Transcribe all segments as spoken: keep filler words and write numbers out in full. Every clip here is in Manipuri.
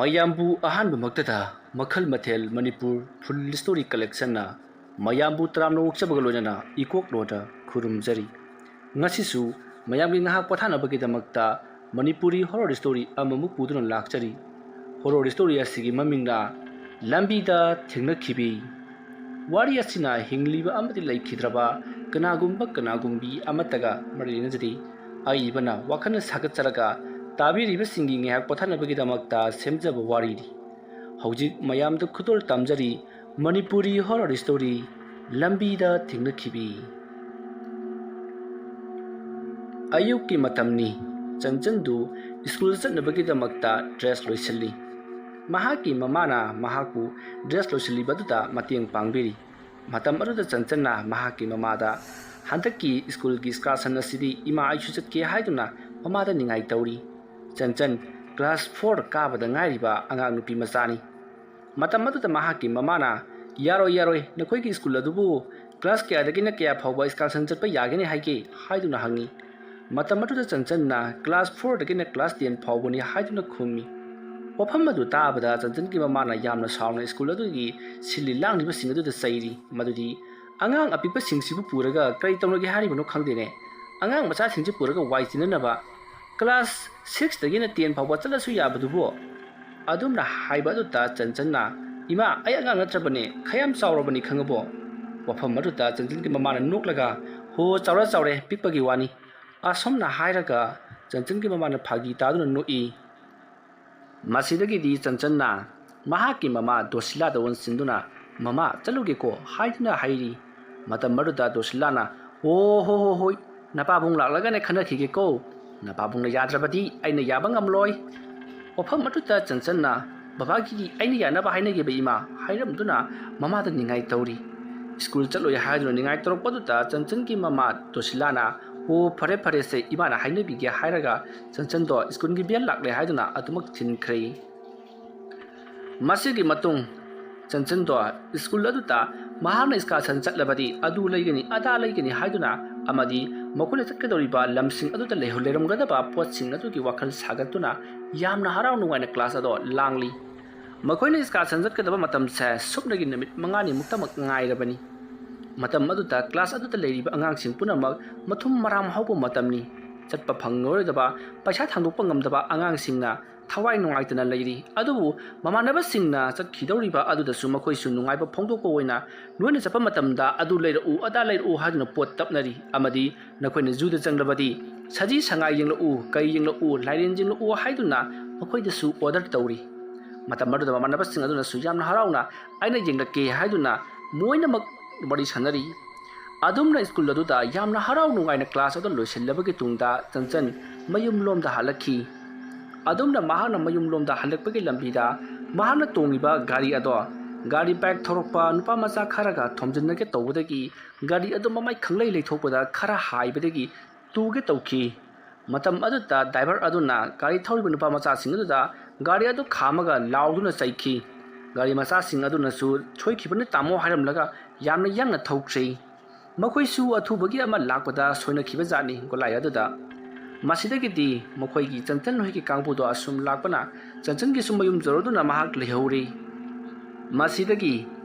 ꯃꯌꯥꯝꯕꯨ ꯑꯍꯥꯟꯕꯃꯛꯇꯗ ꯃꯈꯜ ꯃꯊꯦꯜ ꯃꯅꯤꯄꯨꯔ ꯐꯨꯜ ꯁ꯭ꯇꯣꯔꯤ ꯀꯂꯦꯛꯁꯟꯅ ꯃꯌꯥꯝꯕꯨ ꯇꯔꯥꯝꯅ ꯑꯣꯛꯆꯕꯒ ꯂꯣꯏꯅꯅ ꯏꯀꯣꯛ ꯂꯣꯟꯗ ꯈꯨꯔꯨꯝꯖꯔꯤ꯫ ꯉꯁꯤꯁꯨ ꯃꯌꯥꯝꯒꯤ ꯉꯥꯏꯍꯥꯛ ꯄꯣꯊꯥꯅꯕꯒꯤꯗꯃꯛꯇ ꯃꯅꯤꯄꯨꯔꯤ ꯍꯣꯔꯣꯔ ꯁ꯭ꯇꯣꯔꯤ ꯑꯃꯃꯨꯛ ꯄꯨꯗꯨꯅ ꯂꯥꯛꯆꯔꯤ꯫ ꯍꯣꯔꯣꯔ ꯁ꯭ꯇꯣꯔꯤ ꯑꯁꯤꯒꯤ ꯃꯃꯤꯡꯅ ꯂꯝꯕꯤꯗ ꯊꯦꯡꯅꯈꯤꯕꯤ꯫ ꯋꯥꯔꯤ ꯑꯁꯤꯅ ꯍꯤꯡꯂꯤꯕ ꯑꯃꯗꯤ ꯂꯩꯈꯤꯗ꯭ꯔꯕ ꯀꯅꯥꯒꯨꯝꯕ ꯀꯅꯥꯒꯨꯝꯕꯤ ꯑꯃꯠꯇꯒ ꯃꯔꯤ ꯂꯩꯅꯖꯗꯦ꯫ ꯑꯏꯕꯅ ꯋꯥꯈꯜꯅ ꯁꯥꯒꯠꯆꯔꯒ ꯇꯥꯕꯤꯔꯤꯕꯁꯤꯡꯒꯤ ꯉꯥꯏꯍꯥꯛ ꯄꯣꯊꯥꯅꯕꯒꯤꯗꯃꯛꯇ ꯁꯦꯝꯖꯕ ꯋꯥꯔꯤꯅꯤ꯫ ꯍꯧꯖꯤꯛ ꯃꯌꯥꯝꯗ ꯈꯨꯗꯣꯜ ꯇꯝꯖꯔꯤ ꯃꯅꯤꯄꯨꯔꯤ ꯍꯣꯔꯣꯔ ꯁ꯭ꯇꯣꯔꯤ ꯂꯝꯕꯤꯗ ꯊꯦꯡꯅꯈꯤꯕꯤ꯫ ꯑꯌꯨꯛꯀꯤ ꯃꯇꯝꯅꯤ꯫ ꯆꯟꯆꯟꯗꯨ ꯁ꯭ꯀꯨꯜ ꯆꯠꯅꯕꯒꯤꯗꯃꯛꯇ ꯗ꯭ꯔꯦꯁ ꯂꯣꯏꯁꯤꯜꯂꯤ꯫ ꯃꯍꯥꯛꯀꯤ ꯃꯃꯥꯅ ꯃꯍꯥꯛꯄꯨ ꯗ꯭ꯔꯦꯁ ꯂꯣꯏꯁꯤꯜꯂꯤꯕꯗꯨꯗ ꯃꯇꯦꯡ ꯄꯥꯡꯕꯤꯔꯤ꯫ ꯃꯇꯝ ꯑꯗꯨꯗ ꯆꯟꯆꯟꯅ ꯃꯍꯥꯛꯀꯤ ꯃꯃꯥꯗ, "ꯍꯟꯗꯛꯀꯤ ꯁ꯭ꯀꯨꯜꯒꯤ ꯁ꯭ꯀꯥꯔꯁꯟ ꯑꯁꯤꯗꯤ ꯏꯃꯥ ꯑꯩꯁꯨ ꯆꯠꯀꯦ" ꯍꯥꯏꯗꯨꯅ ꯃꯃꯥꯗ ꯅꯤꯡꯉꯥꯏ ꯇꯧꯔꯤ꯫ ꯆꯟꯆꯟ ꯀ꯭ꯂꯥꯁ ꯐꯣꯔ ꯀꯥꯕꯗ ꯉꯥꯏꯔꯤꯕ ꯑꯉꯥꯡ ꯅꯨꯄꯤ ꯃꯆꯥꯅꯤ꯫ ꯃꯇꯝ ꯑꯗꯨꯗ ꯃꯍꯥꯛꯀꯤ ꯃꯃꯥꯅ, "ꯌꯥꯔꯣꯏ, ꯌꯥꯔꯣꯏ, ꯅꯈꯣꯏꯒꯤ ꯁ꯭ꯀꯨꯜ ꯑꯗꯨꯕꯨ ꯀ꯭ꯂꯥꯁ ꯀꯌꯥꯗꯒꯤꯅ ꯀꯌꯥ ꯐꯥꯎꯕ ꯁ꯭ꯀꯥꯔꯁꯟ ꯆꯠꯄ ꯌꯥꯒꯅꯤ ꯍꯥꯏꯒꯦ?" ꯍꯥꯏꯗꯨꯅ ꯍꯪꯉꯤ꯫ ꯃꯇꯝ ꯑꯗꯨꯗ ꯆꯟꯆꯟꯅ ꯀ꯭ꯂꯥꯁ ꯐꯣꯔꯗꯒꯤꯅ ꯀ꯭ꯂꯥꯁ ꯇꯦꯟ ꯐꯥꯎꯕꯅꯤ ꯍꯥꯏꯗꯨꯅ ꯈꯨꯝꯃꯤ꯫ ꯋꯥꯐꯝ ꯑꯗꯨ ꯇꯥꯕꯗ ꯆꯟꯆꯟꯒꯤ ꯃꯃꯥꯅ ꯌꯥꯝꯅ ꯁꯥꯎꯅ ꯁ꯭ꯀꯨꯜ ꯑꯗꯨꯒꯤ ꯁꯤꯜꯂꯤ ꯂꯥꯡꯂꯤꯕꯁꯤꯡ ꯑꯗꯨꯗ ꯆꯩꯔꯤ꯫ ꯃꯗꯨꯗꯤ, "ꯑꯉꯥꯡ ꯑꯄꯤꯛꯄꯁꯤꯡꯁꯤꯕꯨ ꯄꯨꯔꯒ ꯀꯔꯤ ꯇꯧꯅꯒꯦ ꯍꯥꯏꯔꯤꯕꯅꯣ ꯈꯪꯗꯦꯅꯦ꯫ ꯑꯉꯥꯡ ꯃꯆꯥꯁꯤꯡꯁꯤ ꯄꯨꯔꯒ ꯋꯥꯏ ꯆꯤꯟꯅꯅꯕ ꯀ꯭ꯂꯥꯁ ꯁꯤꯛꯁꯇꯒꯤꯅ ꯇꯦꯟ ꯐꯥꯎꯕ ꯆꯠꯂꯁꯨ ꯌꯥꯕꯗꯨꯕꯨ?" ꯑꯗꯨꯝꯅ ꯍꯥꯏꯕ ꯑꯗꯨꯗ ꯆꯟꯆꯟꯅ, "ꯏꯃꯥ, ꯑꯩ ꯑꯉꯥꯡ ꯅꯠꯇ꯭ꯔꯕꯅꯦ, ꯈꯌꯥꯝ ꯆꯥꯎꯔꯕꯅꯤ ꯈꯪꯉꯕꯣ?" ꯋꯥꯐꯝ ꯑꯗꯨꯗ ꯆꯟꯆꯟꯒꯤ ꯃꯃꯥꯅ ꯅꯣꯛꯂꯒ, "ꯍꯣ, ꯆꯥꯎꯔꯦ, ꯆꯥꯎꯔꯦ, ꯄꯤꯛꯄꯒꯤ ꯋꯥꯅꯤ"꯫ ꯑꯁꯨꯝꯅ ꯍꯥꯏꯔꯒ ꯆꯟꯆꯟꯒꯤ ꯃꯃꯥꯅ ꯐꯥꯒꯤ ꯇꯥꯗꯨꯅ ꯅꯣꯛꯏ꯫ ꯃꯁꯤꯗꯒꯤꯗꯤ ꯆꯟꯆꯟꯅ ꯃꯍꯥꯛꯀꯤ ꯃꯃꯥ ꯗꯣꯁꯤꯂꯥꯗ ꯑꯣꯟꯁꯤꯟꯗꯨꯅ, "ꯃꯃꯥ, ꯆꯠꯂꯨꯒꯦꯀꯣ" ꯍꯥꯏꯗꯨꯅ ꯍꯥꯏꯔꯤ꯫ ꯃꯇꯝ ꯑꯗꯨꯗ ꯗꯣꯁꯤꯂꯥꯅ, "ꯑꯣ ꯍꯣ ꯍꯣ ꯍꯣꯏ, ꯅꯄꯥꯕꯨꯡ ꯂꯥꯛꯂꯒꯅꯦ ꯈꯟꯅꯈꯤꯒꯦꯀꯣ꯫ ꯅꯄꯥꯕꯨꯡꯅ ꯌꯥꯗ꯭ꯔꯕꯗꯤ ꯑꯩꯅ ꯌꯥꯕ ꯉꯝꯂꯣꯏ"꯫ ꯋꯥꯐꯝ ꯑꯗꯨꯗ ꯆꯟꯆꯟꯅ, "ꯕꯕꯥꯒꯤꯗꯤ ꯑꯩꯅ ꯌꯥꯅꯕ ꯍꯥꯏꯅꯈꯤꯕ ꯏꯃꯥ" ꯍꯥꯏꯔꯝꯗꯨꯅ ꯃꯃꯥꯗ ꯅꯤꯡꯉꯥꯏ ꯇꯧꯔꯤ꯫ ꯁ꯭ꯀꯨꯜ ꯆꯠꯂꯣꯏ ꯍꯥꯏꯗꯨꯅ ꯅꯤꯡꯉꯥꯏ ꯇꯧꯔꯛꯄꯗꯨꯗ ꯆꯟꯆꯟꯒꯤ ꯃꯃꯥ ꯗꯣꯁꯤꯂꯥꯅ, "ꯑꯣ, ꯐꯔꯦ ꯐꯔꯦꯁꯦ, ꯏꯃꯥꯅ ꯍꯥꯏꯅꯕꯤꯒꯦ" ꯍꯥꯏꯔꯒ ꯆꯟꯆꯟꯗꯣ ꯁ꯭ꯀꯨꯜꯒꯤ ꯕꯦꯜ ꯂꯥꯛꯂꯦ ꯍꯥꯏꯗꯨꯅ ꯑꯗꯨꯃꯛ ꯊꯤꯟꯈ꯭ꯔꯦ꯫ ꯃꯁꯤꯒꯤ ꯃꯇꯨꯡ ꯆꯟꯆꯟꯗꯣ ꯁ꯭ꯀꯨꯜ ꯑꯗꯨꯗ ꯃꯍꯥꯛꯅ ꯁ꯭ꯀꯥꯔꯁꯟ ꯆꯠꯂꯕꯗꯤ ꯑꯗꯨ ꯂꯩꯒꯅꯤ, ꯑꯗꯥ ꯂꯩꯒꯅꯤ ꯍꯥꯏꯗꯨꯅ ꯑꯃꯗꯤ ꯃꯈꯣꯏꯅ ꯆꯠꯀꯗꯧꯔꯤꯕ ꯂꯝꯁꯤꯡ ꯑꯗꯨꯗ ꯂꯩꯍꯧ-, ꯂꯩꯔꯝꯒꯗꯕ ꯄꯣꯠꯁꯤꯡ ꯑꯗꯨꯒꯤ ꯋꯥꯈꯜ ꯁꯥꯒꯠꯇꯨꯅ ꯌꯥꯝꯅ ꯍꯔꯥꯎ ꯅꯨꯡꯉꯥꯏꯅ class ꯑꯗꯣ ꯂꯥꯡꯂꯤ꯫ ꯃꯈꯣꯏꯅ excursion ꯆꯠꯀꯗꯕ ꯃꯇꯝꯁꯦ ꯁꯨꯞꯅꯒꯤ ꯅꯨꯃꯤꯠ ꯃꯉꯥꯅꯤꯃꯨꯛꯇꯃꯛ ꯉꯥꯏꯔꯕꯅꯤ꯫ ꯃꯇꯝ ꯑꯗꯨꯗ class ꯑꯗꯨꯗ ꯂꯩꯔꯤꯕ ꯑꯉꯥꯡꯁꯤꯡ ꯄꯨꯝꯅꯃꯛ ꯃꯊꯨꯝ ꯃꯔꯥꯡ ꯍꯧꯕ ꯃꯇꯝꯅꯤ꯫ ꯆꯠꯄ ꯐꯪꯂꯔꯣꯏꯗꯕ, ꯄꯩꯁꯥ ꯊꯥꯡꯗꯣꯛꯄ ꯉꯝꯗꯕ ꯑꯉꯥꯡꯁꯤꯡꯅ ꯊꯋꯥꯏ ꯅꯨꯡꯉꯥꯏꯇꯅ ꯂꯩꯔꯤ꯫ ꯑꯗꯨꯕꯨ ꯃꯃꯥꯟꯅꯕꯁꯤꯡꯅ ꯆꯠꯈꯤꯗꯧꯔꯤꯕ ꯑꯗꯨꯗꯁꯨ ꯃꯈꯣꯏꯁꯨ ꯅꯨꯡꯉꯥꯏꯕ ꯐꯣꯡꯗꯣꯛꯄ ꯑꯣꯏꯅ ꯅꯣꯏꯅ ꯆꯠꯄ ꯃꯇꯝꯗ ꯑꯗꯨ ꯂꯩꯔꯛꯎ, ꯑꯗꯥ ꯂꯩꯔꯛꯎ ꯍꯥꯏꯗꯨꯅ ꯄꯣꯠ ꯇꯞꯅꯔꯤ ꯑꯃꯗꯤ ꯅꯈꯣꯏꯅ zooꯗ ꯆꯪꯂꯕꯗꯤ ꯁꯖꯤ ꯁꯉꯥꯏ ꯌꯦꯡꯂꯛꯎ, ꯀꯩ ꯌꯦꯡꯂꯛꯎ, ꯂꯥꯏꯔꯦꯟ ꯌꯦꯡꯂꯛꯎ ꯍꯥꯏꯗꯨꯅ ꯃꯈꯣꯏꯗꯁꯨ order ꯇꯧꯔꯤ꯫ ꯃꯇꯝ ꯑꯗꯨꯗ ꯃꯃꯥꯟꯅꯕꯁꯤꯡ ꯑꯗꯨꯅꯁꯨ ꯌꯥꯝꯅ ꯍꯔꯥꯎꯅ ꯑꯩꯅ ꯌꯦꯡꯂꯛꯀꯦ ꯍꯥꯏꯗꯨꯅ ꯃꯣꯏꯅꯃꯛ ꯋꯥꯔꯤ ꯁꯥꯟꯅꯔꯤ꯫ ꯑꯗꯨꯝꯅ school ꯑꯗꯨꯗ ꯌꯥꯝꯅ ꯍꯔꯥꯎ ꯅꯨꯡꯉꯥꯏꯅ class ꯑꯗꯨ ꯂꯣꯏꯁꯤꯜꯂꯕꯒꯤ ꯇꯨꯡꯗ ꯆꯟꯆꯟ ꯃꯌꯨꯝꯂꯣꯝꯗ ꯍꯜꯂꯛꯈꯤ꯫ ꯑꯗꯨꯝꯅ ꯃꯍꯥꯛꯅ ꯃꯌꯨꯝꯂꯣꯝꯗ ꯍꯜꯂꯛꯄꯒꯤ ꯂꯝꯕꯤꯗ ꯃꯍꯥꯛꯅ ꯇꯣꯡꯂꯤꯕ ꯒꯥꯔꯤ ꯑꯗꯣ ꯒꯥꯔꯤ bike ꯊꯧꯔꯛꯄ ꯅꯨꯄꯥ ꯃꯆꯥ ꯈꯔꯒ ꯊꯣꯝꯖꯤꯟꯅꯒꯦ ꯇꯧꯕꯗꯒꯤ ꯒꯥꯔꯤ ꯑꯗꯨ ꯃꯃꯥꯏ ꯈꯪꯂꯩ ꯂꯩꯊꯣꯛꯄꯗ ꯈꯔ ꯍꯥꯏꯕꯗꯒꯤ ꯇꯨꯒꯦ ꯇꯧꯈꯤ꯫ ꯃꯇꯝ ꯑꯗꯨꯗ driver ꯑꯗꯨꯅ ꯒꯥꯔꯤ ꯊꯧꯔꯤꯕ ꯅꯨꯄꯥ ꯃꯆꯥꯁꯤꯡ ꯑꯗꯨꯗ ꯒꯥꯔꯤ ꯑꯗꯨ ꯈꯥꯝꯃꯒ ꯂꯥꯎꯗꯨꯅ ꯆꯩꯈꯤ꯫ ꯒꯥꯔꯤ ꯃꯆꯥꯁꯤꯡ ꯑꯗꯨꯅꯁꯨ "ꯁꯣꯏꯈꯤꯕꯅꯤ ꯇꯥꯃꯣ" ꯍꯥꯏꯔꯝꯂꯒ ꯌꯥꯝꯅ ꯌꯥꯡꯅ ꯊꯧꯈ꯭ꯔꯦ꯫ ꯃꯈꯣꯏꯁꯨ ꯑꯊꯨꯕꯒꯤ ꯑꯃ ꯂꯥꯛꯄꯗ ꯁꯣꯏꯅꯈꯤꯕ ꯖꯥꯠꯅꯤ ꯒꯣꯂꯥꯏ ꯑꯗꯨꯗ꯫ ꯃꯁꯤꯗꯒꯤꯗꯤ ꯃꯈꯣꯏꯒꯤ ꯆꯟꯆꯟ ꯍꯣꯏꯒꯤ ꯀꯥꯡꯕꯨꯗꯣ ꯑꯁꯨꯝ ꯂꯥꯛꯄꯅ ꯆꯟꯆꯟꯒꯤꯁꯨ ꯃꯌꯨꯝ ꯌꯧꯔꯗꯨꯅ ꯃꯍꯥꯛ ꯂꯩꯍꯧꯔꯤ꯫ ꯃꯁꯤꯗꯒꯤ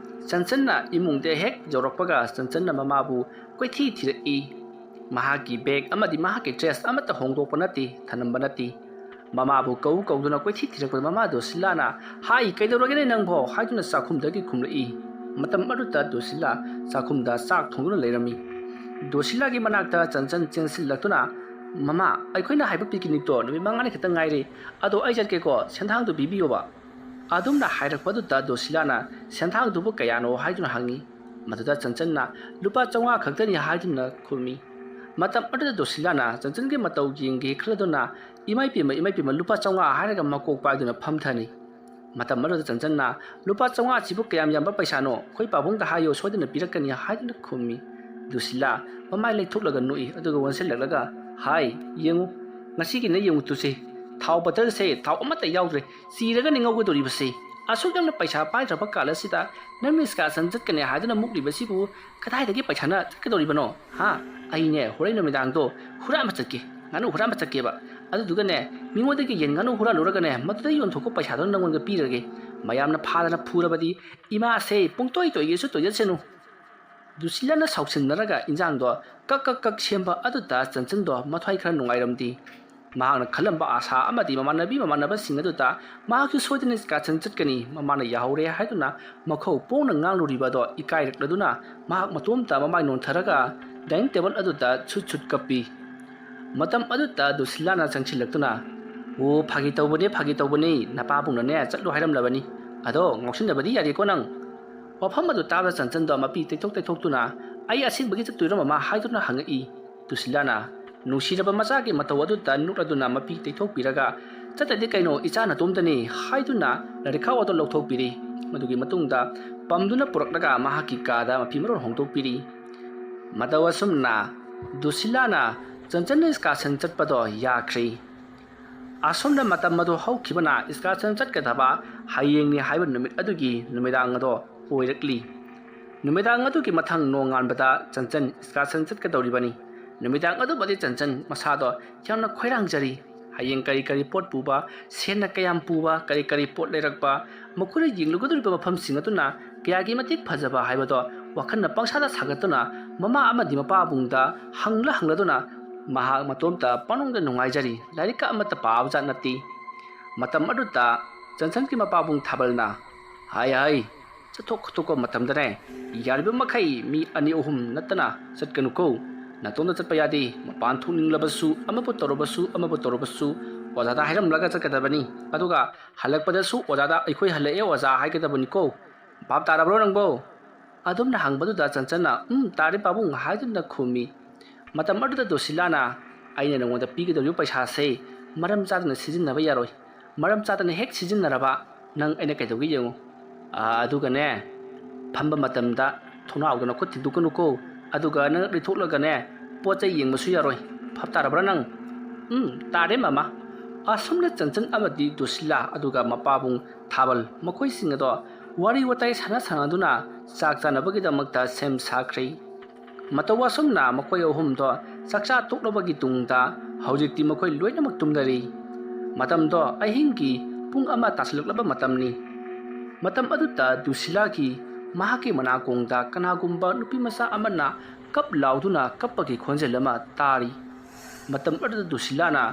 ꯆꯟꯆꯟꯅ ꯏꯃꯨꯡꯗ ꯍꯦꯛ ꯌꯧꯔꯛꯄꯒ ꯆꯟꯆꯟꯅ ꯃꯃꯥꯕꯨ ꯀꯣꯏꯊꯤ ꯊꯤꯔꯛꯏ꯫ ꯃꯍꯥꯛꯀꯤ bag ꯑꯃꯗꯤ ꯃꯍꯥꯛꯀꯤ dress ꯑꯃꯠꯇ ꯍꯣꯡꯗꯣꯛꯄ ꯅꯠꯇꯦ, ꯊꯅꯝꯕ ꯅꯠꯇꯦ꯫ ꯃꯃꯥꯕꯨ ꯀꯧ ꯀꯧꯗꯨꯅ ꯀꯣꯏꯊꯤ ꯊꯤꯔꯛꯄꯗ ꯃꯃꯥ ꯗꯣꯁꯤꯂꯥꯅ, "ꯍꯥꯏ, ꯀꯩꯗꯧꯔꯒꯦꯅꯦ ꯅꯪꯕꯣ?" ꯍꯥꯏꯗꯨꯅ ꯆꯥꯛꯈꯨꯝꯗꯒꯤ ꯈꯨꯝꯂꯛꯏ꯫ ꯃꯇꯝ ꯑꯗꯨꯗ ꯗꯣꯁꯤꯂꯥ ꯆꯥꯛꯈꯨꯝꯗ ꯆꯥꯛ ꯊꯣꯡꯗꯨꯅ ꯂꯩꯔꯝꯃꯤ꯫ ꯗꯣꯁꯤꯂꯥꯒꯤ ꯃꯅꯥꯛꯇ ꯆꯟꯆꯟ ꯆꯦꯟꯁꯤꯜꯂꯛꯇꯨꯅ, "ꯃꯃꯥ, ꯑꯩꯈꯣꯏꯅ ꯍꯥꯏꯕ picnicꯇꯣ ꯅꯨꯃꯤꯠ ꯃꯉꯥꯅꯤ ꯈꯛꯇ ꯉꯥꯏꯔꯦ, ꯑꯗꯣ ꯑꯩ ꯆꯠꯀꯦꯀꯣ, ꯁꯦꯟꯊꯥꯡꯗꯨ ꯄꯤꯕꯤꯌꯣꯕ"꯫ ꯑꯗꯨꯝꯅ ꯍꯥꯏꯔꯛꯄꯗꯨꯗ ꯗꯣꯁꯤꯂꯥꯅ, "ꯁꯦꯟꯊꯥꯡꯗꯨꯕꯨ ꯀꯌꯥꯅꯣ?" ꯍꯥꯏꯗꯨꯅ ꯍꯪꯉꯤ꯫ ꯃꯗꯨꯗ ꯆꯟꯆꯟꯅ, "ꯂꯨꯄꯥ ꯆꯥꯝꯃꯉꯥ ꯈꯛꯇꯅꯤ" ꯍꯥꯏꯗꯨꯅ ꯈꯨꯝꯃꯤ꯫ ꯃꯇꯝ ꯑꯗꯨꯗ ꯗꯣꯁꯤꯂꯥꯅ ꯆꯟꯆꯟꯒꯤ ꯃꯇꯧ ꯌꯦꯡꯒꯦ ꯈꯜꯂꯗꯨꯅ, "ꯏꯃꯥꯏ ꯄꯦꯝꯃ, ꯏꯃꯥꯏ ꯄꯦꯝꯃ, ꯂꯨꯄꯥ ꯆꯥꯝꯃꯉꯥ" ꯍꯥꯏꯔꯒ ꯃꯀꯣꯛ ꯄꯥꯏꯗꯨꯅ ꯐꯝꯊꯅꯩ꯫ ꯃꯇꯝ ꯑꯗꯨꯗ ꯆꯟꯆꯟꯅ, "ꯂꯨꯄꯥ ꯆꯥꯝꯃꯉꯥꯁꯤꯕꯨ ꯀꯌꯥꯝ ꯌꯥꯝꯕ ꯄꯩꯁꯥꯅꯣ? ꯑꯩꯈꯣꯏ ꯄꯥꯕꯨꯡꯗ ꯍꯥꯏꯌꯣ, ꯁꯣꯏꯗꯅ ꯄꯤꯔꯛꯀꯅꯤ" ꯍꯥꯏꯗꯨꯅ ꯈꯨꯝꯃꯤ꯫ ꯗꯣꯁꯤꯂꯥ ꯃꯃꯥꯏ ꯂꯩꯊꯣꯛꯂꯒ ꯅꯣꯛꯏ, ꯑꯗꯨꯒ ꯑꯣꯟꯁꯤꯜꯂꯛꯂꯒ, "ꯍꯥꯏ, ꯌꯦꯡꯉꯨ, ꯉꯁꯤꯒꯤꯅꯦ ꯌꯦꯡꯉꯨ ꯇꯨꯁꯦ, ꯊꯥꯎ ꯕꯣꯇꯜꯁꯦ ꯊꯥꯎ ꯑꯃꯠꯇ ꯌꯥꯎꯗ꯭ꯔꯦ, ꯆꯤꯔꯒꯅꯤ ꯉꯧꯒꯗꯧꯔꯤꯕꯁꯦ"꯫ ꯑꯁꯨꯛ ꯌꯥꯝꯅ ꯄꯩꯁꯥ ꯄꯥꯏꯗ꯭ꯔꯕ ꯀꯥꯜ ꯑꯁꯤꯗ ꯅꯪꯅ excursion ꯆꯠꯀꯅꯤ ꯍꯥꯏꯗꯨꯅ ꯃꯨꯛꯂꯤꯕꯁꯤꯕꯨ ꯀꯗꯥꯏꯗꯒꯤ ꯄꯩꯁꯥꯅ ꯆꯠꯀꯗꯧꯔꯤꯕꯅꯣ? ꯍꯥ? ꯑꯩꯅꯦ, ꯍꯣꯔꯦꯟ ꯅꯨꯃꯤꯗꯥꯡꯗꯣ ꯍꯨꯔꯥꯟꯕ ꯆꯠꯀꯦ, ꯉꯥꯅꯨ ꯍꯨꯔꯥꯟꯕ ꯆꯠꯀꯦꯕ꯫ ꯑꯗꯨꯗꯨꯒꯅꯦ, ꯃꯤꯉꯣꯟꯗꯒꯤ ꯌꯦꯟ ꯉꯥꯅꯨ ꯍꯨꯔꯥꯜꯂꯨꯔꯒꯅꯦ, ꯃꯗꯨꯗ ꯌꯣꯟꯊꯣꯛꯄ ꯄꯩꯁꯥꯗꯣ ꯅꯪꯉꯣꯟꯗ ꯄꯤꯔꯒꯦ꯫ ꯃꯌꯥꯝꯅ ꯐꯥꯗꯅ ꯐꯨꯔꯕꯗꯤ ꯏꯃꯥꯁꯦ ꯄꯨꯡꯇꯣꯏ ꯇꯣꯏꯒꯦꯁꯨ ꯇꯣꯏꯖꯁꯅꯨ꯫ ꯗꯨꯁꯤꯂꯥꯅ ꯁꯥꯎꯁꯤꯟꯅꯔꯒ ꯏꯟꯖꯥꯡꯗꯣ ꯀꯛ ꯀꯛ ꯀꯛ ꯁꯦꯝꯕ ꯑꯗꯨꯗ ꯆꯟꯆꯟꯗꯣ ꯃꯊ꯭ꯋꯥꯏ ꯈꯔ ꯅꯨꯡꯉꯥꯏꯔꯝꯗꯦ꯫ ꯃꯍꯥꯛꯅ ꯈꯜꯂꯝꯕ ꯑꯥꯁꯥ ꯑꯃꯗꯤ ꯃꯃꯥꯟꯅꯕꯤ ꯃꯃꯥꯟꯅꯕꯁꯤꯡ ꯑꯗꯨꯗ ꯃꯍꯥꯛꯁꯨ ꯁꯣꯏꯗꯅ excursion ꯆꯠꯀꯅꯤ, ꯃꯃꯥꯅ ꯌꯥꯍꯧꯔꯦ ꯍꯥꯏꯗꯨꯅ ꯃꯈꯧ ꯄꯣꯡꯅ ꯉꯥꯡꯂꯨꯔꯤꯕ ꯑꯗꯣ ꯏꯀꯥꯏꯔꯛꯂꯗꯨꯅ ꯃꯍꯥꯛ ꯃꯇꯣꯝꯇ ꯃꯃꯥꯏ ꯅꯣꯟꯊꯔꯒ dining table ꯑꯗꯨꯗ ꯁꯨꯠ ꯁꯨꯠ ꯀꯞꯄꯤ꯫ ꯃꯇꯝ ꯑꯗꯨꯗ ꯗꯨꯁꯤꯂꯥꯅ ꯆꯪꯁꯤꯜꯂꯛꯇꯨꯅ, "ꯑꯣ, ꯐꯥꯒꯤ ꯇꯧꯕꯅꯦ, ꯐꯥꯒꯤ ꯇꯧꯕꯅꯦ, ꯅꯄꯥꯕꯨꯡꯅꯅꯦ ꯆꯠꯂꯣ ꯍꯥꯏꯔꯝꯂꯕꯅꯤ꯫ ꯑꯗꯣ ꯉꯥꯎꯁꯤꯟꯅꯕꯗꯤ ꯌꯥꯗꯦꯀꯣ ꯅꯪ?" ꯋꯥꯐꯝ ꯑꯗꯨ ꯇꯥꯕꯗ ꯆꯟꯆꯟꯗꯣ ꯃꯄꯤ ꯇꯩꯊꯣꯛ ꯇꯩꯊꯣꯛꯇꯨꯅ, "ꯑꯩ ꯑꯁꯦꯡꯕꯒꯤ ꯆꯠꯇꯣꯏꯔꯣ ꯃꯃꯥ?" ꯍꯥꯏꯗꯨꯅ ꯍꯪꯉꯛꯏ꯫ ꯗꯨꯁꯤꯂꯥꯅ ꯅꯨꯡꯁꯤꯔꯕ ꯃꯆꯥꯒꯤ ꯃꯇꯧ ꯑꯗꯨꯗ ꯅꯣꯛꯂꯗꯨꯅ ꯃꯄꯤ ꯇꯩꯊꯣꯛꯄꯤꯔꯒ, "ꯆꯠꯇꯗꯤ ꯀꯩꯅꯣ, ꯏꯆꯥ ꯅꯇꯣꯝꯇꯅꯤ" ꯍꯥꯏꯗꯨꯅ ꯂꯥꯏꯔꯤꯛꯈꯥꯎ ꯑꯗꯨ ꯂꯧꯊꯣꯛꯄꯤꯔꯤ꯫ ꯃꯗꯨꯒꯤ ꯃꯇꯨꯡꯗ ꯄꯝꯗꯨꯅ ꯄꯨꯔꯛꯂꯒ ꯃꯍꯥꯛꯀꯤ ꯀꯥꯗ ꯃꯐꯤ ꯃꯔꯣꯜ ꯍꯣꯡꯗꯣꯛꯄꯤꯔꯤ꯫ ꯃꯇꯧ ꯑꯁꯨꯝꯅ ꯗꯨꯁꯤꯂꯥꯅ ꯆꯟꯆꯟꯅ excursion ꯆꯠꯄꯗꯣ ꯌꯥꯈ꯭ꯔꯦ꯫ ꯑꯁꯨꯝꯅ ꯃꯇꯝ ꯑꯗꯨ ꯍꯧꯈꯤꯕꯅ excursion ꯆꯠꯀꯗꯕ ꯍꯌꯦꯡꯅꯤ ꯍꯥꯏꯕ ꯅꯨꯃꯤꯠ ꯑꯗꯨꯒꯤ ꯅꯨꯃꯤꯗꯥꯡ ꯑꯗꯣ ꯑꯣꯏꯔꯛꯂꯤ꯫ ꯅꯨꯃꯤꯗꯥꯡ ꯑꯗꯨꯒꯤ ꯃꯊꯪ ꯅꯣꯡꯉꯥꯟꯕꯗ ꯆꯟꯆꯟ excursion ꯆꯠꯀꯗꯧꯔꯤꯕꯅꯤ꯫ ꯅꯨꯃꯤꯗꯥꯡ ꯑꯗꯨꯃꯗꯤ ꯆꯟꯆꯟ ꯃꯁꯥꯗꯣ ꯌꯥꯝꯅ ꯈꯣꯏꯔꯥꯡꯖꯔꯤ꯫ ꯍꯌꯦꯡ ꯀꯔꯤ ꯀꯔꯤ ꯄꯣꯠ ꯄꯨꯕ, ꯁꯦꯟꯅ ꯀꯌꯥꯝ ꯄꯨꯕ, ꯀꯔꯤ ꯀꯔꯤ ꯄꯣꯠ ꯂꯩꯔꯛꯄ, ꯃꯈꯣꯏꯅ ꯌꯦꯡꯂꯨꯒꯗꯧꯔꯤꯕ ꯃꯐꯝꯁꯤꯡ ꯑꯗꯨꯅ ꯀꯌꯥꯒꯤ ꯃꯇꯤꯛ ꯐꯖꯕ ꯍꯥꯏꯕꯗꯣ ꯋꯥꯈꯜꯅ ꯄꯪꯁꯥꯗ ꯁꯥꯒꯠꯇꯨꯅ ꯃꯃꯥ ꯑꯃꯗꯤ ꯃꯄꯥꯕꯨꯡꯗ ꯍꯪꯂ ꯍꯪꯂꯗꯨꯅ ꯃꯍꯥꯛ ꯃꯇꯣꯝꯇ ꯄꯪꯅꯨꯡꯗ ꯅꯨꯡꯉꯥꯏꯖꯔꯤ꯫ ꯂꯥꯏꯔꯤꯛꯀ ꯑꯃꯠꯇ ꯄꯥꯕꯖꯥꯠ ꯅꯠꯇꯦ꯫ ꯃꯇꯝ ꯑꯗꯨꯗ ꯆꯟꯆꯟꯒꯤ ꯃꯄꯥꯕꯨꯡ ꯊꯥꯕꯜꯅ, "ꯍꯥꯏ ꯍꯥꯏ, ꯆꯠꯊꯣꯛ ꯈꯣꯠꯇꯣꯛꯄ ꯃꯇꯝꯗꯅꯦ, ꯌꯥꯔꯤꯕ ꯃꯈꯩ ꯃꯤ ꯑꯅꯤ ꯑꯍꯨꯝ ꯅꯠꯇꯅ ꯆꯠꯀꯅꯨꯀꯣ꯫ ꯅꯇꯣꯝꯇ ꯆꯠꯄ ꯌꯥꯗꯦ꯫ ꯃꯄꯥꯟ ꯊꯣꯛꯅꯤꯡꯂꯕꯁꯨ, ꯑꯃꯕꯨ ꯇꯧꯔꯕꯁꯨ, ꯑꯃꯕꯨ ꯇꯧꯔꯕꯁꯨ ꯑꯣꯖꯥꯗ ꯍꯥꯏꯔꯝꯂꯒ ꯆꯠꯀꯗꯕꯅꯤ꯫ ꯑꯗꯨꯒ ꯍꯜꯂꯛꯄꯗꯁꯨ ꯑꯣꯖꯥꯗ 'ꯑꯩꯈꯣꯏ ꯍꯜꯂꯛꯑꯦ ꯑꯣꯖꯥ' ꯍꯥꯏꯒꯗꯕꯅꯤꯀꯣ꯫ ꯚꯥꯞ ꯇꯥꯔꯕ꯭ꯔꯣ ꯅꯪꯕꯣ?" ꯑꯗꯨꯝꯅ ꯍꯪꯕꯗꯨꯗ ꯆꯟꯆꯟꯅ, "ꯎꯝ, ꯇꯥꯔꯦ ꯄꯥꯕꯨꯡ" ꯍꯥꯏꯗꯨꯅ ꯈꯨꯝꯃꯤ꯫ ꯃꯇꯝ ꯑꯗꯨꯗ ꯗꯣꯁꯤꯂꯥꯅ, "ꯑꯩꯅ ꯅꯉꯣꯟꯗ ꯄꯤꯒꯗꯧꯔꯤꯕ ꯄꯩꯁꯥꯁꯦ ꯃꯔꯝ ꯆꯥꯗꯅ ꯁꯤꯖꯤꯟꯅꯕ ꯌꯥꯔꯣꯏ꯫ ꯃꯔꯝ ꯆꯥꯗꯅ ꯍꯦꯛ ꯁꯤꯖꯤꯟꯅꯔꯕ ꯅꯪ ꯑꯩꯅ ꯀꯩꯗꯧꯒꯦ ꯌꯦꯡꯉꯨ꯫ ꯑꯥ, ꯑꯗꯨꯒꯅꯦ, ꯐꯝꯕ ꯃꯇꯝꯗ ꯊꯣꯡꯅꯥꯎꯗ ꯅꯈꯨꯠ ꯊꯤꯟꯗꯣꯛꯀꯅꯨꯀꯣ꯫ ꯑꯗꯨꯒ ꯅꯪ ꯂꯩꯊꯣꯛꯂꯒꯅꯦ, ꯄꯣꯠ ꯆꯩ ꯌꯦꯡꯕꯁꯨ ꯌꯥꯔꯣꯏ꯫ ꯚꯥꯞ ꯇꯥꯔꯕ꯭ꯔꯥ ꯅꯪ?" "ꯎꯝ, ꯇꯥꯔꯦ ꯃꯃꯥ꯫ ꯑꯁꯨꯝꯅ ꯆꯟꯆꯟ ꯑꯃꯗꯤ ꯗꯨꯁꯤꯂꯥ ꯑꯗꯨꯒ ꯃꯄꯥꯕꯨꯡ ꯊꯥꯕꯜ ꯃꯈꯣꯏꯁꯤꯡ ꯑꯗꯣ ꯋꯥꯔꯤ ꯋꯥꯇꯥꯏ ꯁꯥꯟꯅ ꯁꯥꯟꯅꯗꯨꯅ ꯆꯥꯛ ꯆꯥꯅꯕꯒꯤꯗꯃꯛꯇ ꯁꯦꯝ ꯁꯥꯈ꯭ꯔꯦ꯫ ꯃꯇꯧ ꯑꯁꯨꯝꯅ ꯃꯈꯣꯏ ꯑꯍꯨꯝꯗꯣ ꯆꯥꯛꯆꯥ ꯇꯣꯛꯂꯕꯒꯤ ꯇꯨꯡꯗ ꯍꯧꯖꯤꯛꯇꯤ ꯃꯈꯣꯏ ꯂꯣꯏꯅꯃꯛ ꯇꯨꯝꯅꯔꯤ꯫ ꯃꯇꯝꯗꯣ ꯑꯍꯤꯡꯒꯤ ꯄꯨꯡ ꯑꯃ ꯇꯥꯁꯤꯜꯂꯛꯂꯕ ꯃꯇꯝꯅꯤ꯫ ꯃꯇꯝ ꯑꯗꯨꯗ ꯗꯨꯁꯤꯂꯥꯒꯤ ꯃꯍꯥꯛꯀꯤ ꯃꯅꯥꯀꯣꯡꯗ ꯀꯅꯥꯒꯨꯝꯕ ꯅꯨꯄꯤ ꯃꯆꯥ ꯑꯃꯅ ꯀꯞ ꯂꯥꯎꯗꯨꯅ ꯀꯞꯄꯒꯤ ꯈꯣꯟꯖꯦꯜ ꯑꯃ ꯇꯥꯔꯤ꯫ ꯃꯇꯝ ꯑꯗꯨꯗ ꯗꯨꯁꯤꯂꯥꯅ,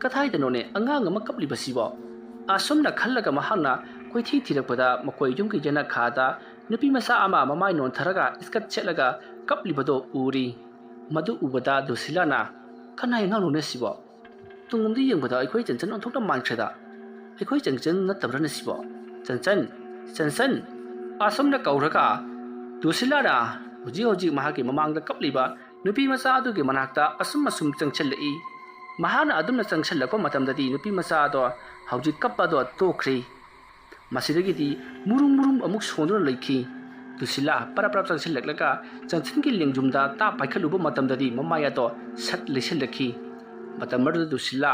"ꯀꯗꯥꯏꯗꯅꯣꯅꯦ ꯑꯉꯥꯡ ꯑꯃ ꯀꯞꯂꯤꯕꯁꯤꯕꯣ?" ꯑꯁꯨꯝꯅ ꯈꯜꯂꯒ ꯃꯍꯥꯛꯅ ꯀꯣꯏꯊꯤ ꯊꯤꯔꯛꯄꯗ ꯃꯈꯣꯏ ꯌꯨꯝꯒꯤ ꯌꯦꯅꯈꯥꯗ ꯅꯨꯄꯤ ꯃꯆꯥ ꯑꯃ ꯃꯃꯥꯏ ꯅꯣꯟꯊꯔꯒ ꯏꯁꯀꯠ ꯁꯦꯠꯂꯒ ꯀꯞꯂꯤꯕꯗꯣ ꯎꯔꯤ꯫ ꯃꯗꯨ ꯎꯕꯗ ꯗꯨꯁꯤꯂꯥꯅ, "ꯀꯅꯥꯒꯤ ꯑꯉꯥꯡꯅꯣꯅꯦ ꯁꯤꯕꯣ? ꯇꯨꯡꯂꯣꯝꯗ ꯌꯦꯡꯕꯗ ꯑꯩꯈꯣꯏ ꯆꯟꯆꯟ ꯑꯣꯟꯊꯣꯛꯅ ꯃꯥꯟꯈ꯭ꯔꯦꯗ꯫ ꯑꯩꯈꯣꯏ ꯆꯟꯆꯟ ꯅꯠꯇꯕ꯭ꯔꯥꯅꯦ ꯁꯤꯕꯣ? ꯆꯟꯆꯟ! ꯆꯟꯆꯟ!" ꯑꯁꯨꯝꯅ ꯀꯧꯔꯒ ꯗꯨꯁꯤꯂꯥꯅ ꯍꯧꯖꯤꯛ ꯍꯧꯖꯤꯛ ꯃꯍꯥꯛꯀꯤ ꯃꯃꯥꯡꯗ ꯀꯞꯂꯤꯕ ꯅꯨꯄꯤ ꯃꯆꯥ ꯑꯗꯨꯒꯤ ꯃꯅꯥꯛꯇ ꯑꯁꯨꯝ ꯑꯁꯨꯝ ꯆꯪꯁꯤꯜꯂꯛꯏ꯫ ꯃꯍꯥꯛꯅ ꯑꯗꯨꯝꯅ ꯆꯪꯁꯤꯜꯂꯛꯄ ꯃꯇꯝꯗꯗꯤ ꯅꯨꯄꯤ ꯃꯆꯥ ꯑꯗꯣ ꯍꯧꯖꯤꯛ ꯀꯞꯄ ꯑꯗꯣ ꯇꯣꯛꯈ꯭ꯔꯦ꯫ ꯃꯁꯤꯗꯒꯤꯗꯤ ꯃꯨꯔꯨꯝ ꯃꯨꯔꯨꯝ ꯑꯃꯨꯛ ꯁꯣꯟꯗꯨꯅ ꯂꯩꯈꯤ꯫ ꯗꯨꯁꯤꯂꯥ ꯄꯔꯞ ꯄꯔꯞ ꯆꯪꯁꯤꯜꯂꯛꯂꯒ ꯆꯟꯆꯟꯒꯤ ꯂꯦꯡꯖꯨꯝꯗ ꯇꯥ ꯄꯥꯏꯈꯠꯂꯨꯕ ꯃꯇꯝꯗꯗꯤ ꯃꯃꯥꯏ ꯑꯗꯣ ꯁꯠ ꯂꯩꯁꯤꯜꯂꯛꯈꯤ꯫ ꯃꯇꯝ ꯑꯗꯨꯗ ꯗꯨꯁꯤꯂꯥ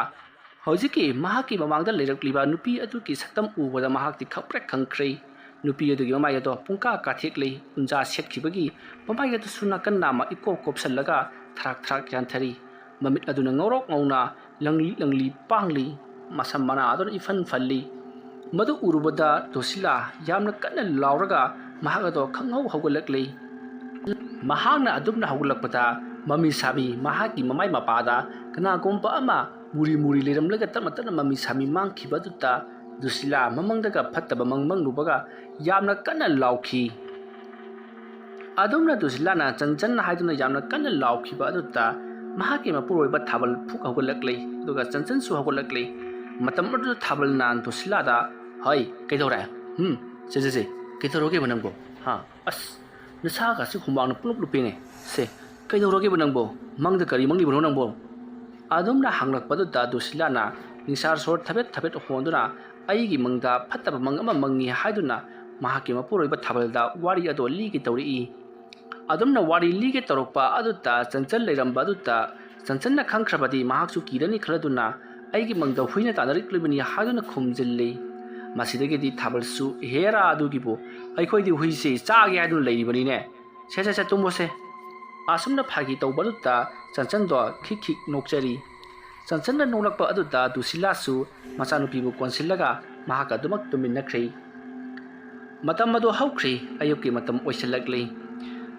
ꯍꯧꯖꯤꯛꯀꯤ ꯃꯍꯥꯛꯀꯤ ꯃꯃꯥꯡꯗ ꯂꯩꯔꯛꯂꯤꯕ ꯅꯨꯄꯤ ꯑꯗꯨꯒꯤ ꯁꯛꯇꯝ ꯎꯕꯗ ꯃꯍꯥꯛꯇꯤ ꯈꯪꯄ꯭ꯔꯦꯛ ꯈꯪꯈ꯭ꯔꯦ꯫ ꯅꯨꯄꯤ ꯑꯗꯨꯒꯤ ꯃꯃꯥꯏ ꯑꯗꯣ ꯄꯨꯡꯀꯥ ꯀꯥꯊꯦꯛꯂꯤ꯫ ꯎꯟꯖꯥ ꯁꯦꯠꯈꯤꯕꯒꯤ ꯃꯃꯥꯏ ꯑꯗꯨꯁꯨ ꯅꯥꯀꯟ ꯅꯥꯝꯃ ꯏꯀꯣꯞ ꯀꯣꯞꯁꯜꯂꯒ ꯊꯔꯥꯛ ꯊꯔꯥꯛ ꯌꯥꯟꯊꯔꯤ꯫ ꯃꯃꯤꯠ ꯑꯗꯨꯅ ꯉꯧꯔꯣꯛ ꯉꯧꯅ ꯂꯪꯂꯤ ꯂꯪꯂꯤ ꯄꯥꯡꯂꯤ꯫ ꯃꯁꯝ ꯃꯅꯥ ꯑꯗꯨꯅ ꯏꯐꯟ ꯐꯜꯂꯤ꯫ ꯃꯗꯨ ꯎꯔꯨꯕꯗ ꯗꯨꯁꯤꯂꯥ ꯌꯥꯝꯅ ꯀꯟꯅ ꯂꯥꯎꯔꯒ ꯃꯍꯥꯛ ꯑꯗꯣ ꯈꯪꯍꯧ ꯍꯧꯒꯠꯂꯛꯂꯤ꯫ ꯃꯍꯥꯛꯅ ꯑꯗꯨꯝꯅ ꯍꯧꯒꯠꯂꯛꯄꯗ ꯃꯃꯤ ꯁꯥꯃꯤ ꯃꯍꯥꯛꯀꯤ ꯃꯃꯥꯏ ꯃꯄꯥꯗ ꯀꯅꯥꯒꯨꯝꯕ ꯑꯃ ꯃꯨꯔꯤ ꯃꯨꯔꯤ ꯂꯩꯔꯝꯂꯒ ꯇꯞꯅ ꯇꯞꯅ ꯃꯃꯤ ꯁꯥꯃꯤ ꯃꯥꯡꯈꯤꯕ ꯑꯗꯨꯗ ꯗꯨꯁꯤꯂꯥ ꯃꯃꯪꯗꯒ ꯐꯠꯇꯕ ꯃꯪ ꯃꯪꯂꯨꯕꯒ ꯌꯥꯝꯅ ꯀꯟꯅ ꯂꯥꯎꯈꯤ꯫ ꯑꯗꯨꯝꯅ ꯗꯨꯁꯤꯂꯥꯅ ꯆꯟꯆꯟ ꯍꯥꯏꯗꯨꯅ ꯌꯥꯝꯅ ꯀꯟꯅ ꯂꯥꯎꯈꯤꯕ ꯑꯗꯨꯗ ꯃꯍꯥꯛꯀꯤ ꯃꯄꯨꯔꯣꯏꯕ ꯊꯥꯕꯜ ꯐꯨꯛ ꯍꯧꯒꯠꯂꯛꯂꯤ, ꯑꯗꯨꯒ ꯆꯟꯆꯟꯁꯨ ꯍꯧꯒꯠꯂꯛꯂꯤ꯫ ꯃꯇꯝ ꯑꯗꯨꯗ ꯊꯥꯕꯜꯅ ꯗꯨꯁꯤꯂꯥꯗ, "ꯍꯣꯏ, ꯀꯩꯗꯧꯔꯦ? ꯍꯨꯝ, ꯁꯦ, ꯁꯦ, ꯁꯦ, ꯀꯩꯗꯧꯔꯒꯦꯕ ꯅꯪꯕꯣ? ꯍꯥ? ꯑꯁ, ꯅꯁꯥꯒꯁꯤ ꯍꯨꯃꯥꯡꯅ ꯄꯨꯂꯞ ꯂꯨꯞꯄꯦꯅꯦ꯫ ꯁꯦ, ꯀꯩꯗꯧꯔꯒꯦꯕ ꯅꯪꯕꯣ? ꯃꯪꯗ ꯀꯔꯤ ꯃꯪꯂꯤꯕꯅꯣ ꯅꯪꯕꯣ?" ꯑꯗꯨꯝꯅ ꯍꯪꯂꯛꯄꯗꯨꯗ ꯗꯨꯁꯤꯂꯥꯅ ꯅꯤꯡꯁꯥ ꯁꯣꯔ ꯊꯕꯦꯠ ꯊꯕꯦꯠ ꯍꯣꯟꯗꯨꯅ, "ꯑꯩꯒꯤ ꯃꯪꯗ ꯐꯠꯇꯕ ꯃꯪ ꯑꯃ ꯃꯪꯉꯤ" ꯍꯥꯏꯗꯨꯅ ꯃꯍꯥꯛꯀꯤ ꯃꯄꯨꯔꯣꯏꯕ ꯊꯥꯕꯜꯗ ꯋꯥꯔꯤ ꯑꯗꯣ ꯂꯤꯒꯦ ꯇꯧꯔꯛꯏ꯫ ꯑꯗꯨꯝꯅ ꯋꯥꯔꯤ ꯂꯤꯒꯦ ꯇꯧꯔꯛꯄ ꯑꯗꯨꯗ ꯆꯟꯆꯟ ꯂꯩꯔꯝꯕ ꯑꯗꯨꯗ ꯆꯟꯆꯟꯅ ꯈꯪꯈ꯭ꯔꯕꯗꯤ ꯃꯍꯥꯛꯁꯨ ꯀꯤꯔꯅꯤ ꯈꯜꯂꯗꯨꯅ ꯑꯩꯒꯤ ꯃꯪꯗ ꯍꯨꯏꯅ ꯇꯥꯟꯅꯔꯛꯂꯤꯕꯅꯤ" ꯍꯥꯏꯗꯨꯅ ꯈꯨꯝꯖꯤꯜꯂꯤ꯫ ꯃꯁꯤꯗꯒꯤꯗꯤ ꯊꯥꯕꯜꯁꯨ, "ꯍꯦꯔꯥ ꯑꯗꯨꯒꯤꯕꯨ, ꯑꯩꯈꯣꯏꯗꯤ ꯍꯨꯏꯁꯦ ꯆꯥꯒꯦ ꯍꯥꯏꯗꯨꯅ ꯂꯩꯔꯤꯕꯅꯤꯅꯦ꯫ ꯁꯦ ꯁꯦ ꯁꯦ, ꯇꯨꯝꯃꯣꯁꯦ"꯫ ꯑꯁꯨꯝꯅ ꯐꯥꯒꯤ ꯇꯧꯕꯗꯨꯗ ꯆꯟꯆꯟꯗꯣ ꯈꯤꯛ ꯈꯤꯛ ꯅꯣꯛꯆꯔꯤ꯫ ꯆꯟꯆꯟꯅ ꯅꯣꯛꯂꯛꯄ ꯑꯗꯨꯗ ꯗꯨꯁꯤꯂꯥꯁꯨ ꯃꯆꯥꯅꯨꯄꯤꯕꯨ ꯀꯣꯟꯁꯤꯜꯂꯒ ꯃꯍꯥꯛꯀ ꯑꯗꯨꯃꯛ ꯇꯨꯝꯃꯤꯟꯅꯈ꯭ꯔꯦ꯫ ꯃꯇꯝ ꯑꯗꯨ ꯍꯧꯈ꯭ꯔꯦ꯫ ꯑꯌꯨꯛꯀꯤ ꯃꯇꯝ ꯑꯣꯏꯁꯤꯜꯂꯛꯂꯤ꯫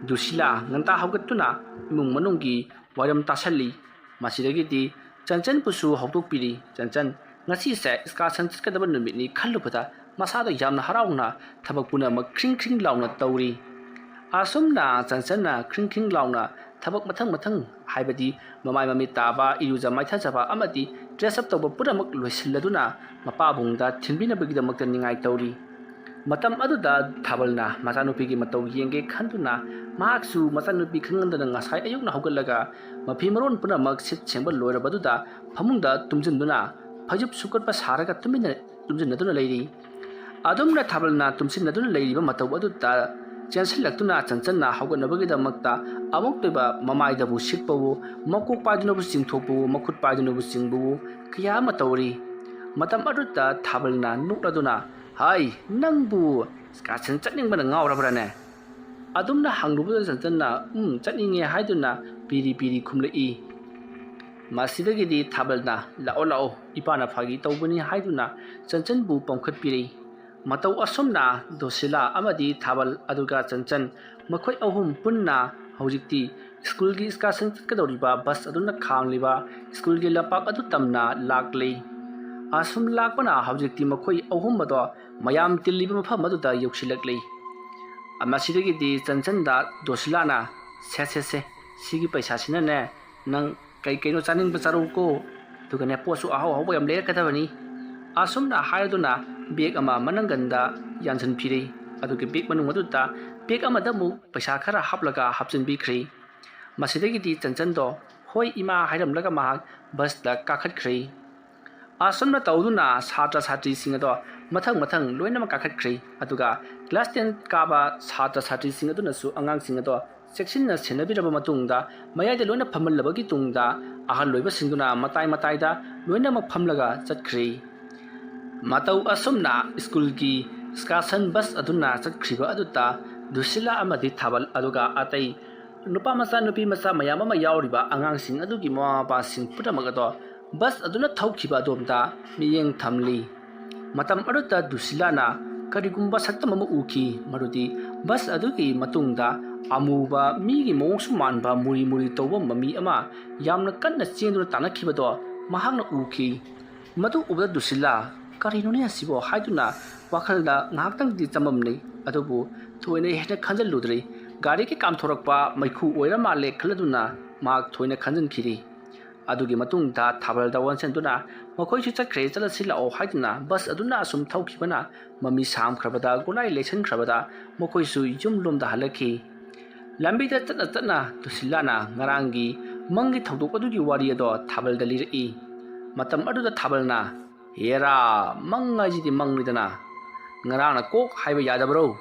ꯗꯨꯁꯤꯂꯥ ꯉꯟꯇꯥ ꯍꯧꯒꯠꯇꯨꯅ ꯏꯃꯨꯡ ꯃꯅꯨꯡꯒꯤ ꯋꯥꯏꯔꯝ ꯇꯥꯁꯜꯂꯤ꯫ ꯃꯁꯤꯗꯒꯤꯗꯤ ꯆꯟꯆꯟꯕꯨꯁꯨ ꯍꯧꯗꯣꯛꯄꯤꯔꯤ꯫ ꯆꯟꯆꯟ, ꯉꯁꯤꯁꯦ excursion ꯆꯠꯀꯗꯕ ꯅꯨꯃꯤꯠꯅꯤ ꯈꯜꯂꯨꯕꯗ ꯃꯁꯥꯗ ꯌꯥꯝꯅ ꯍꯔꯥꯎꯅ ꯊꯕꯛ ꯄꯨꯝꯅꯃꯛ ꯈ꯭ꯔꯤꯡ ꯈ꯭ꯔꯤꯡ ꯂꯥꯎꯅ ꯇꯧꯔꯤ꯫ ꯑꯁꯨꯝꯅ ꯆꯟꯆꯟꯅ ꯈ꯭ꯔꯤꯡ ꯈ꯭ꯔꯤꯡ ꯂꯥꯎꯅ ꯊꯕꯛ ꯃꯊꯪ ꯃꯊꯪ, ꯍꯥꯏꯕꯗꯤ ꯃꯃꯥꯏ ꯃꯃꯤꯠ ꯇꯥꯕ, ꯏꯔꯨꯖ ꯃꯥꯏꯊꯖꯕ ꯑꯃꯗꯤ dress up ꯇꯧꯕ ꯄꯨꯝꯅꯃꯛ ꯂꯣꯏꯁꯤꯜꯂꯗꯨꯅ ꯃꯄꯥꯕꯨꯡꯗ ꯊꯤꯟꯕꯤꯅꯕꯒꯤꯗꯃꯛꯇ ꯅꯤꯡꯉꯥꯏ ꯇꯧꯔꯤ꯫ ꯃꯇꯝ ꯑꯗꯨꯗ ꯊꯥꯕꯜꯅ ꯃꯆꯥꯅꯨꯄꯤꯒꯤ ꯃꯇꯧ ꯌꯦꯡꯒꯦ ꯈꯟꯗꯨꯅ ꯃꯍꯥꯛꯁꯨ ꯃꯆꯥꯅꯨꯄꯤ ꯈꯪꯍꯟꯗꯅ ꯉꯁꯥꯏ ꯑꯌꯨꯛꯅ ꯍꯧꯒꯠꯂꯒ ꯃꯐꯤ ꯃꯔꯣꯟ ꯄꯨꯝꯅꯃꯛ ꯁꯤꯠ ꯁꯦꯡꯕ ꯂꯣꯏꯔꯕꯗꯨꯗ ꯐꯃꯨꯡꯗ ꯇꯨꯝꯁꯤꯟꯗꯨꯅ ꯐꯩꯖꯨꯞ ꯁꯨꯀꯠꯄ ꯁꯥꯔꯒ ꯇꯨꯃꯤꯟꯅ ꯇꯨꯝꯁꯤꯟꯅꯗꯨꯅ ꯂꯩꯔꯤ꯫ ꯑꯗꯨꯝꯅ ꯊꯥꯕꯜꯅ ꯇꯨꯝꯁꯤꯟꯅꯗꯨꯅ ꯂꯩꯔꯤꯕ ꯃꯇꯧ ꯑꯗꯨꯗ ꯆꯦꯟꯁꯤꯜꯂꯛꯇꯨꯅ ꯆꯟꯆꯟꯅ ꯍꯧꯒꯠꯅꯕꯒꯤꯗꯃꯛꯇ ꯑꯃꯨꯛꯇꯣꯏꯕ ꯃꯃꯥꯏꯗꯕꯨ ꯁꯤꯠꯄꯋꯣ, ꯃꯀꯣꯛ ꯄꯥꯏꯗꯨꯅꯕꯨ ꯆꯤꯡꯊꯣꯛꯄꯋꯣ, ꯃꯈꯨꯠ ꯄꯥꯏꯗꯨꯅꯕꯨ ꯆꯤꯡꯕꯋꯣ, ꯀꯌꯥ ꯑꯃ ꯇꯧꯔꯤ꯫ ꯃꯇꯝ ꯑꯗꯨꯗ ꯊꯥꯕꯜꯅ ꯅꯣꯛꯂꯗꯨꯅ, "ꯍꯥꯏ, ꯅꯪꯕꯨ excursion ꯆꯠꯅꯤꯡꯕꯅ ꯉꯥꯎꯔꯕ꯭ꯔꯥꯅꯦ?" ꯑꯗꯨꯝꯅ ꯍꯪꯂꯨꯕꯗ ꯆꯟꯆꯟꯅ, "ꯎꯝ, ꯆꯠꯅꯤꯡꯉꯦ" ꯍꯥꯏꯗꯨꯅ ꯄꯤꯔꯤ ꯄꯤꯔꯤ ꯈꯨꯝꯂꯛꯏ꯫ ꯃꯁꯤꯗꯒꯤꯗꯤ ꯊꯥꯕꯜꯅ, "ꯂꯥꯛꯑꯣ, ꯂꯥꯛꯑꯣ, ꯏꯄꯥꯅ ꯐꯥꯒꯤ ꯇꯧꯕꯅꯤ" ꯍꯥꯏꯗꯨꯅ ꯆꯟꯆꯟꯕꯨ ꯄꯝꯈꯠꯄꯤꯔꯤ꯫ ꯃꯇꯧ ꯑꯁꯨꯝꯅ ꯗꯣꯁꯤꯂꯥ ꯑꯃꯗꯤ ꯊꯥꯕꯜ ꯑꯗꯨꯒ ꯆꯟꯆꯟ, ꯃꯈꯣꯏ ꯑꯍꯨꯝ ꯄꯨꯟꯅ ꯍꯧꯖꯤꯛꯇꯤ ꯁ꯭ꯀꯨꯜꯒꯤ excursion ꯆꯠꯀꯗꯧꯔꯤꯕ ꯕꯁ ꯑꯗꯨꯅ ꯈꯥꯝꯂꯤꯕ ꯁ꯭ꯀꯨꯜꯒꯤ ꯂꯝꯄꯥꯛ ꯑꯗꯨ ꯇꯝꯅ ꯂꯥꯛꯂꯤ꯫ ꯑꯁꯨꯝ ꯂꯥꯛꯄꯅ ꯍꯧꯖꯤꯛꯇꯤ ꯃꯈꯣꯏ ꯑꯍꯨꯝ ꯑꯗꯣ ꯃꯌꯥꯝ ꯇꯤꯜꯂꯤꯕ ꯃꯐꯝ ꯑꯗꯨꯗ ꯌꯧꯁꯤꯜꯂꯛꯂꯤ꯫ ꯃꯁꯤꯗꯒꯤꯗꯤ ꯆꯟꯆꯟꯗ ꯗꯣꯁꯤꯂꯥꯅ, "ꯁꯦ, ꯁꯦ, ꯁꯦ, ꯁꯤꯒꯤ ꯄꯩꯁꯥꯁꯤꯅꯅꯦ, ꯅꯪ ꯀꯩ ꯀꯩꯅꯣ ꯆꯥꯅꯤꯡꯕ ꯆꯥꯔꯛꯎꯀꯣ, ꯑꯗꯨꯒꯅꯦ, ꯄꯣꯠꯁꯨ ꯑꯍꯥꯎ ꯑꯍꯥꯎꯕ ꯌꯥꯝ ꯂꯩꯔꯛꯀꯗꯕꯅꯤ"꯫ ꯑꯁꯨꯝꯅ ꯍꯥꯏꯔꯗꯨꯅ bag ꯑꯃ ꯃꯅꯪꯒꯟꯗ ꯌꯥꯟꯁꯤꯟꯕꯤꯔꯦ꯫ ꯑꯗꯨꯒ bag ꯃꯅꯨꯡ ꯑꯗꯨꯗ bag ꯑꯃꯗ ꯑꯃꯨꯛ ꯄꯩꯁꯥ ꯈꯔ ꯍꯥꯞꯂꯒ ꯍꯥꯞꯆꯤꯟꯕꯤꯈ꯭ꯔꯦ꯫ ꯃꯁꯤꯗꯒꯤꯗꯤ ꯆꯟꯆꯟꯗꯣ "ꯍꯣꯏ ꯏꯃꯥ" ꯍꯥꯏꯔꯝꯂꯒ ꯃꯍꯥꯛ ꯕꯁꯇ ꯀꯥꯈꯠꯈ꯭ꯔꯦ꯫ ꯑꯁꯨꯝꯅ ꯇꯧꯗꯨꯅ ꯁꯥꯇ꯭ꯔ ꯁꯥꯇ꯭ꯔꯤꯁꯤꯡ ꯑꯗꯣ ꯃꯊꯪ ꯃꯊꯪ ꯂꯣꯏꯅꯃꯛ ꯀꯥꯈꯠꯈ꯭ꯔꯦ꯫ ꯑꯗꯨꯒ class ten ꯀꯥꯕ ꯁꯥꯇ꯭ꯔ ꯁꯥꯇ꯭ꯔꯤꯁꯤꯡ ꯑꯗꯨꯅꯁꯨ ꯑꯉꯥꯡꯁꯤꯡ ꯑꯗꯣ ꯆꯦꯛꯁꯤꯟꯅ ꯁꯦꯟꯅꯕꯤꯔꯕ ꯃꯇꯨꯡꯗ, ꯃꯌꯥꯏꯗ ꯂꯣꯏꯅ ꯐꯝꯍꯜꯂꯕꯒꯤ ꯇꯨꯡꯗ, ꯑꯍꯜ ꯑꯣꯏꯕꯁꯤꯡꯗꯨꯅ ꯃꯇꯥꯏ ꯃꯇꯥꯏꯗ ꯂꯣꯏꯅꯃꯛ ꯐꯝꯂꯒ ꯆꯠꯈ꯭ꯔꯦ꯫ ꯃꯇꯧ ꯑꯁꯨꯝꯅ ꯁ꯭ꯀꯨꯜꯒꯤ excursion bus ꯑꯗꯨꯅ ꯆꯠꯈ꯭ꯔꯤꯕ ꯑꯗꯨꯗ ꯗꯨꯁꯤꯂꯥ ꯑꯃꯗꯤ ꯊꯥꯕꯜ, ꯑꯗꯨꯒ ꯑꯇꯩ ꯅꯨꯄꯥ ꯃꯆꯥ, ꯅꯨꯄꯤ ꯃꯆꯥ ꯃꯌꯥꯝ ꯑꯃ ꯌꯥꯎꯔꯤꯕ ꯑꯉꯥꯡꯁꯤꯡ ꯑꯗꯨꯒꯤ ꯃꯃꯥ ꯃꯄꯥꯁꯤꯡ ꯄꯨꯝꯅꯃꯛ ꯑꯗꯣ bus ꯑꯗꯨꯅ ꯊꯧꯈꯤꯕ ꯑꯗꯣꯝꯗ ꯃꯤꯠꯌꯦꯡ ꯊꯝꯂꯤ꯫ ꯃꯇꯝ ꯑꯗꯨꯗ ꯗꯨꯁꯤꯂꯥꯅ ꯀꯔꯤꯒꯨꯝꯕ ꯁꯛꯇꯝ ꯑꯃ ꯎꯈꯤ, ꯃꯗꯨꯗꯤ bus ꯑꯗꯨꯒꯤ ꯃꯇꯨꯡꯗ ꯑꯃꯨꯕ, ꯃꯤꯒꯤ ꯃꯑꯣꯡꯁꯨ ꯃꯥꯟꯕ, ꯃꯨꯔꯤ ꯃꯨꯔꯤ ꯇꯧꯕ ꯃꯃꯤ ꯑꯃ ꯌꯥꯝꯅ ꯀꯟꯅ ꯆꯦꯟꯗꯨꯅ ꯇꯥꯟꯅꯈꯤꯕꯗꯣ ꯃꯍꯥꯛꯅ ꯎꯈꯤ꯫ ꯃꯗꯨ ꯎꯕꯗ ꯗꯨꯁꯤꯂꯥ, "ꯀꯔꯤꯅꯣꯅꯦ ꯑꯁꯤꯕꯣ?" ꯍꯥꯏꯗꯨꯅ ꯋꯥꯈꯜꯗ ꯉꯥꯏꯍꯥꯛꯇꯪꯗꯤ ꯆꯃꯝꯅꯩ, ꯑꯗꯨꯕꯨ ꯊꯣꯏꯅ ꯍꯦꯟꯅ ꯈꯟꯖꯤꯜꯂꯨꯗ꯭ꯔꯤ꯫ ꯒꯥꯔꯤꯒꯤ ꯀꯥꯝꯊꯣꯔꯛꯄ ꯃꯩꯈꯨ ꯑꯣꯏꯔ ꯃꯥꯜꯂꯦ ꯈꯜꯂꯗꯨꯅ ꯃꯍꯥꯛ ꯊꯣꯏꯅ ꯈꯟꯖꯤꯟꯈꯤꯗꯦ꯫ ꯑꯗꯨꯒꯤ ꯃꯇꯨꯡꯗ ꯊꯥꯕꯜꯗ ꯑꯣꯟꯁꯤꯟꯗꯨꯅ ꯃꯈꯣꯏꯁꯨ ꯆꯠꯈ꯭ꯔꯦ, ꯆꯠꯂꯁꯤ ꯂꯥꯛꯑꯣ ꯍꯥꯏꯗꯨꯅ bus ꯑꯗꯨꯅ ꯑꯁꯨꯝ ꯊꯧꯈꯤꯕꯅ ꯃꯃꯤ ꯁꯥꯝꯈ꯭ꯔꯕꯗ, ꯒꯨꯂꯥꯏ ꯂꯩꯁꯟꯈ꯭ꯔꯕꯗ ꯃꯈꯣꯏꯁꯨ ꯌꯨꯝ ꯂꯣꯝꯗ ꯍꯜꯂꯛꯈꯤ꯫ ꯂꯝꯕꯤꯗ ꯆꯠꯅ ꯆꯠꯅ ꯗꯨꯁꯤꯂꯥꯅ ꯉꯔꯥꯡꯒꯤ ꯃꯪꯒꯤ ꯊꯧꯗꯣꯛ ꯑꯗꯨꯒꯤ ꯋꯥꯔꯤ ꯑꯗꯣ ꯊꯥꯕꯜꯗ ꯂꯤꯔꯛꯏ꯫ ꯃꯇꯝ ꯑꯗꯨꯗ ꯊꯥꯕꯜꯅ, "ꯍꯦꯔꯥ, ꯃꯪ ꯍꯥꯏꯁꯤꯗꯤ ꯃꯪꯅꯤꯗꯅ, ꯉꯔꯥꯡꯅ ꯀꯣꯛ ꯍꯥꯏꯕ ꯌꯥꯗꯕ꯭ꯔꯣ?"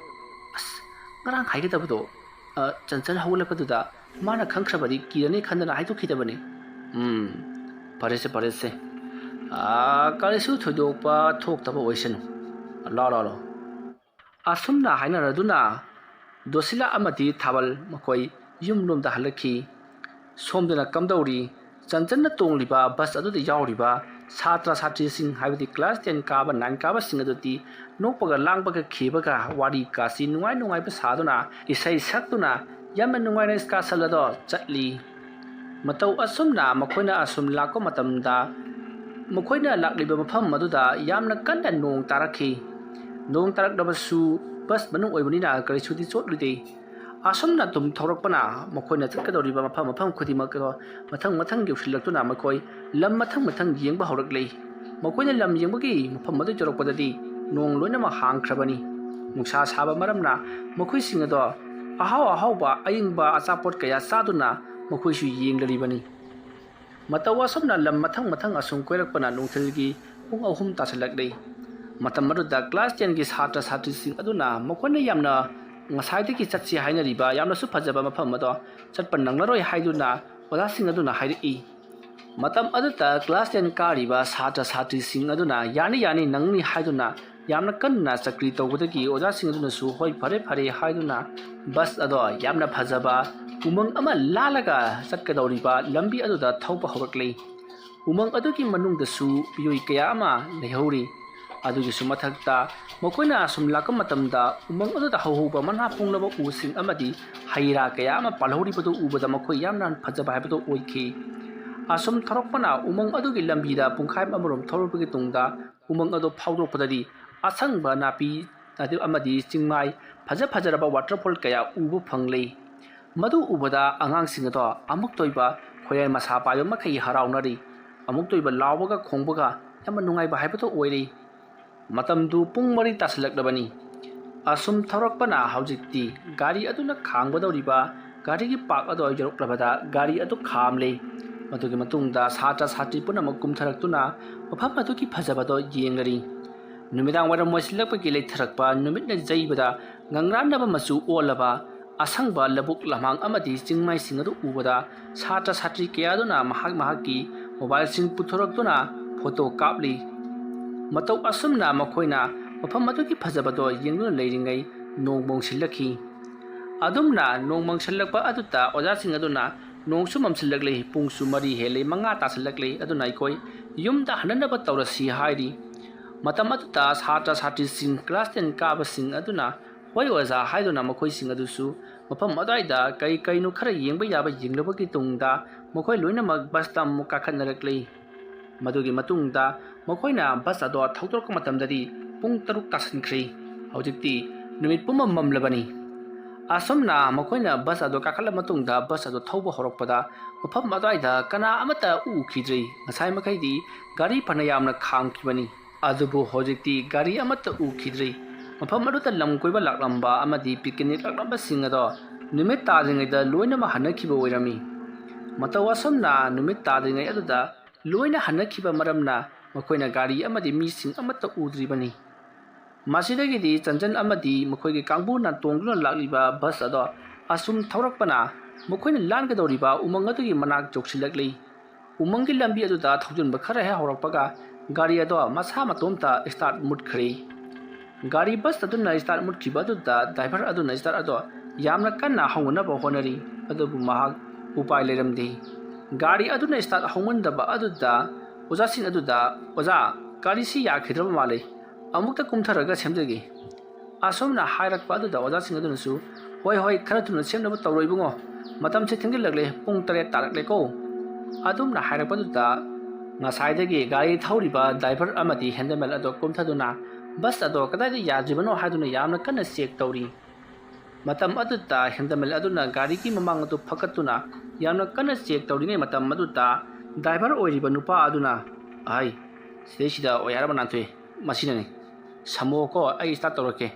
ꯑꯁ, ꯉꯔꯥꯡ ꯍꯥꯏꯒꯗꯕꯗꯣ, ꯑ, ꯆꯟꯆꯟ ꯍꯧꯒꯠꯂꯛꯄꯗꯨꯗ ꯃꯥꯅ ꯈꯪꯈ꯭ꯔꯕꯗꯤ ꯀꯤꯔꯅꯤ ꯈꯟꯗꯅ ꯍꯥꯏꯗꯣꯛꯈꯤꯗꯕꯅꯤ꯫ ꯎꯝ, ꯐꯔꯦꯁꯦ, ꯐꯔꯦꯁꯦ꯫ ꯑ, ꯀꯔꯤꯁꯨ ꯊꯣꯏꯗꯣꯛꯄ ꯊꯣꯛꯇꯕ ꯑꯣꯏꯁꯅꯨ꯫ ꯂꯥꯎ, ꯂꯥꯎ, ꯂꯥꯎ꯫ ꯑꯁꯨꯝꯅ ꯍꯥꯏꯅꯔꯗꯨꯅ ꯗꯣꯁꯤꯂꯥ ꯑꯃꯗꯤ ꯊꯥꯕꯜ ꯃꯈꯣꯏ ꯌꯨꯝꯂꯣꯝꯗ ꯍꯜꯂꯛꯈꯤ꯫ ꯁꯣꯝꯗꯅ ꯀꯝꯗꯧꯔꯤ? ꯆꯟꯆꯟꯅ ꯇꯣꯡꯂꯤꯕ bus ꯑꯗꯨꯗ ꯌꯥꯎꯔꯤꯕ ꯁꯥꯇ꯭ꯔ ꯁꯥꯇ꯭ꯔꯤꯁꯤꯡ, ꯍꯥꯏꯕꯗꯤ class ten ꯀꯥꯕ, nine ꯀꯥꯕꯁꯤꯡ ꯑꯗꯨꯗꯤ ꯅꯣꯛꯄꯒ ꯂꯥꯡꯕꯒ ꯈꯦꯕꯒ ꯋꯥꯔꯤ ꯀꯥꯁꯤ ꯅꯨꯡꯉꯥꯏ ꯅꯨꯡꯉꯥꯏꯕ ꯁꯥꯗꯨꯅ, ꯏꯁꯩ ꯁꯛꯇꯨꯅ ꯌꯥꯝꯅ ꯅꯨꯡꯉꯥꯏꯅ excursion ꯑꯗꯣ ꯆꯠꯂꯤ꯫ ꯃꯇꯧ ꯑꯁꯨꯝꯅ ꯃꯈꯣꯏꯅ ꯑꯁꯨꯝ ꯂꯥꯛꯄ ꯃꯇꯝꯗ, ꯃꯈꯣꯏꯅ ꯂꯥꯛꯂꯤꯕ ꯃꯐꯝ ꯑꯗꯨꯗ ꯌꯥꯝꯅ ꯀꯟꯅ ꯅꯣꯡ ꯇꯥꯔꯛꯈꯤ꯫ ꯅꯣꯡ ꯇꯥꯔꯛꯂꯕꯁꯨ bus ꯃꯅꯨꯡ ꯑꯣꯏꯕꯅꯤꯅ ꯀꯔꯤꯁꯨꯗꯤ ꯆꯣꯠꯂꯨꯗꯦ꯫ ꯑꯁꯨꯝꯅ ꯑꯗꯨꯝ ꯊꯧꯔꯛꯄꯅ ꯃꯈꯣꯏꯅ ꯆꯠꯀꯗꯧꯔꯤꯕ ꯃꯐꯝ, ꯃꯐꯝ ꯈꯨꯗꯤꯡꯃꯛ ꯑꯗꯣ ꯃꯊꯪ ꯃꯊꯪ ꯌꯧꯁꯤꯜꯂꯛꯇꯨꯅ ꯃꯈꯣꯏ ꯂꯝ ꯃꯊꯪ ꯃꯊꯪ ꯌꯦꯡꯕ ꯍꯧꯔꯛꯂꯤ꯫ ꯃꯈꯣꯏꯅ ꯂꯝ ꯌꯦꯡꯕꯒꯤ ꯃꯐꯝ ꯑꯗꯨ ꯌꯧꯔꯛꯄꯗꯗꯤ ꯅꯣꯡ ꯂꯣꯏꯅꯃꯛ ꯍꯥꯡꯈ꯭ꯔꯕꯅꯤ꯫ ꯅꯨꯡꯁꯥ ꯁꯥꯕ ꯃꯔꯝꯅ ꯃꯈꯣꯏꯁꯤꯡ ꯑꯗꯣ ꯑꯍꯥꯎ ꯑꯍꯥꯎꯕ ꯑꯏꯪꯕ ꯑꯆꯥꯄꯣꯠ ꯀꯌꯥ ꯆꯥꯗꯨꯅ ꯃꯈꯣꯏꯁꯨ ꯌꯦꯡꯂꯔꯤꯕꯅꯤ꯫ ꯃꯇꯧ ꯑꯁꯨꯝꯅ ꯂꯝ ꯃꯊꯪ ꯃꯊꯪ ꯑꯁꯨꯝ ꯀꯣꯏꯔꯛꯄꯅ ꯅꯨꯡꯊꯤꯜꯒꯤ ꯄꯨꯡ ꯑꯍꯨꯝ ꯇꯥꯁꯤꯜꯂꯛꯂꯤ꯫ ꯃꯇꯝ ꯑꯗꯨꯗ class tenꯒꯤ ꯁꯥꯇ꯭ꯔ ꯁꯥꯇ꯭ꯔꯤꯁꯤꯡ ꯑꯗꯨꯅ ꯃꯈꯣꯏꯅ ꯌꯥꯝꯅ ꯉꯁꯥꯏꯗꯒꯤ ꯆꯠꯁꯤ ꯍꯥꯏꯅꯔꯤꯕ ꯌꯥꯝꯅꯁꯨ ꯐꯖꯕ ꯃꯐꯝ ꯑꯗꯣ ꯆꯠꯄ ꯅꯪꯂꯔꯣꯏ ꯍꯥꯏꯗꯨꯅ ꯑꯣꯖꯥꯁꯤꯡ ꯑꯗꯨꯅ ꯍꯥꯏꯔꯛꯏ꯫ ꯃꯇꯝ ꯑꯗꯨꯗ class ten ꯀꯥꯔꯤꯕ ꯁꯥꯇ꯭ꯔ ꯁꯥꯇ꯭ꯔꯤꯁꯤꯡ ꯑꯗꯨꯅ "ꯌꯥꯅꯤ, ꯌꯥꯅꯤ, ꯅꯪꯅꯤ" ꯍꯥꯏꯗꯨꯅ ꯌꯥꯝꯅ ꯀꯟꯅ ꯆꯀ꯭ꯔꯤ ꯇꯧꯕꯗꯒꯤ ꯑꯣꯖꯥꯁꯤꯡ ꯑꯗꯨꯅꯁꯨ "ꯍꯣꯏ, ꯐꯔꯦ, ꯐꯔꯦ" ꯍꯥꯏꯗꯨꯅ bus ꯑꯗꯣ ꯌꯥꯝꯅ ꯐꯖꯕ ꯎꯃꯪ ꯑꯃ ꯂꯥꯜꯂꯒ ꯆꯠꯀꯗꯧꯔꯤꯕ ꯂꯝꯕꯤ ꯑꯗꯨꯗ ꯊꯧꯕ ꯍꯧꯔꯛꯂꯤ꯫ ꯎꯃꯪ ꯑꯗꯨꯒꯤ ꯃꯅꯨꯡꯗꯁꯨ ꯃꯤꯑꯣꯏ ꯀꯌꯥ ꯑꯃ ꯂꯩꯍꯧꯔꯤ꯫ ꯑꯗꯨꯒꯤꯁꯨ ꯃꯊꯛꯇ, ꯃꯈꯣꯏꯅ ꯑꯁꯨꯝ ꯂꯥꯛꯄ ꯃꯇꯝꯗ ꯎꯃꯪ ꯑꯗꯨꯗ ꯍꯧꯍꯧꯕ ꯃꯅꯥ ꯄꯨꯡꯂꯕ ꯎꯁꯤꯡ ꯑꯃꯗꯤ ꯍꯩ ꯔꯥ ꯀꯌꯥ ꯑꯃ ꯄꯥꯜꯍꯧꯔꯤꯕꯗꯨ ꯎꯕꯗ ꯃꯈꯣꯏ ꯌꯥꯝꯅ ꯐꯖꯕ ꯍꯥꯏꯕꯗꯨ ꯑꯣꯏꯈꯤ꯫ ꯑꯁꯨꯝ ꯊꯧꯔꯛꯄꯅ ꯎꯃꯪ ꯑꯗꯨꯒꯤ ꯂꯝꯕꯤꯗ ꯄꯨꯡꯈꯥꯏ ꯑꯃꯔꯣꯝ ꯊꯧꯔꯕꯒꯤ ꯇꯨꯡꯗ, ꯎꯃꯪ ꯑꯗꯨ ꯐꯥꯎꯗꯣꯔꯛꯄꯗꯗꯤ ꯑꯁꯪꯕ ꯅꯥꯄꯤ ꯑꯗꯨ ꯑꯃꯗꯤ ꯆꯤꯡꯃꯥꯏ, ꯐꯖ ꯐꯖꯔꯕ waterfall ꯀꯌꯥ ꯎꯕ ꯐꯪꯂꯤ꯫ ꯃꯗꯨ ꯎꯕꯗ ꯑꯉꯥꯡꯁꯤꯡ ꯑꯗꯣ ꯑꯃꯨꯛꯇ ꯑꯣꯏꯕ ꯈꯣꯏꯔꯥꯏ ꯃꯁꯥ ꯄꯥꯏꯕ ꯃꯈꯩ ꯍꯔꯥꯎꯅꯔꯤ꯫ ꯑꯃꯨꯛꯇ ꯑꯣꯏꯕ ꯂꯥꯎꯕꯒ ꯈꯣꯡꯕꯒ ꯌꯥꯝꯅ ꯅꯨꯡꯉꯥꯏꯕ ꯍꯥꯏꯕꯗꯨ ꯑꯣꯏꯔꯤ꯫ ꯃꯇꯝꯗꯨ ꯄꯨꯡ ꯃꯔꯤ ꯇꯥꯁꯤꯜꯂꯛꯂꯕꯅꯤ꯫ ꯑꯁꯨꯝ ꯊꯧꯔꯛꯄꯅ ꯍꯧꯖꯤꯛꯇꯤ ꯒꯥꯔꯤ ꯑꯗꯨꯅ ꯈꯥꯝꯒꯗꯧꯔꯤꯕ ꯒꯥꯔꯤꯒꯤ park ꯑꯗꯨ ꯌꯧꯔꯛꯂꯕꯗ ꯒꯥꯔꯤ ꯑꯗꯨ ꯈꯥꯝꯂꯦ꯫ ꯃꯗꯨꯒꯤ ꯃꯇꯨꯡꯗ ꯁꯥꯇ꯭ꯔ ꯁꯥꯇ꯭ꯔꯤ ꯄꯨꯝꯅꯃꯛ ꯀꯨꯝꯊꯔꯛꯇꯨꯅ ꯃꯐꯝ ꯑꯗꯨꯒꯤ ꯐꯖꯕꯗꯣ ꯌꯦꯡꯂꯔꯤ꯫ ꯅꯨꯃꯤꯗꯥꯡ ꯋꯥꯏꯔꯝ ꯑꯣꯏꯁꯤꯜꯂꯛꯄꯒꯤ ꯂꯩꯊꯔꯛꯄ ꯅꯨꯃꯤꯠꯅ ꯌꯩꯕꯗ ꯉꯪꯔꯥꯟꯅꯕ ꯃꯆꯨ ꯑꯣꯜꯂꯕ ꯑꯁꯪꯕ ꯂꯧꯕꯨꯛ ꯂꯝꯍꯥꯡ ꯑꯃꯗꯤ ꯆꯤꯡꯃꯥꯏꯁꯤꯡ ꯑꯗꯨ ꯎꯕꯗ ꯁꯥꯇ꯭ꯔ ꯁꯥꯇ꯭ꯔꯤ ꯀꯌꯥꯗꯨꯅ ꯃꯍꯥꯛ ꯃꯍꯥꯛꯀꯤ mobileꯁꯤꯡ ꯄꯨꯊꯣꯔꯛꯇꯨꯅ photo ꯀꯥꯞꯂꯤ꯫ ꯃꯇꯧ ꯑꯁꯨꯝꯅ ꯃꯈꯣꯏꯅ ꯃꯐꯝ ꯑꯗꯨꯒꯤ ꯐꯖꯕꯗꯣ ꯌꯦꯡꯗꯨꯅ ꯂꯩꯔꯤꯉꯩ ꯅꯣꯡ ꯃꯪꯁꯤꯜꯂꯛꯈꯤ꯫ ꯑꯗꯨꯝꯅ ꯅꯣꯡ ꯃꯪꯁꯤꯜꯂꯛꯄ ꯑꯗꯨꯗ ꯑꯣꯖꯥꯁꯤꯡ ꯑꯗꯨꯅ "ꯅꯣꯡꯁꯨ ꯃꯝꯁꯤꯜꯂꯛꯂꯦ, ꯄꯨꯡꯁꯨ ꯃꯔꯤ ꯍꯦꯜꯂꯦ, ꯃꯉꯥ ꯇꯥꯁꯤꯜꯂꯛꯂꯦ, ꯑꯗꯨꯅ ꯑꯩꯈꯣꯏ ꯌꯨꯝꯗ ꯍꯟꯅꯅꯕ ꯇꯧꯔꯁꯤ" ꯍꯥꯏꯔꯤ꯫ ꯃꯇꯝ ꯑꯗꯨꯗ ꯁꯥꯇ꯭ꯔ ꯁꯥꯇ꯭ꯔꯤꯁꯤꯡ class ten ꯀꯥꯕꯁꯤꯡ ꯑꯗꯨꯅ "ꯍꯣꯏ ꯑꯣꯖꯥ" ꯍꯥꯏꯗꯨꯅ ꯃꯈꯣꯏꯁꯤꯡ ꯑꯗꯨꯁꯨ ꯃꯐꯝ ꯑꯗꯨꯋꯥꯏꯗ ꯀꯔꯤ ꯀꯔꯤꯅꯣ ꯈꯔ ꯌꯦꯡꯕ ꯌꯥꯕ ꯌꯦꯡꯂꯕꯒꯤ ꯇꯨꯡꯗ ꯃꯈꯣꯏ ꯂꯣꯏꯅꯃꯛ busꯇ ꯑꯃꯨꯛ ꯀꯥꯈꯠꯅꯔꯛꯂꯤ꯫ ꯃꯗꯨꯒꯤ ꯃꯇꯨꯡꯗ ꯃꯈꯣꯏꯅ bus ꯑꯗꯣ ꯊꯧꯗꯣꯔꯛꯄ ꯃꯇꯝꯗꯗꯤ ꯄꯨꯡ ꯇꯔꯨꯛ ꯇꯥꯁꯤꯟꯈ꯭ꯔꯦ꯫ ꯍꯧꯖꯤꯛꯇꯤ ꯅꯨꯃꯤꯠ ꯄꯨꯝꯃꯝ ꯃꯝꯂꯕꯅꯤ꯫ ꯑꯁꯨꯝꯅ ꯃꯈꯣꯏꯅ bus ꯑꯗꯣ ꯀꯥꯈꯠꯂ ꯃꯇꯨꯡꯗ bus ꯑꯗꯣ ꯊꯧꯕ ꯍꯧꯔꯛꯄꯗ ꯃꯐꯝ ꯑꯗꯨꯋꯥꯏꯗ ꯀꯅꯥ ꯑꯃꯠꯇ ꯎꯈꯤꯗ꯭ꯔꯤ꯫ ꯉꯁꯥꯏ ꯃꯈꯩꯗꯤ ꯒꯥꯔꯤ ꯐꯅ ꯌꯥꯝꯅ ꯈꯥꯝꯈꯤꯕꯅꯤ꯫ ꯑꯗꯨꯕꯨ ꯍꯧꯖꯤꯛꯇꯤ ꯒꯥꯔꯤ ꯑꯃꯠꯇ ꯎꯈꯤꯗ꯭ꯔꯤ꯫ ꯃꯐꯝ ꯑꯗꯨꯗ ꯂꯝ ꯀꯣꯏꯕ ꯂꯥꯛꯂꯝꯕ ꯑꯃꯗꯤ picnic ꯂꯥꯛꯂꯝꯕꯁꯤꯡ ꯑꯗꯣ ꯅꯨꯃꯤꯠ ꯇꯥꯗ꯭ꯔꯤꯉꯩꯗ ꯂꯣꯏꯅꯃꯛ ꯍꯟꯅꯈꯤꯕ ꯑꯣꯏꯔꯝꯃꯤ꯫ ꯃꯇꯧ ꯑꯁꯨꯝꯅ ꯅꯨꯃꯤꯠ ꯇꯥꯗ꯭ꯔꯤꯉꯩ ꯑꯗꯨꯗ ꯂꯣꯏꯅ ꯍꯟꯅꯈꯤꯕ ꯃꯔꯝꯅ ꯃꯈꯣꯏꯅ ꯒꯥꯔꯤ ꯑꯃꯗꯤ ꯃꯤꯁꯤꯡ ꯑꯃꯠꯇ ꯎꯗ꯭ꯔꯤꯕꯅꯤ꯫ ꯃꯁꯤꯗꯒꯤꯗꯤ ꯆꯟꯆꯟ ꯑꯃꯗꯤ ꯃꯈꯣꯏꯒꯤ ꯀꯥꯡꯕꯨꯅ ꯇꯣꯡꯗꯨꯅ ꯂꯥꯛꯂꯤꯕ bus ꯑꯗꯣ ꯑꯁꯨꯝ ꯊꯧꯔꯛꯄꯅ ꯃꯈꯣꯏꯅ ꯂꯥꯟꯒꯗꯧꯔꯤꯕ ꯎꯃꯪ ꯑꯗꯨꯒꯤ ꯃꯅꯥꯛ ꯌꯧꯁꯤꯜꯂꯛꯂꯤ꯫ ꯎꯃꯪꯒꯤ ꯂꯝꯕꯤ ꯑꯗꯨꯗ ꯊꯧꯖꯤꯟꯕ ꯈꯔ ꯍꯦꯛ ꯍꯧꯔꯛꯄꯒ ꯒꯥꯔꯤ ꯑꯗꯣ ꯃꯁꯥ ꯃꯇꯣꯝꯇ start ꯃꯨꯠꯈ꯭ꯔꯦ꯫ ꯒꯥꯔꯤ ꯕꯁ ꯑꯗꯨꯅ start ꯃꯨꯠꯈꯤꯕ ꯑꯗꯨꯗ driver ꯑꯗꯨꯅ start ꯑꯗꯣ ꯌꯥꯝꯅ ꯀꯟꯅ ꯍꯧꯅꯅꯕ ꯍꯣꯠꯅꯔꯤ, ꯑꯗꯨꯕꯨ ꯃꯍꯥꯛ ꯎꯄꯥꯏ ꯂꯩꯔꯝꯗꯦ꯫ ꯒꯥꯔꯤ ꯑꯗꯨꯅ start ꯍꯧꯃꯟꯗꯕ ꯑꯗꯨꯗ ꯑꯣꯖꯥꯁꯤꯡ ꯑꯗꯨꯗ, "ꯑꯣꯖꯥ, ꯒꯥꯔꯤꯁꯤ ꯌꯥꯈꯤꯗ꯭ꯔꯕ ꯃꯥꯜꯂꯦ, ꯑꯃꯨꯛꯇ ꯀꯨꯝꯊꯔꯒ ꯁꯦꯝꯖꯒꯦ"꯫ ꯑꯁꯨꯝꯅ ꯍꯥꯏꯔꯛꯄ ꯑꯗꯨꯗ ꯑꯣꯖꯥꯁꯤꯡ ꯑꯗꯨꯅꯁꯨ, "ꯍꯣꯏ, ꯍꯣꯏ, ꯈꯔ ꯊꯨꯅ ꯁꯦꯝꯅꯕ ꯇꯧꯔꯣ ꯏꯕꯨꯡꯉꯣ, ꯃꯇꯝꯁꯦ ꯊꯦꯡꯖꯤꯜꯂꯛꯂꯦ, ꯄꯨꯡ ꯇꯔꯦꯠ ꯇꯥꯔꯛꯂꯦꯀꯣ"꯫ ꯑꯗꯨꯝꯅ ꯍꯥꯏꯔꯛꯄ ꯑꯗꯨꯗ ꯉꯁꯥꯏꯗꯒꯤ ꯒꯥꯔꯤ ꯊꯧꯔꯤꯕ driver ꯑꯃꯗꯤ handyman ꯑꯗꯣ ꯀꯨꯝꯊꯗꯨꯅ ꯕꯁ ꯑꯗꯣ ꯀꯗꯥꯏꯗ ꯌꯥꯗ꯭ꯔꯤꯕꯅꯣ ꯍꯥꯏꯗꯨꯅ ꯌꯥꯝꯅ ꯀꯟꯅ check ꯇꯧꯔꯤ꯫ ꯃꯇꯝ ꯑꯗꯨꯗ handyman ꯑꯗꯨꯅ ꯒꯥꯔꯤꯒꯤ ꯃꯃꯥꯡ ꯑꯗꯨ ꯐꯀꯠꯇꯨꯅ ꯌꯥꯝꯅ ꯀꯟꯅ check ꯇꯧꯔꯤꯉꯩ ꯃꯇꯝ ꯑꯗꯨꯗ driver ꯑꯣꯏꯔꯤꯕ ꯅꯨꯄꯥ ꯑꯗꯨꯅ, "ꯑꯍꯩ, ꯁꯤꯗꯩꯁꯤꯗ ꯑꯣꯏ ꯍꯥꯏꯔꯕ ꯅꯥꯟꯊꯣꯛꯑꯦ, ꯃꯁꯤꯅꯅꯤ꯫ ꯁꯝꯃꯣꯀꯣ, ꯑꯩ start ꯇꯧꯔꯛꯀꯦ"꯫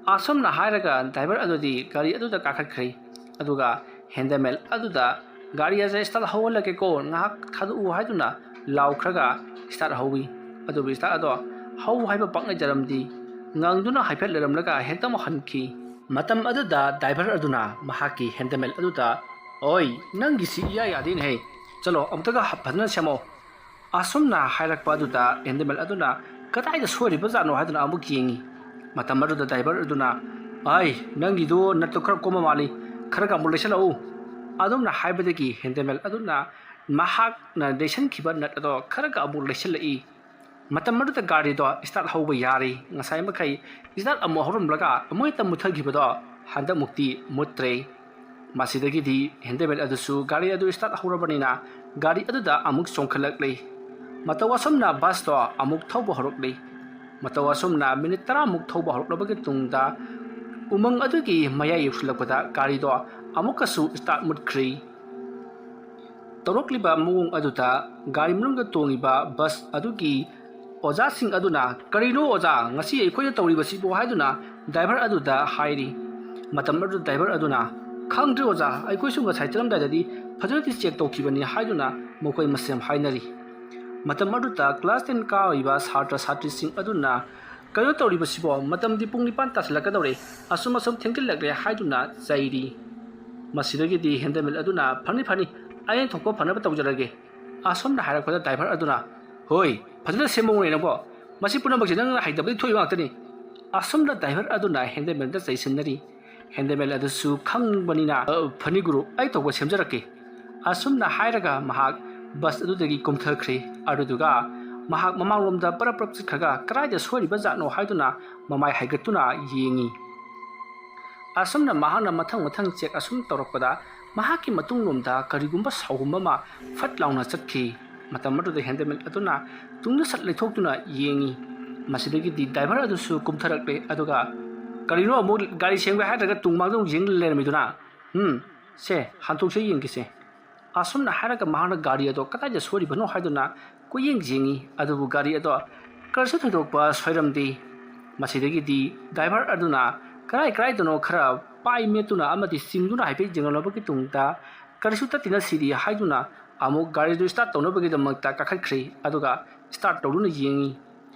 ꯑꯁꯨꯝꯅ ꯍꯥꯏꯔꯒ driver ꯑꯗꯨꯗꯤ ꯒꯥꯔꯤ ꯑꯗꯨꯗ ꯀꯥꯈꯠꯈ꯭ꯔꯦ꯫ ꯑꯗꯨꯒ handyman ꯑꯗꯨꯗ, "ꯒꯥꯔꯤ ꯑꯁꯦ start ꯍꯧꯍꯜꯂꯒꯦꯀꯣ, ꯉꯥꯏꯍꯥꯛ ꯊꯥꯗꯣꯛꯎ" ꯍꯥꯏꯗꯨꯅ ꯂꯥꯎꯈ꯭ꯔꯒ start ꯍꯧꯏ꯫ ꯑꯗꯨꯕꯨ start ꯑꯗꯣ ꯍꯧ ꯍꯥꯏꯕ ꯄꯥꯛꯅꯖꯔꯝꯗꯦ꯫ ꯉꯪꯗꯨꯅ ꯍꯥꯏꯐꯦꯠ ꯂꯩꯔꯝꯂꯒ ꯍꯦꯛꯇꯃꯛ ꯍꯟꯈꯤ꯫ ꯃꯇꯝ ꯑꯗꯨꯗ driver ꯑꯗꯨꯅ ꯃꯍꯥꯛꯀꯤ handyman ꯑꯗꯨꯗ, "ꯑꯣꯏ, ꯅꯪꯒꯤꯁꯤ ꯏꯌꯥ ꯌꯥꯗꯦꯅꯦꯍꯦ꯫ ꯆꯠꯂꯣ, ꯑꯃꯨꯛꯇꯒ ꯐꯖꯅ ꯁꯦꯝꯃꯣ"꯫ ꯑꯁꯨꯝꯅ ꯍꯥꯏꯔꯛꯄ ꯑꯗꯨꯗ handyman ꯑꯗꯨꯅ, "ꯀꯗꯥꯏꯗ ꯁꯣꯏꯔꯤꯕꯖꯥꯠꯅꯣ?" ꯍꯥꯏꯗꯨꯅ ꯑꯃꯨꯛ ꯌꯦꯡꯉꯤ꯫ ꯃꯇꯝ ꯑꯗꯨꯗ driver ꯑꯗꯨꯅ, "ꯑꯩ, ꯅꯪꯒꯤꯗꯨ ꯅꯠꯇꯨ ꯈꯔ ꯀꯣꯝꯕ ꯃꯥꯜꯂꯤ, ꯈꯔꯒ ꯑꯃꯨꯛ ꯂꯩꯁꯜꯂꯛꯎ"꯫ ꯑꯗꯨꯝꯅ ꯍꯥꯏꯕꯗꯒꯤ handyman ꯑꯗꯨꯅ ꯃꯍꯥꯛꯅ ꯂꯩꯁꯟꯈꯤꯕ nut ꯑꯗꯣ ꯈꯔꯒ ꯑꯃꯨꯛ ꯂꯩꯁꯜꯂꯛꯏ꯫ ꯃꯇꯝ ꯑꯗꯨꯗ ꯒꯥꯔꯤꯗꯣ start ꯍꯧꯕ ꯌꯥꯔꯦ꯫ ꯉꯁꯥꯏ ꯃꯈꯩ start ꯑꯃꯨꯛ ꯍꯧꯔꯝꯂꯒ ꯑꯃꯨꯛ ꯍꯦꯛꯇ ꯃꯨꯠꯊꯈꯤꯕꯗꯣ ꯍꯟꯗꯛꯃꯨꯛꯇꯤ ꯃꯨꯠꯇ꯭ꯔꯦ꯫ ꯃꯁꯤꯗꯒꯤꯗꯤ handyman ꯑꯗꯨꯁꯨ ꯒꯥꯔꯤ ꯑꯗꯨ start ꯍꯧꯔꯕꯅꯤꯅ ꯒꯥꯔꯤ ꯑꯗꯨꯗ ꯑꯃꯨꯛ ꯆꯣꯡꯈꯠꯂꯛꯂꯦ꯫ ꯃꯇꯧ ꯑꯁꯨꯝꯅ ꯕꯁꯇꯣ ꯑꯃꯨꯛ ꯊꯧꯕ ꯍꯧꯔꯛꯂꯦ꯫ ꯃꯇꯧ ꯑꯁꯨꯝꯅ minute ꯇꯔꯥꯃꯨꯛ ꯊꯧꯕ ꯍꯧꯔꯛꯂꯕꯒꯤ ꯇꯨꯡꯗ ꯎꯃꯪ ꯑꯗꯨꯒꯤ ꯃꯌꯥꯏ ꯌꯧꯁꯤꯜꯂꯛꯄꯗ ꯒꯥꯔꯤꯗꯣ ꯑꯃꯨꯛꯀꯁꯨ start ꯃꯨꯠꯈ꯭ꯔꯦ꯫ ꯇꯧꯔꯛꯂꯤꯕ ꯃꯑꯣꯡ ꯑꯗꯨꯗ ꯒꯥꯔꯤ ꯃꯅꯨꯡꯗ ꯇꯣꯡꯂꯤꯕ ꯕꯁ ꯑꯗꯨꯒꯤ ꯑꯣꯖꯥꯁꯤꯡ ꯑꯗꯨꯅ, "ꯀꯔꯤꯅꯣ ꯑꯣꯖꯥ, ꯉꯁꯤ ꯑꯩꯈꯣꯏꯅ ꯇꯧꯔꯤꯕꯁꯤꯕꯨ?" ꯍꯥꯏꯗꯨꯅ driver ꯑꯗꯨꯗ ꯍꯥꯏꯔꯤ꯫ ꯃꯇꯝ ꯑꯗꯨꯗ driver ꯑꯗꯨꯅ, "ꯈꯪꯗ꯭ꯔꯦ ꯑꯣꯖꯥ, ꯑꯩꯈꯣꯏꯁꯨ ꯉꯁꯥꯏ ꯆꯠꯂꯝꯗꯥꯏꯗꯗꯤ ꯐꯖꯅꯗꯤ check ꯇꯧꯈꯤꯕꯅꯤ" ꯍꯥꯏꯗꯨꯅ ꯃꯈꯣꯏ ꯃꯁꯦꯜ ꯍꯥꯏꯅꯔꯤ꯫ ꯃꯇꯝ ꯑꯗꯨꯗ class ten ꯀꯥꯔꯤꯕ ꯁꯥꯇ꯭ꯔ ꯁꯥꯇ꯭ꯔꯤꯁꯤꯡ ꯑꯗꯨꯅ, "ꯀꯩꯅꯣ ꯇꯧꯔꯤꯕꯁꯤꯕꯣ? ꯃꯇꯝꯗꯤ ꯄꯨꯡ ꯅꯤꯄꯥꯟ ꯇꯥꯁꯤꯜꯂꯛꯀꯗꯧꯔꯦ, ꯑꯁꯨꯝ ꯑꯁꯨꯝ ꯊꯦꯡꯖꯤꯜꯂꯛꯂꯦ" ꯍꯥꯏꯗꯨꯅ ꯆꯩꯔꯤ꯫ ꯃꯁꯤꯗꯒꯤꯗꯤ handyman ꯑꯗꯨꯅ, "ꯐꯅꯤ, ꯐꯅꯤ, ꯑꯩꯅ ꯊꯣꯛꯄ ꯐꯅꯕ ꯇꯧꯖꯔꯒꯦ, ꯑꯁꯨꯝꯅ ꯍꯥꯏꯔꯛꯄꯗ ꯗ꯭ꯔꯥꯏꯚꯔ ꯑꯗꯨꯅ, "ꯍꯣꯏ, ꯐꯖꯅ ꯁꯦꯝꯃꯧꯅꯦ ꯅꯪꯕꯣ꯫ ꯃꯁꯤ ꯄꯨꯝꯅꯃꯛꯁꯦ ꯅꯪꯅ ꯍꯩꯇꯕꯗꯒꯤ ꯊꯣꯛꯏꯕ ꯉꯥꯛꯇꯅꯤ꯫" ꯑꯁꯨꯝꯅ ꯗ꯭ꯔꯥꯏꯚꯔ ꯑꯗꯨꯅ ꯍꯦꯟꯗꯃꯦꯜꯗ ꯆꯩꯁꯤꯟꯅꯔꯤ꯫ ꯍꯦꯟꯗꯃꯦꯜ ꯑꯗꯨꯁꯨ ꯈꯪꯕꯅꯤꯅ, "ꯑ, ꯐꯅꯤ ꯒꯨꯔꯨ, ꯑꯩ ꯇꯧꯕ ꯁꯦꯝꯖꯔꯛꯀꯦ꯫" ꯑꯁꯨꯝꯅ ꯍꯥꯏꯔꯒ ꯃꯍꯥꯛ ꯕꯁ ꯑꯗꯨꯗꯒꯤ ꯀꯨꯝꯊꯈ꯭ꯔꯦ꯫ ꯑꯗꯨꯗꯨꯒ ꯃꯍꯥꯛ ꯃꯃꯥꯡꯂꯣꯝꯗ ꯄꯔꯞ ꯄꯔꯞ ꯆꯠꯈ꯭ꯔꯒ ꯀꯗꯥꯏꯗ ꯁꯣꯏꯔꯤꯕ ꯖꯥꯠꯅꯣ ꯍꯥꯏꯗꯨꯅ ꯃꯃꯥꯏ ꯍꯥꯏꯒꯠꯇꯨꯅ ꯌꯦꯡꯉꯤ꯫ ꯑꯁꯨꯝꯅ ꯃꯍꯥꯛꯅ ꯃꯊꯪ ꯃꯊꯪ ꯆꯦꯛ ꯑꯁꯨꯝ ꯇꯧꯔꯛꯄꯗ ꯃꯍꯥꯛꯀꯤ ꯃꯇꯨꯡꯂꯣꯝꯗ ꯀꯔꯤꯒꯨꯝꯕ ꯁꯥꯎꯒꯨꯝꯕ ꯑꯃ ꯐꯠ ꯂꯥꯎꯅ ꯆꯠꯈꯤ꯫ ꯃꯇꯝ ꯑꯗꯨꯗ ꯍꯦꯟꯗꯃꯦꯜ ꯑꯗꯨꯅ ꯇꯨꯡꯗ ꯁꯠ ꯂꯩꯊꯣꯛꯇꯨꯅ ꯌꯦꯡꯉꯤ꯫ ꯃꯁꯤꯗꯒꯤꯗꯤ ꯗ꯭ꯔꯥꯏꯚꯔ ꯑꯗꯨꯁꯨ ꯀꯨꯝꯊꯔꯛꯂꯦ, ꯑꯗꯨꯒ, "ꯀꯔꯤꯅꯣ ꯑꯃꯨꯛ ꯒꯥꯔꯤ ꯁꯦꯡꯕ ꯍꯥꯏꯗ꯭ꯔꯒ ꯇꯨꯡ ꯃꯥꯡꯗ ꯑꯃꯨꯛ ꯌꯦꯡ ꯂꯩꯔꯝꯃꯤꯗꯨꯅ? ꯎꯝ, ꯁꯦ, ꯍꯟꯇꯣꯛꯁꯦ ꯌꯦꯡꯒꯦꯁꯦ꯫" ꯑꯁꯨꯝꯅ ꯍꯥꯏꯔꯒ ꯃꯍꯥꯛꯅ ꯒꯥꯔꯤ ꯑꯗꯣ ꯀꯗꯥꯏꯗ ꯁꯣꯏꯔꯤꯕꯅꯣ ꯍꯥꯏꯗꯨꯅ ꯀꯣꯏꯌꯦꯡ ꯌꯦꯡꯉꯤ, ꯑꯗꯨꯕꯨ ꯒꯥꯔꯤ ꯑꯗꯣ ꯀꯔꯤꯁꯨ ꯊꯣꯏꯗꯣꯛꯄ ꯁꯣꯏꯔꯝꯗꯦ꯫ ꯃꯁꯤꯗꯒꯤꯗꯤ ꯗ꯭ꯔꯥꯏꯚꯔ ꯑꯗꯨꯅ ꯀꯔꯥꯏ ꯀꯔꯥꯏꯗꯅꯣ ꯈꯔ ꯄꯥꯏ ꯃꯦꯠꯇꯨꯅ ꯑꯃꯗꯤ ꯆꯤꯡꯗꯨꯅ ꯍꯥꯏꯐꯦꯠ ꯌꯦꯡꯂꯝꯂꯕꯒꯤ ꯇꯨꯡꯗ, "ꯀꯔꯤꯁꯨ ꯇꯠꯇꯦꯅ ꯁꯤꯗꯤ" ꯍꯥꯏꯗꯨꯅ ꯑꯃꯨꯛ ꯒꯥꯔꯤꯗꯨ start ꯇꯧꯅꯕꯒꯤꯗꯃꯛꯇ ꯀꯥꯈꯠꯈ꯭ꯔꯦ, ꯑꯗꯨꯒ start ꯇꯧꯗꯨꯅ ꯌꯦꯡꯉꯤ꯫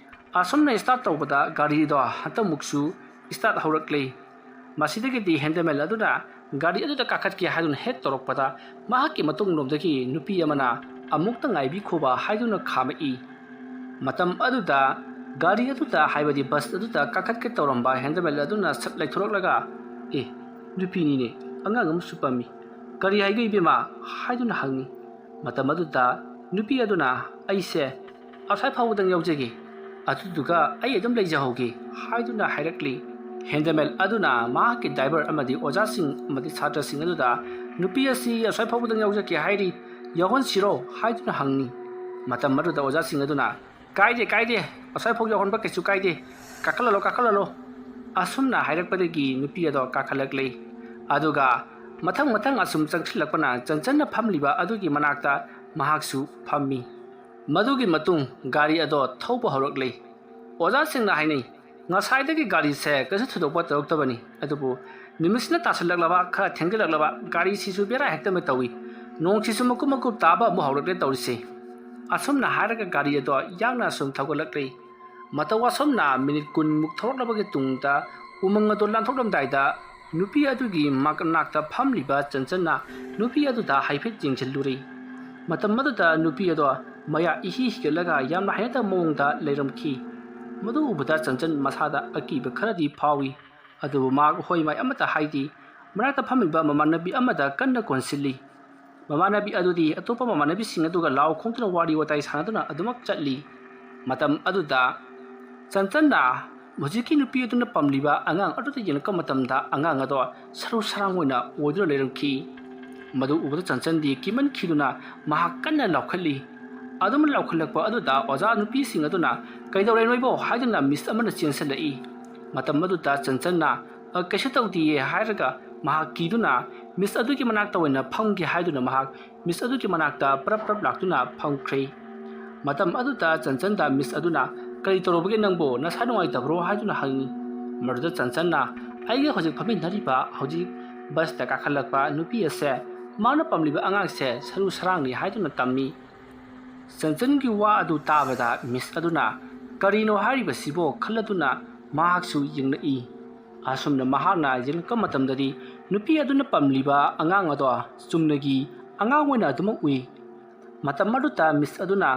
ꯑꯁꯨꯝꯅ start ꯇꯧꯕꯗ ꯒꯥꯔꯤꯗꯣ ꯍꯟꯗꯛꯃꯨꯛꯁꯨ start ꯍꯧꯔꯛꯂꯦ꯫ ꯃꯁꯤꯗꯒꯤꯗꯤ ꯍꯦꯟꯗꯃꯦꯜ ꯑꯗꯨꯅ ꯒꯥꯔꯤ ꯑꯗꯨꯗ ꯀꯥꯈꯠꯀꯦ ꯍꯥꯏꯗꯨꯅ ꯍꯦꯛ ꯇꯧꯔꯛꯄꯗ, ꯃꯍꯥꯛꯀꯤ ꯃꯇꯨꯡꯂꯣꯝꯗꯒꯤ ꯅꯨꯄꯤ ꯑꯃꯅ "ꯑꯃꯨꯛꯇ ꯉꯥꯏꯕꯤꯈꯣꯕ" ꯍꯥꯏꯗꯨꯅ ꯈꯥꯝꯃꯛꯏ꯫ ꯃꯇꯝ ꯑꯗꯨꯗ ꯒꯥꯔꯤ ꯑꯗꯨꯗ, ꯍꯥꯏꯕꯗꯤ ꯕꯁ ꯑꯗꯨꯗ ꯀꯥꯈꯠꯀꯦ ꯇꯧꯔꯝꯕ ꯍꯦꯟꯗꯃꯦꯜ ꯑꯗꯨꯅ ꯁꯠ ꯂꯩꯊꯣꯔꯛꯂꯒ, "ꯑꯦ, ꯅꯨꯄꯤꯅꯤꯅꯦ, ꯑꯉꯥꯡ ꯑꯃꯁꯨ ꯄꯝꯃꯤ꯫ ꯀꯔꯤ ꯍꯥꯏꯒꯦ ꯏꯕꯦꯝꯃ?" ꯍꯥꯏꯗꯨꯅ ꯍꯪꯉꯤ꯫ ꯃꯇꯝ ꯑꯗꯨꯗ ꯅꯨꯄꯤ ꯑꯗꯨꯅ, "ꯑꯩꯁꯦ ꯑꯁ꯭ꯋꯥꯏ ꯐꯥꯎꯕꯗꯪ ꯌꯥꯎꯖꯒꯦ, ꯑꯗꯨꯗꯨꯒ ꯑꯩ ꯑꯗꯨꯝ ꯂꯩꯖꯍꯧꯒꯦ" ꯍꯥꯏꯗꯨꯅ ꯍꯥꯏꯔꯛꯂꯤ꯫ ꯍꯦꯟꯗꯃꯦꯜ ꯑꯗꯨꯅ ꯃꯍꯥꯛꯀꯤ ꯗ꯭ꯔꯥꯏꯚꯔ ꯑꯃꯗꯤ ꯑꯣꯖꯥꯁꯤꯡ ꯑꯃꯗꯤ ꯁꯥꯇ꯭ꯔꯁꯤꯡ ꯑꯗꯨꯗ, "ꯅꯨꯄꯤ ꯑꯁꯤ ꯑꯁ꯭ꯋꯥꯏ ꯐꯥꯎꯕꯗꯪ ꯌꯥꯎꯖꯒꯦ ꯍꯥꯏꯔꯤ, ꯌꯥꯎꯍꯟꯁꯤꯔꯣ?" ꯍꯥꯏꯗꯨꯅ ꯍꯪꯉꯤ꯫ ꯃꯇꯝ ꯑꯗꯨꯗ ꯑꯣꯖꯥꯁꯤꯡ ꯑꯗꯨꯅ, "ꯀꯥꯏꯗꯦ, ꯀꯥꯏꯗꯦ, ꯑꯁ꯭ꯋꯥꯏ ꯐꯥꯎ ꯌꯥꯎꯍꯟꯕ ꯀꯩꯁꯨ ꯀꯥꯏꯗꯦ, ꯀꯥꯈꯠꯂꯂꯣ, ꯀꯥꯈꯠꯂꯂꯣ" ꯑꯁꯨꯝꯅ ꯍꯥꯏꯔꯛꯄꯗꯒꯤ ꯅꯨꯄꯤ ꯑꯗꯣ ꯀꯥꯈꯠꯂꯛꯂꯦ꯫ ꯑꯗꯨꯒ ꯃꯊꯪ ꯃꯊꯪ ꯑꯁꯨꯝ ꯆꯪꯁꯤꯜꯂꯛꯄꯅ ꯆꯟꯆꯟꯅ ꯐꯝꯂꯤꯕ ꯑꯗꯨꯒꯤ ꯃꯅꯥꯛꯇ ꯃꯍꯥꯛꯁꯨ ꯐꯝꯃꯤ꯫ ꯃꯗꯨꯒꯤ ꯃꯇꯨꯡ ꯒꯥꯔꯤ ꯑꯗꯣ ꯊꯧꯕ ꯍꯧꯔꯛꯂꯦ꯫ ꯑꯣꯖꯥꯁꯤꯡꯅ ꯍꯥꯏꯅꯩ, ꯉꯁꯥꯏꯗꯒꯤ ꯒꯥꯔꯤꯁꯦ ꯀꯩꯁꯨ ꯊꯣꯏꯗꯣꯛꯄ ꯇꯧꯔꯛꯇꯕꯅꯤ, ꯑꯗꯨꯕꯨ ꯅꯨꯃꯤꯠꯁꯤꯅ ꯇꯥꯁꯤꯜꯂꯛꯂꯕ, ꯈꯔ ꯊꯦꯡꯖꯤꯜꯂꯛꯂꯕ, ꯒꯥꯔꯤꯁꯤꯁꯨ ꯕꯦꯔꯥ ꯍꯦꯛꯇ ꯑꯃ ꯇꯧꯏ꯫ ꯅꯣꯡꯁꯤꯁꯨ ꯃꯀꯨꯞ ꯃꯀꯨꯞ ꯇꯥꯕ ꯑꯃꯨꯛ ꯍꯧꯔꯛꯂꯦ ꯇꯧꯔꯤꯁꯦ꯫ ꯑꯁꯨꯝꯅ ꯍꯥꯏꯔꯒ ꯒꯥꯔꯤ ꯑꯗꯣ ꯌꯥꯡꯅ ꯑꯁꯨꯝ ꯊꯧꯒꯠꯂꯛꯂꯦ꯫ ꯃꯇꯧ ꯑꯁꯨꯝꯅ ꯃꯤꯅꯤꯠ ꯀꯨꯟꯃꯨꯛ ꯊꯧꯔꯛꯂꯕꯒꯤ ꯇꯨꯡꯗ ꯎꯃꯪ ꯑꯗꯨ ꯂꯥꯟꯊꯣꯛꯂꯝꯗꯥꯏꯗ ꯅꯨꯄꯤ ꯑꯗꯨꯒꯤ ꯃꯅꯥꯛꯇ ꯐꯝꯂꯤꯕ ꯆꯟꯆꯟꯅ ꯅꯨꯄꯤ ꯑꯗꯨꯗ ꯍꯥꯏꯐꯦꯠ ꯌꯦꯡꯁꯤꯜꯂꯨꯔꯦ꯫ ꯃꯇꯝ ꯑꯗꯨꯗ ꯅꯨꯄꯤ ꯑꯗꯣ ꯃꯌꯥ ꯏꯍꯤ ꯍꯤꯒꯠꯂꯒ ꯌꯥꯝꯅ ꯍꯩꯅꯗꯕ ꯃꯑꯣꯡꯗ ꯂꯩꯔꯝꯈꯤ꯫ ꯃꯗꯨ ꯎꯕꯗ ꯆꯟꯆꯟ ꯃꯁꯥꯗ ꯑꯀꯤꯕ ꯈꯔꯗꯤ ꯐꯥꯎꯏ꯫ ꯑꯗꯨꯕꯨ ꯃꯍꯥꯛ ꯍꯣꯏ ꯃꯥꯏ ꯑꯃꯠꯇ ꯍꯥꯏꯗꯦ꯫ ꯃꯅꯥꯛꯇ ꯐꯝꯃꯤꯕ ꯃꯃꯥꯟꯅꯕꯤ ꯑꯃꯗ ꯀꯟꯅ ꯀꯣꯟꯁꯤꯜꯂꯤ꯫ ꯃꯃꯥꯟꯅꯕꯤ ꯑꯗꯨꯗꯤ ꯑꯇꯣꯞꯄ ꯃꯃꯥꯟꯅꯕꯤꯁꯤꯡ ꯑꯗꯨꯒ ꯂꯥꯎ ꯈꯣꯡꯗꯨꯅ ꯋꯥꯔꯤ ꯋꯥꯇꯥꯏ ꯁꯥꯟꯅꯗꯨꯅ ꯑꯗꯨꯃꯛ ꯆꯠꯂꯤ꯫ ꯃꯇꯝ ꯑꯗꯨꯗ ꯆꯟꯆꯟꯅ ꯍꯧꯖꯤꯛꯀꯤ ꯅꯨꯄꯤ ꯑꯗꯨꯅ ꯄꯝꯂꯤꯕ ꯑꯉꯥꯡ ꯑꯗꯨꯗ ꯌꯦꯡꯂꯛꯄ ꯃꯇꯝꯗ ꯑꯉꯥꯡ ꯑꯗꯣ ꯁꯔꯨ ꯁꯔꯥꯡ ꯑꯣꯏꯅ ꯑꯣꯏꯗꯨꯅ ꯂꯩꯔꯝꯈꯤ꯫ ꯃꯗꯨ ꯎꯕꯗ ꯆꯟꯆꯟꯗꯤ ꯀꯤꯃꯟꯈꯤꯗꯨꯅ ꯃꯍꯥꯛ ꯀꯟꯅ ꯂꯥꯎꯈꯠꯂꯤ꯫ ꯑꯗꯨꯝ ꯂꯥꯎꯈꯠꯂꯛꯄ ꯑꯗꯨꯗ ꯑꯣꯖꯥ ꯅꯨꯄꯤꯁꯤꯡ ꯑꯗꯨꯅ "ꯀꯩꯗꯧꯔꯦ ꯅꯣꯏꯕꯣ?" ꯍꯥꯏꯗꯨꯅ ꯃꯤꯁ ꯑꯃꯅ ꯆꯦꯟꯁꯤꯜꯂꯛꯏ꯫ ꯃꯇꯝ ꯑꯗꯨꯗ ꯆꯟꯆꯟꯅ "ꯑ, ꯀꯩꯁꯨ ꯇꯧꯗꯤꯌꯦ" ꯍꯥꯏꯔꯒ ꯃꯍꯥꯛ ꯀꯤꯗꯨꯅ ꯃꯤꯁ ꯑꯗꯨꯒꯤ ꯃꯅꯥꯛꯇ ꯑꯣꯏꯅ ꯐꯝꯒꯦ ꯍꯥꯏꯗꯨꯅ ꯃꯍꯥꯛ ꯃꯤꯁ ꯑꯗꯨꯒꯤ ꯃꯅꯥꯛꯇ ꯄꯔꯞ ꯄꯔꯞ ꯂꯥꯛꯇꯨꯅ ꯐꯝꯈ꯭ꯔꯦ꯫ ꯃꯇꯝ ꯑꯗꯨꯗ ꯆꯟꯆꯟꯗ ꯃꯤꯁ ꯑꯗꯨꯅ "ꯀꯔꯤ ꯇꯧꯔꯨꯕꯒꯦ ꯅꯪꯕꯨ? ꯅꯁꯥ ꯅꯨꯡꯉꯥꯏꯇꯕ꯭ꯔꯣ?" ꯍꯥꯏꯗꯨꯅ ꯍꯪꯉꯤ꯫ ꯃꯗꯨꯗ ꯆꯟꯆꯟꯅ "ꯑꯩꯒ ꯍꯧꯖꯤꯛ ꯐꯝꯃꯤꯟꯅꯔꯤꯕ ꯍꯧꯖꯤꯛ ꯕꯁꯇ ꯀꯥꯈꯠꯂꯛꯄ ꯅꯨꯄꯤ ꯑꯁꯦ ꯃꯥꯅ ꯄꯥꯝꯂꯤꯕ ꯑꯉꯥꯡꯁꯦ ꯁꯔꯨ ꯁꯔꯥꯡꯅꯤ" ꯍꯥꯏꯗꯨꯅ ꯇꯝꯃꯤ꯫ ꯆꯟꯆꯟꯒꯤ ꯋꯥ ꯑꯗꯨ ꯇꯥꯕꯗ ꯃꯤꯁ ꯑꯗꯨꯅ "ꯀꯔꯤꯅꯣ ꯍꯥꯏꯔꯤꯕꯁꯤꯕꯣ?" ꯈꯜꯂꯗꯨꯅ ꯃꯍꯥꯛꯁꯨ ꯌꯦꯡꯂꯛꯏ꯫ ꯑꯁꯨꯝꯅ ꯃꯍꯥꯛꯅ ꯌꯦꯡꯂꯛꯄ ꯃꯇꯝꯗꯗꯤ ꯅꯨꯄꯤ ꯑꯗꯨꯅ ꯄꯝꯂꯤꯕ ꯑꯉꯥꯡ ꯑꯗꯣ ꯆꯨꯝꯅꯒꯤ ꯑꯉꯥꯡ ꯑꯣꯏꯅ ꯑꯗꯨꯃꯛ ꯎꯏ꯫ ꯃꯇꯝ ꯑꯗꯨꯗ ꯃꯤꯁ ꯑꯗꯨꯅ,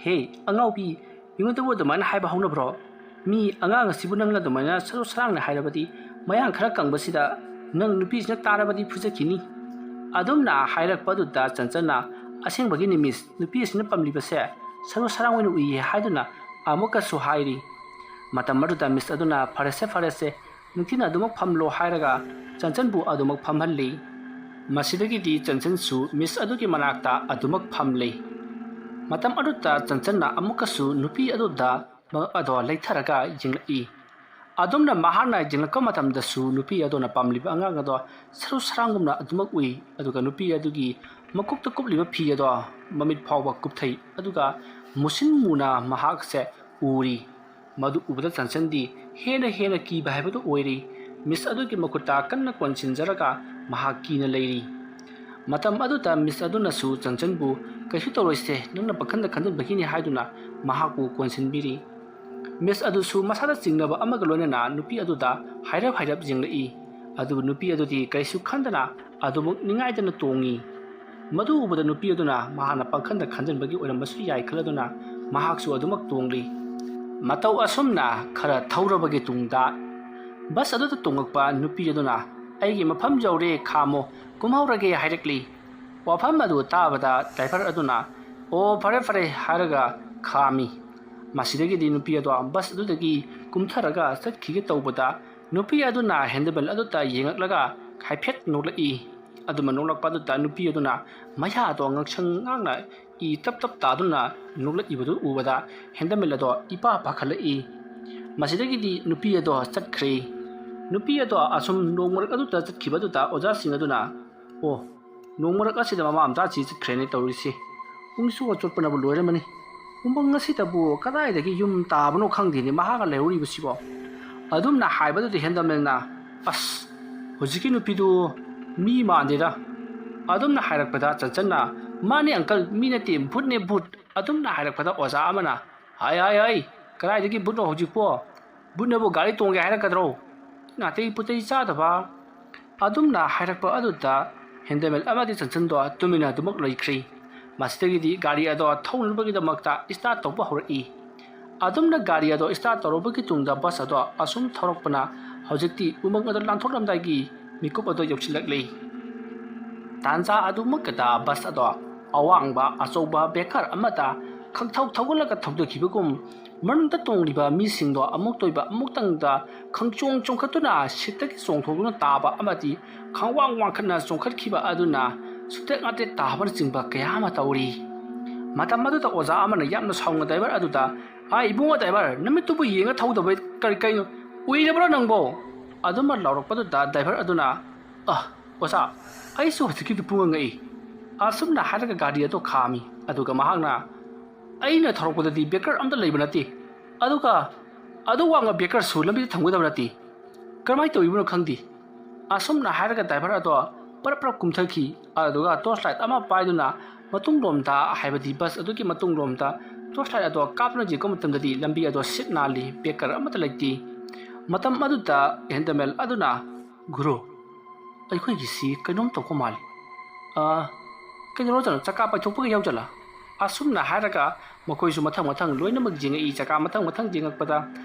"ꯍꯦ, ꯑꯉꯥꯎꯕꯤ, ꯃꯤꯉꯣꯟꯗꯕꯨ ꯑꯗꯨꯃꯥꯏꯅ ꯍꯥꯏꯕ ꯍꯧꯅꯕ꯭ꯔꯣ? ꯃꯤ ꯑꯉꯥꯡ ꯑꯁꯤꯕꯨ ꯅꯪꯅ ꯑꯗꯨꯃꯥꯏꯅ ꯁꯔꯨ ꯁꯔꯥꯡꯅ ꯍꯥꯏꯔꯕꯗꯤ ꯃꯌꯥꯡ ꯈꯔ ꯀꯪꯕꯁꯤꯗ ꯅꯪ ꯅꯨꯄꯤꯁꯤꯅ ꯇꯥꯔꯕꯗꯤ ꯐꯨꯖꯈꯤꯅꯤ"꯫ ꯑꯗꯨꯝꯅ ꯍꯥꯏꯔꯛꯄ ꯑꯗꯨꯗ ꯆꯟꯆꯟꯅ, "ꯑꯁꯦꯡꯕꯒꯤꯅꯤ ꯃꯤꯁ, ꯅꯨꯄꯤ ꯑꯁꯤꯅ ꯄꯝꯂꯤꯕꯁꯦ ꯁꯔꯨ ꯁꯔꯥꯡ ꯑꯣꯏꯅ ꯎꯏꯌꯦ" ꯍꯥꯏꯗꯨꯅ ꯑꯃꯨꯛꯀꯁꯨ ꯍꯥꯏꯔꯤ꯫ ꯃꯇꯝ ꯑꯗꯨꯗ ꯃꯤꯁ ꯑꯗꯨꯅ, "ꯐꯔꯦꯁꯦ, ꯐꯔꯦꯁꯦ, ꯅꯤꯡꯊꯤꯅ ꯑꯗꯨꯃꯛ ꯐꯝꯂꯣ" ꯍꯥꯏꯔꯒ ꯆꯟꯆꯟꯕꯨ ꯑꯗꯨꯃꯛ ꯐꯝꯍꯜꯂꯤ꯫ ꯃꯁꯤꯗꯒꯤꯗꯤ ꯆꯟꯆꯟꯁꯨ ꯃꯤꯁ ꯑꯗꯨꯒꯤ ꯃꯅꯥꯛꯇ ꯑꯗꯨꯃꯛ ꯐꯝꯂꯤ꯫ ꯃꯇꯝ ꯑꯗꯨꯗ ꯆꯟꯆꯟꯅ ꯑꯃꯨꯛꯀꯁꯨ ꯅꯨꯄꯤ ꯑꯗꯨꯗ ꯑꯗꯣ ꯂꯩꯊꯔꯒ ꯌꯦꯡꯂꯛꯏ꯫ ꯑꯗꯨꯝꯅ ꯃꯍꯥꯛꯅ ꯌꯦꯡꯂꯛꯄ ꯃꯇꯝꯗꯁꯨ ꯅꯨꯄꯤ ꯑꯗꯨꯅ ꯄꯥꯝꯂꯤꯕ ꯑꯉꯥꯡ ꯑꯗꯣ ꯁꯔꯨ ꯁꯔꯥꯡꯒꯨꯝꯅ ꯑꯗꯨꯃꯛ ꯎꯏ꯫ ꯑꯗꯨꯒ ꯅꯨꯄꯤ ꯑꯗꯨꯒꯤ ꯃꯀꯣꯛꯇ ꯀꯨꯞꯂꯤꯕ ꯐꯤ ꯑꯗꯣ ꯃꯃꯤꯠ ꯐꯥꯎꯕ ꯀꯨꯞꯊꯩ꯫ ꯑꯗꯨꯒ ꯃꯨꯁꯤꯟ ꯃꯨꯅ ꯃꯍꯥꯛꯁꯦ ꯎꯔꯤ꯫ ꯃꯗꯨ ꯎꯕꯗ ꯆꯟꯆꯟꯗꯤ ꯍꯦꯟꯅ ꯍꯦꯟꯅ ꯀꯤꯕ ꯍꯥꯏꯕꯗꯨ ꯑꯣꯏꯔꯤ꯫ ꯃꯤꯁ ꯑꯗꯨꯒꯤ ꯃꯈꯨꯠꯇ ꯀꯟꯅ ꯀꯣꯟꯁꯤꯟꯖꯔꯒ ꯃꯍꯥꯛ ꯀꯤꯅ ꯂꯩꯔꯤ꯫ ꯃꯇꯝ ꯑꯗꯨꯗ ꯃꯤꯁ ꯑꯗꯨꯅꯁꯨ ꯆꯟꯆꯟꯕꯨ, "ꯀꯩꯁꯨ ꯇꯧꯔꯣꯏꯁꯦ, ꯅꯪꯅ ꯄꯪꯈꯟꯗ ꯈꯟꯖꯤꯟꯕꯒꯤꯅꯤ" ꯍꯥꯏꯗꯨꯅ ꯃꯍꯥꯛꯄꯨ ꯀꯣꯟꯁꯤꯟꯕꯤꯔꯤ꯫ ꯃꯤꯁ ꯑꯗꯨꯁꯨ ꯃꯁꯥꯗ ꯆꯤꯡꯅꯕ ꯑꯃꯒ ꯂꯣꯏꯅꯅ ꯅꯨꯄꯤ ꯑꯗꯨꯗ ꯍꯥꯏꯔꯞ ꯍꯥꯏꯔꯞ ꯌꯦꯡꯂꯛꯏ꯫ ꯑꯗꯨꯕꯨ ꯅꯨꯄꯤ ꯑꯗꯨꯗꯤ ꯀꯔꯤꯁꯨ ꯈꯟꯗꯅ ꯑꯗꯨꯃꯛ ꯅꯤꯡꯉꯥꯏꯗꯅ ꯇꯣꯡꯉꯤ꯫ ꯃꯗꯨ ꯎꯕꯗ ꯅꯨꯄꯤ ꯑꯗꯨꯅ ꯃꯍꯥꯛꯅ ꯄꯥꯡꯈꯟꯗ ꯈꯟꯖꯟꯕꯒꯤ ꯑꯣꯏꯔꯝꯕꯁꯨ ꯌꯥꯏ ꯈꯜꯂꯗꯨꯅ ꯃꯍꯥꯛꯁꯨ ꯑꯗꯨꯃꯛ ꯇꯣꯡꯂꯤ꯫ ꯃꯇꯧ ꯑꯁꯨꯝꯅ ꯈꯔ ꯊꯧꯔꯕꯒꯤ ꯇꯨꯡꯗ ꯕꯁ ꯑꯗꯨꯗ ꯇꯣꯡꯂꯛꯄ ꯅꯨꯄꯤ ꯑꯗꯨꯅ "ꯑꯩꯒꯤ ꯃꯐꯝ ꯌꯧꯔꯦ, ꯈꯥꯝꯃꯣ, ꯀꯨꯝꯍꯧꯔꯒꯦ" ꯍꯥꯏꯔꯛꯂꯤ꯫ ꯋꯥꯐꯝ ꯑꯗꯨ ꯇꯥꯕꯗ ꯗ꯭ꯔꯥꯏꯚꯔ ꯑꯗꯨꯅ "ꯑꯣ, ꯐꯔꯦ ꯐꯔꯦ" ꯍꯥꯏꯔꯒ ꯈꯥꯝꯃꯤ꯫ ꯃꯁꯤꯗꯒꯤꯗꯤ ꯅꯨꯄꯤ ꯑꯗꯣ ꯕꯁ ꯑꯗꯨꯗꯒꯤ ꯀꯨꯝꯊꯔꯒ ꯆꯠꯈꯤꯒꯦ ꯇꯧꯕꯗ ꯅꯨꯄꯤ ꯑꯗꯨꯅ ꯍꯦꯟꯗꯕꯦꯜ ꯑꯗꯨꯗ ꯌꯦꯡꯉꯛꯂꯒ ꯍꯥꯏꯐꯦꯠ ꯅꯣꯛꯂꯛꯏ꯫ ꯑꯗꯨꯃ ꯅꯣꯛꯂꯛꯄ ꯑꯗꯨꯗ ꯅꯨꯄꯤ ꯑꯗꯨꯅ ꯃꯌꯥꯗꯣ ꯉꯛꯁꯪ ꯉꯥꯡꯅ ꯏ ꯇꯞ ꯇꯞ ꯇꯥꯗꯨꯅ ꯅꯣꯛꯂꯛꯏꯕꯗꯨ ꯎꯕꯗ ꯍꯦꯟꯗꯃꯦꯜ ꯑꯗꯣ ꯏꯄꯥ ꯄꯥꯈꯠꯂꯛꯏ꯫ ꯃꯁꯤꯗꯒꯤꯗꯤ ꯅꯨꯄꯤ ꯑꯗꯣ ꯆꯠꯈ꯭ꯔꯦ꯫ ꯅꯨꯄꯤ ꯑꯗꯣ ꯑꯁꯨꯝ ꯅꯣꯡꯃꯔꯛ ꯑꯗꯨꯗ ꯆꯠꯈꯤꯕ ꯑꯗꯨꯗ ꯑꯣꯖꯥꯁꯤꯡ ꯑꯗꯨꯅ "ꯑꯣ, ꯅꯣꯡꯃꯔꯛ ꯑꯁꯤꯗ ꯃꯃꯥ ꯃꯆꯥꯁꯤ ꯆꯠꯈ꯭ꯔꯦꯅꯦ ꯇꯧꯔꯤꯁꯤ꯫ ꯄꯨꯡꯁꯨ ꯆꯣꯠꯄꯅꯕꯨ ꯂꯣꯏꯔꯝꯃꯅꯤ꯫ ꯎꯃꯪ ꯑꯁꯤꯗꯕꯨ ꯀꯗꯥꯏꯗꯒꯤ ꯌꯨꯝ ꯇꯥꯕꯅꯣ ꯈꯪꯗꯦꯅꯦ ꯃꯍꯥꯛꯅ ꯂꯩꯍꯧꯔꯤꯕꯁꯤꯕꯣ?" ꯑꯗꯨꯝꯅ ꯍꯥꯏꯕꯗꯨꯗ ꯍꯦꯟꯗꯃꯦꯜꯅ "ꯑꯁ, ꯍꯧꯖꯤꯛꯀꯤ ꯅꯨꯄꯤꯗꯨ ꯃꯤ ꯃꯥꯟꯗꯦꯗ" ꯑꯗꯨꯝꯅ ꯍꯥꯏꯔꯛꯄꯗ ꯆꯟꯆꯟꯅ "ꯃꯥꯅꯦ ꯑꯪꯀꯜ, ꯃꯤ ꯅꯠꯇꯦ, ꯚꯨꯠꯅꯦ ꯚꯨꯠ" ꯑꯗꯨꯝꯅ ꯍꯥꯏꯔꯛꯄꯗ ꯑꯣꯖꯥ ꯑꯃꯅ "ꯍꯥꯏ ꯍꯥꯏ ꯍꯥꯏ, ꯀꯗꯥꯏꯗꯒꯤ ꯚꯨꯠꯅꯣ ꯍꯧꯖꯤꯛꯄꯣ? ꯚꯨꯠꯅꯕꯨ ꯒꯥꯔꯤ ꯇꯣꯡꯒꯦ ꯍꯥꯏꯔꯛꯀꯗ꯭ꯔꯣ? ꯅꯥꯇꯩ ꯄꯨꯇꯩ ꯆꯥꯗꯕ" ꯑꯗꯨꯝꯅ ꯍꯥꯏꯔꯛꯄ ꯑꯗꯨꯗ ꯍꯦꯟꯗꯃꯦꯜ ꯑꯃꯗꯤ ꯆꯟꯆꯟꯗꯣ ꯇꯨꯃꯤꯟꯅ ꯑꯗꯨꯃꯛ ꯂꯩꯈ꯭ꯔꯤ꯫ ꯃꯁꯤꯗꯒꯤꯗꯤ ꯒꯥꯔꯤ ꯑꯗꯣ ꯊꯧꯅꯕꯒꯤꯗꯃꯛꯇ ꯏꯁꯇꯥꯔꯠ ꯇꯧꯕ ꯍꯧꯔꯛꯏ꯫ ꯑꯗꯨꯝꯅ ꯒꯥꯔꯤ ꯑꯗꯣ ꯏꯁꯇꯥꯔꯠ ꯇꯧꯔꯕꯒꯤ ꯇꯨꯡꯗ ꯕꯁ ꯑꯗꯣ ꯑꯁꯨꯝ ꯊꯧꯔꯛꯄꯅ ꯍꯧꯖꯤꯛꯇꯤ ꯎꯃꯪ ꯑꯗꯣ ꯂꯥꯟꯊꯣꯛꯂꯝꯗꯥꯏꯒꯤ ꯃꯤꯀꯨꯞ ꯑꯗꯣ ꯌꯧꯁꯤꯜꯂꯛꯂꯤ꯫ ꯇꯥꯟꯖꯥ ꯑꯗꯨꯃꯛꯇꯗ ꯕꯁ ꯑꯗꯣ ꯑꯋꯥꯡꯕ ꯑꯆꯧꯕ ꯕꯦꯀꯔ ꯑꯃꯗ ꯈꯪꯊꯧ ꯊꯧꯒꯠꯂꯒ ꯊꯧꯗꯈꯤꯕꯒꯨꯝ ꯃꯅꯨꯡꯗ ꯇꯣꯡꯂꯤꯕ ꯃꯤꯁꯤꯡꯗꯣ ꯑꯃꯨꯛꯇꯣꯏꯕ ꯑꯃꯨꯛꯇꯪꯗ ꯈꯪꯆꯣꯡ ꯆꯣꯡꯈꯠꯇꯨꯅ ꯁꯤꯠꯇꯒꯤ ꯆꯣꯡꯊꯣꯛꯇꯨꯅ ꯇꯥꯕ ꯑꯃꯗꯤ ꯈꯪꯋꯥꯡ ꯋꯥꯡꯈꯠꯅ ꯆꯣꯡꯈꯠꯈꯤꯕ ꯑꯗꯨꯅ ꯁꯨꯇꯦꯛ ꯉꯥꯇꯦꯛ ꯇꯥꯕꯅꯆꯤꯡꯕ ꯀꯌꯥ ꯑꯃ ꯇꯧꯔꯤ꯫ ꯃꯇꯝ ꯑꯗꯨꯗ ꯑꯣꯖꯥ ꯑꯃꯅ ꯌꯥꯝꯅ ꯁꯥꯎꯅ ꯗ꯭ꯔꯥꯏꯚꯔ ꯑꯗꯨꯗ "ꯑꯥ, ꯏꯕꯨꯡꯉꯣ ꯗ꯭ꯔꯥꯏꯚꯔ, ꯅꯃꯤꯠꯇꯨꯕꯨ ꯌꯦꯡꯉ ꯊꯧꯗꯕ ꯀꯔꯤ ꯀꯩꯅꯣ? ꯎꯏꯔꯕ꯭ꯔꯣ ꯅꯪꯕꯣ?" ꯑꯗꯨꯃ ꯂꯥꯎꯔꯛꯄꯗꯨꯗ ꯗ꯭ꯔꯥꯏꯚꯔ ꯑꯗꯨꯅ "ꯑ, ꯑꯣꯖꯥ, ꯑꯩꯁꯨ ꯍꯧꯖꯤꯛꯀꯤꯗꯨ ꯄꯨꯡꯉꯛ ꯉꯛꯏ" ꯑꯁꯨꯝꯅ ꯍꯥꯏꯔꯒ ꯒꯥꯔꯤ ꯑꯗꯨ ꯈꯥꯝꯃꯤ꯫ ꯑꯗꯨꯒ ꯃꯍꯥꯛꯅ "ꯑꯩꯅ ꯊꯧꯔꯛꯄꯗꯗꯤ ꯕꯦꯀꯔ ꯑꯝꯇ ꯂꯩꯕ ꯅꯠꯇꯦ, ꯑꯗꯨꯒ ꯑꯗꯨ ꯋꯥꯡꯕ ꯕꯦꯀꯔꯁꯨ ꯂꯝꯕꯤꯗ ꯊꯝꯒꯗꯕ ꯅꯠꯇꯦ, ꯀꯔꯝꯍꯥꯏꯅ ꯇꯧꯔꯤꯕꯅꯣ ꯈꯪꯗꯦ" ꯑꯁꯨꯝꯅ ꯍꯥꯏꯔꯒ ꯗ꯭ꯔꯥꯏꯚꯔ ꯑꯗꯣ ꯄꯔꯞ ꯄꯔꯞ ꯀꯨꯝꯊꯈꯤ꯫ ꯑꯗꯨꯒ ꯇꯣꯔꯆ ꯂꯥꯏꯠ ꯑꯃ ꯄꯥꯏꯗꯨꯅ ꯃꯇꯨꯡꯂꯣꯝꯗ, ꯍꯥꯏꯕꯗꯤ ꯕꯁ ꯑꯗꯨꯒꯤ ꯃꯇꯨꯡꯂꯣꯝꯗ ꯇꯣꯔꯆ ꯂꯥꯏꯠ ꯑꯗꯣ ꯀꯥꯞꯇꯨꯅ ꯌꯦꯡꯕ ꯃꯇꯝꯗꯗꯤ ꯂꯝꯕꯤ ꯑꯗꯣ ꯁꯤꯠ ꯅꯥꯜꯂꯤ, ꯕꯦꯀꯔ ꯑꯃꯠꯇ ꯂꯩꯇꯦ꯫ ꯃꯇꯝ ꯑꯗꯨꯗ ꯍꯦꯟꯗꯃꯦꯜ ꯑꯗꯨꯅ "ꯒꯨꯔꯨ, ꯑꯩꯈꯣꯏꯒꯤꯁꯤ ꯀꯩꯅꯣꯝ ꯇꯧꯕ ꯃꯥꯜꯂꯤ꯫ ꯑ, ꯀꯩꯗꯧꯔꯖꯥꯠꯅꯣ? ꯆꯀꯥ ꯄꯥꯏꯊꯣꯛꯄꯒ ꯌꯥꯎꯖꯠꯂꯥ?" ꯑꯁꯨꯝꯅ ꯍꯥꯏꯔꯒ ꯃꯈꯣꯏꯁꯨ ꯃꯊꯪ ꯃꯊꯪ ꯂꯣꯏꯅꯃꯛ ꯌꯦꯡꯉꯛꯏ꯫ ꯆꯀꯥ ꯃꯊꯪ ꯃꯊꯪ ꯌꯦꯡꯉꯛꯄꯗ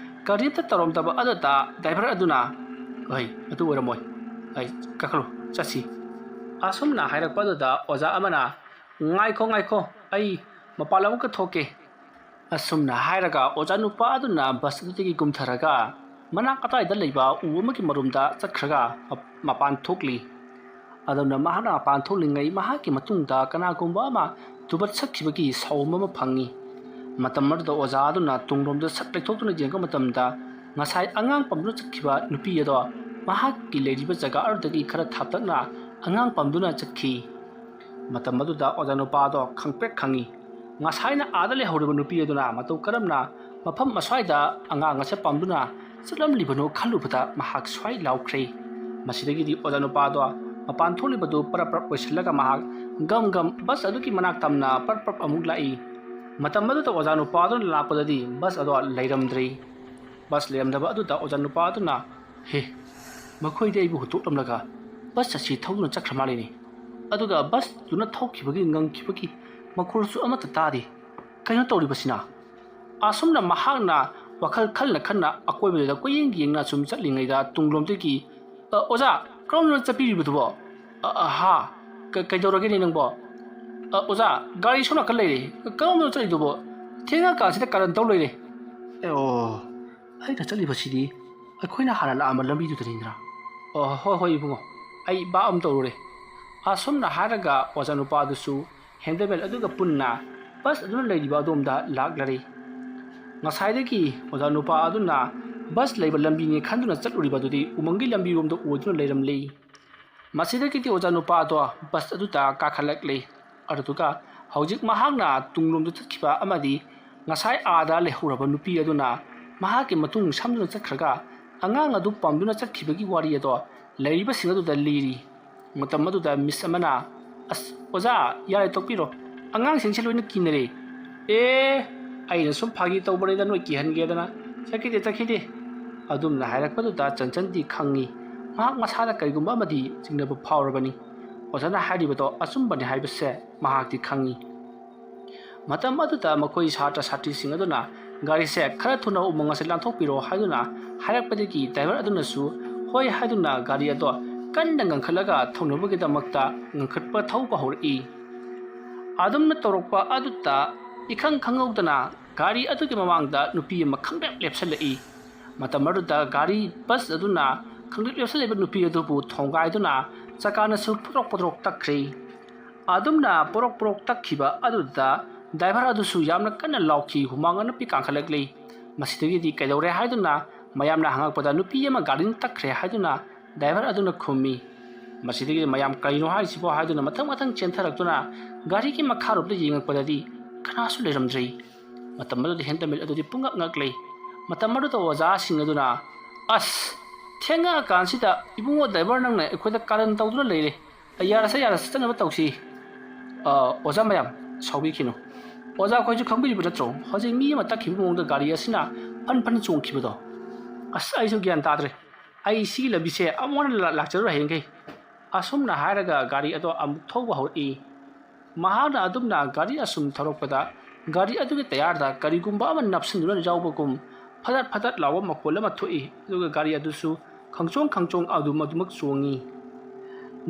ꯀꯔꯤꯝꯇ ꯇꯧꯔꯝꯗꯕ ꯑꯗꯨꯗ ꯗ꯭ꯔꯥꯏꯚꯔ ꯑꯗꯨꯅ, "ꯑꯩ, ꯑꯗꯨ ꯑꯣꯏꯔꯝꯃꯣꯏ, ꯑꯩ, ꯀꯥꯈꯠꯂꯨ, ꯆꯠꯁꯤ," ꯑꯁꯨꯝꯅ ꯍꯥꯏꯔꯛꯄ ꯑꯗꯨꯗ ꯑꯣꯖꯥ ꯑꯃꯅ, "ꯉꯥꯏꯈꯣ, ꯉꯥꯏꯈꯣ, ꯑꯩ ꯃꯄꯥꯟ ꯑꯃꯨꯛꯀ ꯊꯣꯛꯀꯦ"꯫ ꯑꯁꯨꯝꯅ ꯍꯥꯏꯔꯒ ꯑꯣꯖꯥ ꯅꯨꯄꯥ ꯑꯗꯨꯅ ꯕꯁ ꯑꯗꯨꯗꯒꯤ ꯀꯨꯝꯊꯔꯒ ꯃꯅꯥꯛ ꯑꯗ꯭ꯋꯥꯏꯗ ꯂꯩꯕ ꯎ ꯑꯃꯒꯤ ꯃꯔꯨꯝꯗ ꯆꯠꯈ꯭ꯔꯒ ꯃ-, ꯃꯄꯥꯟ ꯊꯣꯛꯂꯤ꯫ ꯑꯗꯨꯅ ꯃꯍꯥꯛꯅ ꯃꯄꯥꯟ ꯊꯣꯛꯂꯤꯉꯩ ꯃꯍꯥꯛꯀꯤ ꯃꯇꯨꯡꯗ ꯀꯅꯥꯒꯨꯝꯕ ꯑꯃ ꯇꯨꯕꯠ ꯁꯛꯈꯤꯕꯒꯤ ꯁꯥꯎꯝ ꯑꯃ ꯐꯪꯉꯤ꯫ ꯃꯇꯝ ꯑꯗꯨꯗ ꯑꯣꯖꯥ ꯑꯗꯨꯅ ꯇꯨꯡꯂꯣꯝꯗ ꯁꯠ ꯂꯩꯊꯣꯛꯇꯨꯅ ꯌꯦꯡꯕ ꯃꯇꯝꯗ ꯉꯁꯥꯏ ꯑꯉꯥꯡ ꯄꯝꯗꯨꯅ ꯆꯠꯈꯤꯕ ꯅꯨꯄꯤ ꯑꯗꯣ ꯃꯍꯥꯛꯀꯤ ꯂꯩꯔꯤꯕ ꯖꯒꯥ ꯑꯗꯨꯗꯒꯤ ꯈꯔ ꯊꯥꯞꯇꯛꯅ ꯑꯉꯥꯡ ꯄꯝꯗꯨꯅ ꯆꯠꯈꯤ꯫ ꯃꯇꯝ ꯑꯗꯨꯗ ꯑꯣꯖꯥ ꯅꯨꯄꯥ ꯑꯗꯣ ꯈꯪꯄ꯭ꯔꯦꯛ ꯈꯪꯉꯤ꯫ ꯉꯁꯥꯏꯅ ꯑꯥꯗ ꯂꯩꯍꯧꯔꯤꯕ ꯅꯨꯄꯤ ꯑꯗꯨꯅ ꯃꯇꯧ ꯀꯔꯝꯅ ꯃꯐꯝ ꯑꯁ꯭ꯋꯥꯏꯗ ꯑꯉꯥꯡ ꯑꯁꯦ ꯄꯝꯗꯨꯅ ꯆꯠꯂꯝꯂꯤꯕꯅꯣ ꯈꯜꯂꯨꯕꯗ ꯃꯍꯥꯛ ꯁ꯭ꯋꯥꯏ ꯂꯥꯎꯈ꯭ꯔꯦ꯫ ꯃꯁꯤꯗꯒꯤꯗꯤ ꯑꯣꯖꯥ ꯅꯨꯄꯥꯗꯣ ꯃꯄꯥꯟ ꯊꯣꯛꯂꯤꯕꯗꯨ ꯄꯔꯞ ꯄꯔꯞ ꯑꯣꯏꯁꯤꯜꯂꯒ ꯃꯍꯥꯛ ꯒꯝ ꯒꯝ ꯕꯁ ꯑꯗꯨꯒꯤ ꯃꯅꯥꯛ ꯇꯝꯅ ꯄꯔꯞ ꯄꯔꯞ ꯑꯃꯨꯛ ꯂꯥꯛꯏ꯫ ꯃꯇꯝ ꯑꯗꯨꯗ ꯑꯣꯖꯥ ꯅꯨꯄꯥꯗꯨꯅ ꯂꯥꯛꯄꯗꯗꯤ ꯕꯁ ꯑꯗꯣ ꯂꯩꯔꯝꯗ꯭ꯔꯦ꯫ ꯕꯁ ꯂꯩꯔꯝꯗꯕ ꯑꯗꯨꯗ ꯑꯣꯖꯥ ꯅꯨꯄꯥ ꯑꯗꯨꯅ, "ꯍꯦ, ꯃꯈꯣꯏꯗꯤ ꯑꯩꯕꯨ ꯍꯨꯟꯗꯣꯛꯂꯝꯂꯒ ꯕꯁ ꯑꯁꯤ ꯊꯧꯗꯨꯅ ꯆꯠꯈ꯭ꯔ ꯃꯥꯜꯂꯤꯅꯦ꯫ ꯑꯗꯨꯒ ꯕꯁꯇꯨꯅ ꯊꯧꯈꯤꯕꯒꯤ ꯉꯪꯈꯤꯕꯒꯤ ꯃꯈꯣꯜꯁꯨ ꯑꯃꯠꯇ ꯇꯥꯗꯦ꯫ ꯀꯩꯅꯣ ꯇꯧꯔꯤꯕꯁꯤꯅ?" ꯑꯁꯨꯝꯅ ꯃꯍꯥꯛꯅ ꯋꯥꯈꯜ ꯈꯜꯅ ꯈꯟꯅ ꯑꯀꯣꯏꯕꯗꯨꯗ ꯀꯣꯏꯌꯦꯡ ꯌꯦꯡꯅ ꯁꯨꯝ ꯆꯠꯂꯤꯉꯩꯗ ꯇꯨꯡꯂꯣꯝꯗꯒꯤ, "ꯑ, ꯑꯣꯖꯥ, ꯀꯔꯣꯝꯗ ꯆꯠꯄꯤꯔꯤꯕꯗꯨꯕꯣ? ꯑ, ꯑ, ꯍꯥ? ꯀ-, ꯀꯩꯗꯧꯔꯒꯦꯅꯦ ꯅꯪꯕꯣ? ꯑ, ꯑꯣꯖꯥ, ꯒꯥꯔꯤ ꯁꯣꯝ ꯅꯥꯀꯟ ꯂꯩꯔꯦ꯫ ꯀꯔꯣꯝꯗ ꯆꯠꯂꯤꯗꯨꯕꯣ? ꯊꯦꯡꯉꯀꯥꯟꯁꯤꯗ ꯀꯔꯟ ꯇꯧ ꯂꯩꯔꯦ꯫" ꯑꯣ, ꯑꯩꯅ ꯆꯠꯂꯤꯕꯁꯤꯗꯤ ꯑꯩꯈꯣꯏꯅ ꯍꯥꯟꯅ ꯂꯥꯛꯑꯝꯕ ꯂꯝꯕꯤꯗꯨꯗꯅꯤꯗꯅ꯫ ꯑꯣ, ꯍꯣꯏ, ꯍꯣꯏ, ꯏꯕꯨꯡꯉꯣ, ꯑꯩ ꯚꯥꯞ ꯑꯃ ꯇꯧꯔꯨꯔꯦ꯫ ꯑꯁꯨꯝꯅ ꯍꯥꯏꯔꯒ ꯑꯣꯖꯥ ꯅꯨꯄꯥꯗꯨꯁꯨ ꯍꯦꯟꯗꯃꯦꯟ ꯑꯗꯨꯒ ꯄꯨꯟꯅ ꯕꯁ ꯑꯗꯨꯅ ꯂꯩꯔꯤꯕ ꯑꯗꯣꯝꯗ ꯂꯥꯛꯂꯔꯦ꯫ ꯉꯁꯥꯏꯗꯒꯤ ꯑꯣꯖꯥ ꯅꯨꯄꯥ ꯑꯗꯨꯅ ꯕꯁ ꯂꯩꯕ ꯂꯝꯕꯤꯅꯤ ꯈꯟꯗꯨꯅ ꯆꯠꯂꯨꯔꯤꯕ ꯑꯗꯨꯗꯤ ꯎꯃꯪꯒꯤ ꯂꯝꯕꯤꯔꯣꯝꯗ ꯑꯣꯏꯗꯨꯅ ꯂꯩꯔꯝꯂꯦ꯫ ꯃꯁꯤꯗꯒꯤꯗꯤ ꯑꯣꯖꯥ ꯅꯨꯄꯥ ꯑꯗꯣ ꯕꯁ ꯑꯗꯨꯗ ꯀꯥꯈꯠꯂꯛꯂꯦ꯫ ꯑꯗꯨꯗꯨꯒ ꯍꯧꯖꯤꯛ ꯃꯍꯥꯛꯅ ꯇꯨꯡꯂꯣꯝꯗ ꯆꯠꯈꯤꯕ ꯑꯃꯗꯤ ꯉꯁꯥꯏ ꯑꯥꯗ ꯂꯩꯍꯧꯔꯕ ꯅꯨꯄꯤ ꯑꯗꯨꯅ ꯃꯍꯥꯛꯀꯤ ꯃꯇꯨꯡ ꯁꯝꯗꯨꯅ ꯆꯠꯈ꯭ꯔꯒ ꯑꯉꯥꯡ ꯑꯗꯨ ꯄꯝꯗꯨꯅ ꯆꯠꯈꯤꯕꯒꯤ ꯋꯥꯔꯤ ꯑꯗꯣ ꯂꯩꯔꯤꯕꯁꯤꯡ ꯑꯗꯨꯗ ꯂꯤꯔꯤ꯫ ꯃꯇꯝ ꯑꯗꯨꯗ ꯃꯤꯁ ꯑꯃꯅ, "ꯑꯁ, ꯑꯣꯖꯥ, ꯌꯥꯔꯦ, ꯇꯣꯛꯄꯤꯔꯣ꯫ ꯑꯉꯥꯡꯁꯤꯡꯁꯦ ꯂꯣꯏꯅ ꯀꯤꯅꯔꯦ꯫" "ꯑꯦ, ꯑꯩꯅ ꯁꯨꯝ ꯐꯥꯒꯤ ꯇꯧꯕꯅꯤꯗ, ꯅꯣꯏ ꯀꯤꯍꯟꯒꯦꯗꯅ꯫ ꯆꯠꯈꯤꯗꯦ, ꯆꯠꯈꯤꯗꯦ꯫" ꯑꯗꯨꯝꯅ ꯍꯥꯏꯔꯛꯄꯗꯨꯗ ꯆꯟꯆꯟꯗꯤ ꯈꯪꯉꯤ꯫ ꯃꯍꯥꯛ ꯃꯁꯥꯗ ꯀꯔꯤꯒꯨꯝꯕ ꯑꯃꯗꯤ ꯆꯤꯡꯅꯕ ꯐꯥꯎꯔꯕꯅꯤ꯫ ꯑꯣꯖꯥꯅ ꯍꯥꯏꯔꯤꯕꯗꯣ ꯑꯆꯨꯝꯕꯅꯤ ꯍꯥꯏꯕꯁꯦ ꯃꯍꯥꯛꯇꯤ ꯈꯪꯏ꯫ ꯃꯇꯝ ꯑꯗꯨꯗ ꯃꯈꯣꯏ ꯁꯥꯇ꯭ꯔ ꯁꯥꯇ꯭ꯔꯤꯁꯤꯡ ꯑꯗꯨꯅ ꯒꯥꯔꯤꯁꯦ ꯈꯔ ꯊꯨꯅ ꯎꯃꯪ ꯑꯁꯤ ꯂꯥꯟꯊꯣꯛꯄꯤꯔꯣ ꯍꯥꯏꯗꯨꯅ ꯍꯥꯏꯔꯛꯄꯗꯒꯤ driver ꯑꯗꯨꯅꯁꯨ ꯍꯣꯏ ꯍꯥꯏꯗꯨꯅ ꯒꯥꯔꯤ ꯑꯗꯣ ꯀꯟꯅ ꯉꯪꯈꯠꯂꯒ ꯊꯧꯅꯕꯒꯤꯗꯃꯛꯇ ꯉꯪꯈꯠꯄ ꯊꯧꯕ ꯍꯧꯔꯛꯏ꯫ ꯑꯗꯨꯝꯅ ꯇꯧꯔꯛꯄ ꯑꯗꯨꯗ ꯏꯈꯪ ꯈꯪꯍꯧꯗꯅ ꯒꯥꯔꯤ ꯑꯗꯨꯒꯤ ꯃꯃꯥꯡꯗ ꯅꯨꯄꯤ ꯑꯃ ꯈꯪꯂꯦꯞ ꯂꯦꯞꯁꯤꯜꯂꯛꯏ꯫ ꯃꯇꯝ ꯑꯗꯨꯗ ꯒꯥꯔꯤ bus ꯑꯗꯨꯅ ꯈꯪꯂꯦꯞ ꯂꯦꯞꯁꯤꯜꯂꯛꯏꯕ ꯅꯨꯄꯤ ꯑꯗꯨꯕꯨ ꯊꯣꯡꯒꯥꯏꯗꯨꯅ ꯆꯀꯥꯅꯁꯨ ꯄꯣꯗ꯭ꯔꯣꯛ ꯄꯣꯗ꯭ꯔꯣꯛ ꯇꯛꯈ꯭ꯔꯦ꯫ ꯑꯗꯨꯝꯅ ꯄꯣꯔꯣꯛ ꯄꯣꯔꯣꯛ ꯇꯛꯈꯤꯕ ꯑꯗꯨꯗ driver ꯑꯗꯨꯁꯨ ꯌꯥꯝꯅ ꯀꯟꯅ ꯂꯥꯎꯈꯤ, ꯍꯨꯃꯥꯡ ꯑꯅꯞꯄꯤ ꯀꯥꯡꯈꯠꯂꯛꯂꯤ꯫ ꯃꯁꯤꯗꯒꯤꯗꯤ ꯀꯩꯗꯧꯔꯦ ꯍꯥꯏꯗꯨꯅ ꯃꯌꯥꯝꯅ ꯍꯪꯉꯛꯄꯗ ꯅꯨꯄꯤ ꯑꯃ ꯒꯥꯔꯤꯅ ꯇꯛꯈ꯭ꯔꯦ ꯍꯥꯏꯗꯨꯅ driver ꯑꯗꯨꯅ ꯈꯨꯝꯃꯤ꯫ ꯃꯁꯤꯗꯒꯤ ꯃꯌꯥꯝ ꯀꯔꯤꯅꯣ ꯍꯥꯏꯁꯤꯕꯣ ꯍꯥꯏꯗꯨꯅ ꯃꯊꯪ ꯃꯊꯪ ꯆꯦꯟꯊꯔꯛꯇꯨꯅ ꯒꯥꯔꯤꯒꯤ ꯃꯈꯥꯔꯣꯝꯗ ꯌꯦꯡꯉꯛꯄꯗꯗꯤ ꯀꯅꯥꯁꯨ ꯂꯩꯔꯝꯗ꯭ꯔꯦ꯫ ꯃꯇꯝ ꯑꯗꯨꯗ ꯍꯦꯟꯗꯃꯤꯜ ꯑꯗꯨꯗꯤ ꯄꯨꯡꯉꯛ ꯉꯛꯂꯦ꯫ ꯃꯇꯝ ꯑꯗꯨꯗ ꯑꯣꯖꯥꯁꯤꯡ ꯑꯗꯨꯅ, "ꯑꯁ, ꯊꯦꯡꯉꯛꯑꯀꯥꯟꯁꯤꯗ ꯏꯕꯨꯡꯉꯣ driver ꯅꯪꯅ ꯑꯩꯈꯣꯏꯗ ꯀꯥꯔꯟ ꯇꯧꯗꯨꯅ ꯂꯩꯔꯦ꯫ ꯌꯥꯔꯁꯦ, ꯌꯥꯔꯁꯦ, ꯆꯠꯅꯕ ꯇꯧꯁꯤ꯫ ꯑ, ꯑꯣꯖꯥ ꯃꯌꯥꯝ, ꯁꯥꯎꯕꯤꯈꯤꯅꯨ꯫ ꯑꯣꯖꯥ, ꯑꯩꯈꯣꯏꯁꯨ ꯈꯪꯕꯤꯔꯤꯕ ꯅꯠꯇ꯭ꯔꯣ? ꯍꯧꯖꯤꯛ ꯃꯤ ꯑꯃ ꯇꯛꯈꯤꯕ ꯃꯑꯣꯡꯗ ꯒꯥꯔꯤ ꯑꯁꯤꯅ ꯐꯟ ꯐꯟ ꯆꯣꯡꯈꯤꯕꯗꯣ꯫ ꯑꯁ, ꯑꯩꯁꯨ ꯒ꯭ꯌꯥꯟ ꯇꯥꯗ꯭ꯔꯦ꯫ ꯑꯩ ꯁꯤꯒꯤ ꯂꯝꯕꯤꯁꯦ ꯑꯃꯨꯛ ꯍꯟꯅ ꯂꯥ-, ꯂꯥꯛꯆꯔꯣꯏ ꯍꯌꯦꯡꯈꯩ꯫" ꯑꯁꯨꯝꯅ ꯍꯥꯏꯔꯒ ꯒꯥꯔꯤ ꯑꯗꯣ ꯑꯃꯨꯛ ꯊꯧꯕ ꯍꯧꯔꯛꯏ꯫ ꯃꯍꯥꯛꯅ ꯑꯗꯨꯝꯅ ꯒꯥꯔꯤ ꯑꯁꯨꯝ ꯊꯧꯔꯛꯄꯗ ꯒꯥꯔꯤ ꯑꯗꯨꯒꯤ tyre ꯗ ꯀꯔꯤꯒꯨꯝꯕ ꯑꯃ ꯅꯞꯁꯤꯟꯗꯨꯅ ꯌꯥꯎꯕꯒꯨꯝ ꯐꯗꯠ ꯐꯗꯠ ꯂꯥꯎꯕ ꯃꯈꯣꯜ ꯑꯃ ꯊꯣꯛꯏ, ꯑꯗꯨꯒ ꯒꯥꯔꯤ ꯑꯗꯨꯁꯨ ꯈꯪꯆꯣꯡ ꯈꯪꯆꯣꯡ ꯑꯗꯨꯝ ꯑꯗꯨꯃꯛ ꯆꯣꯡꯉꯤ꯫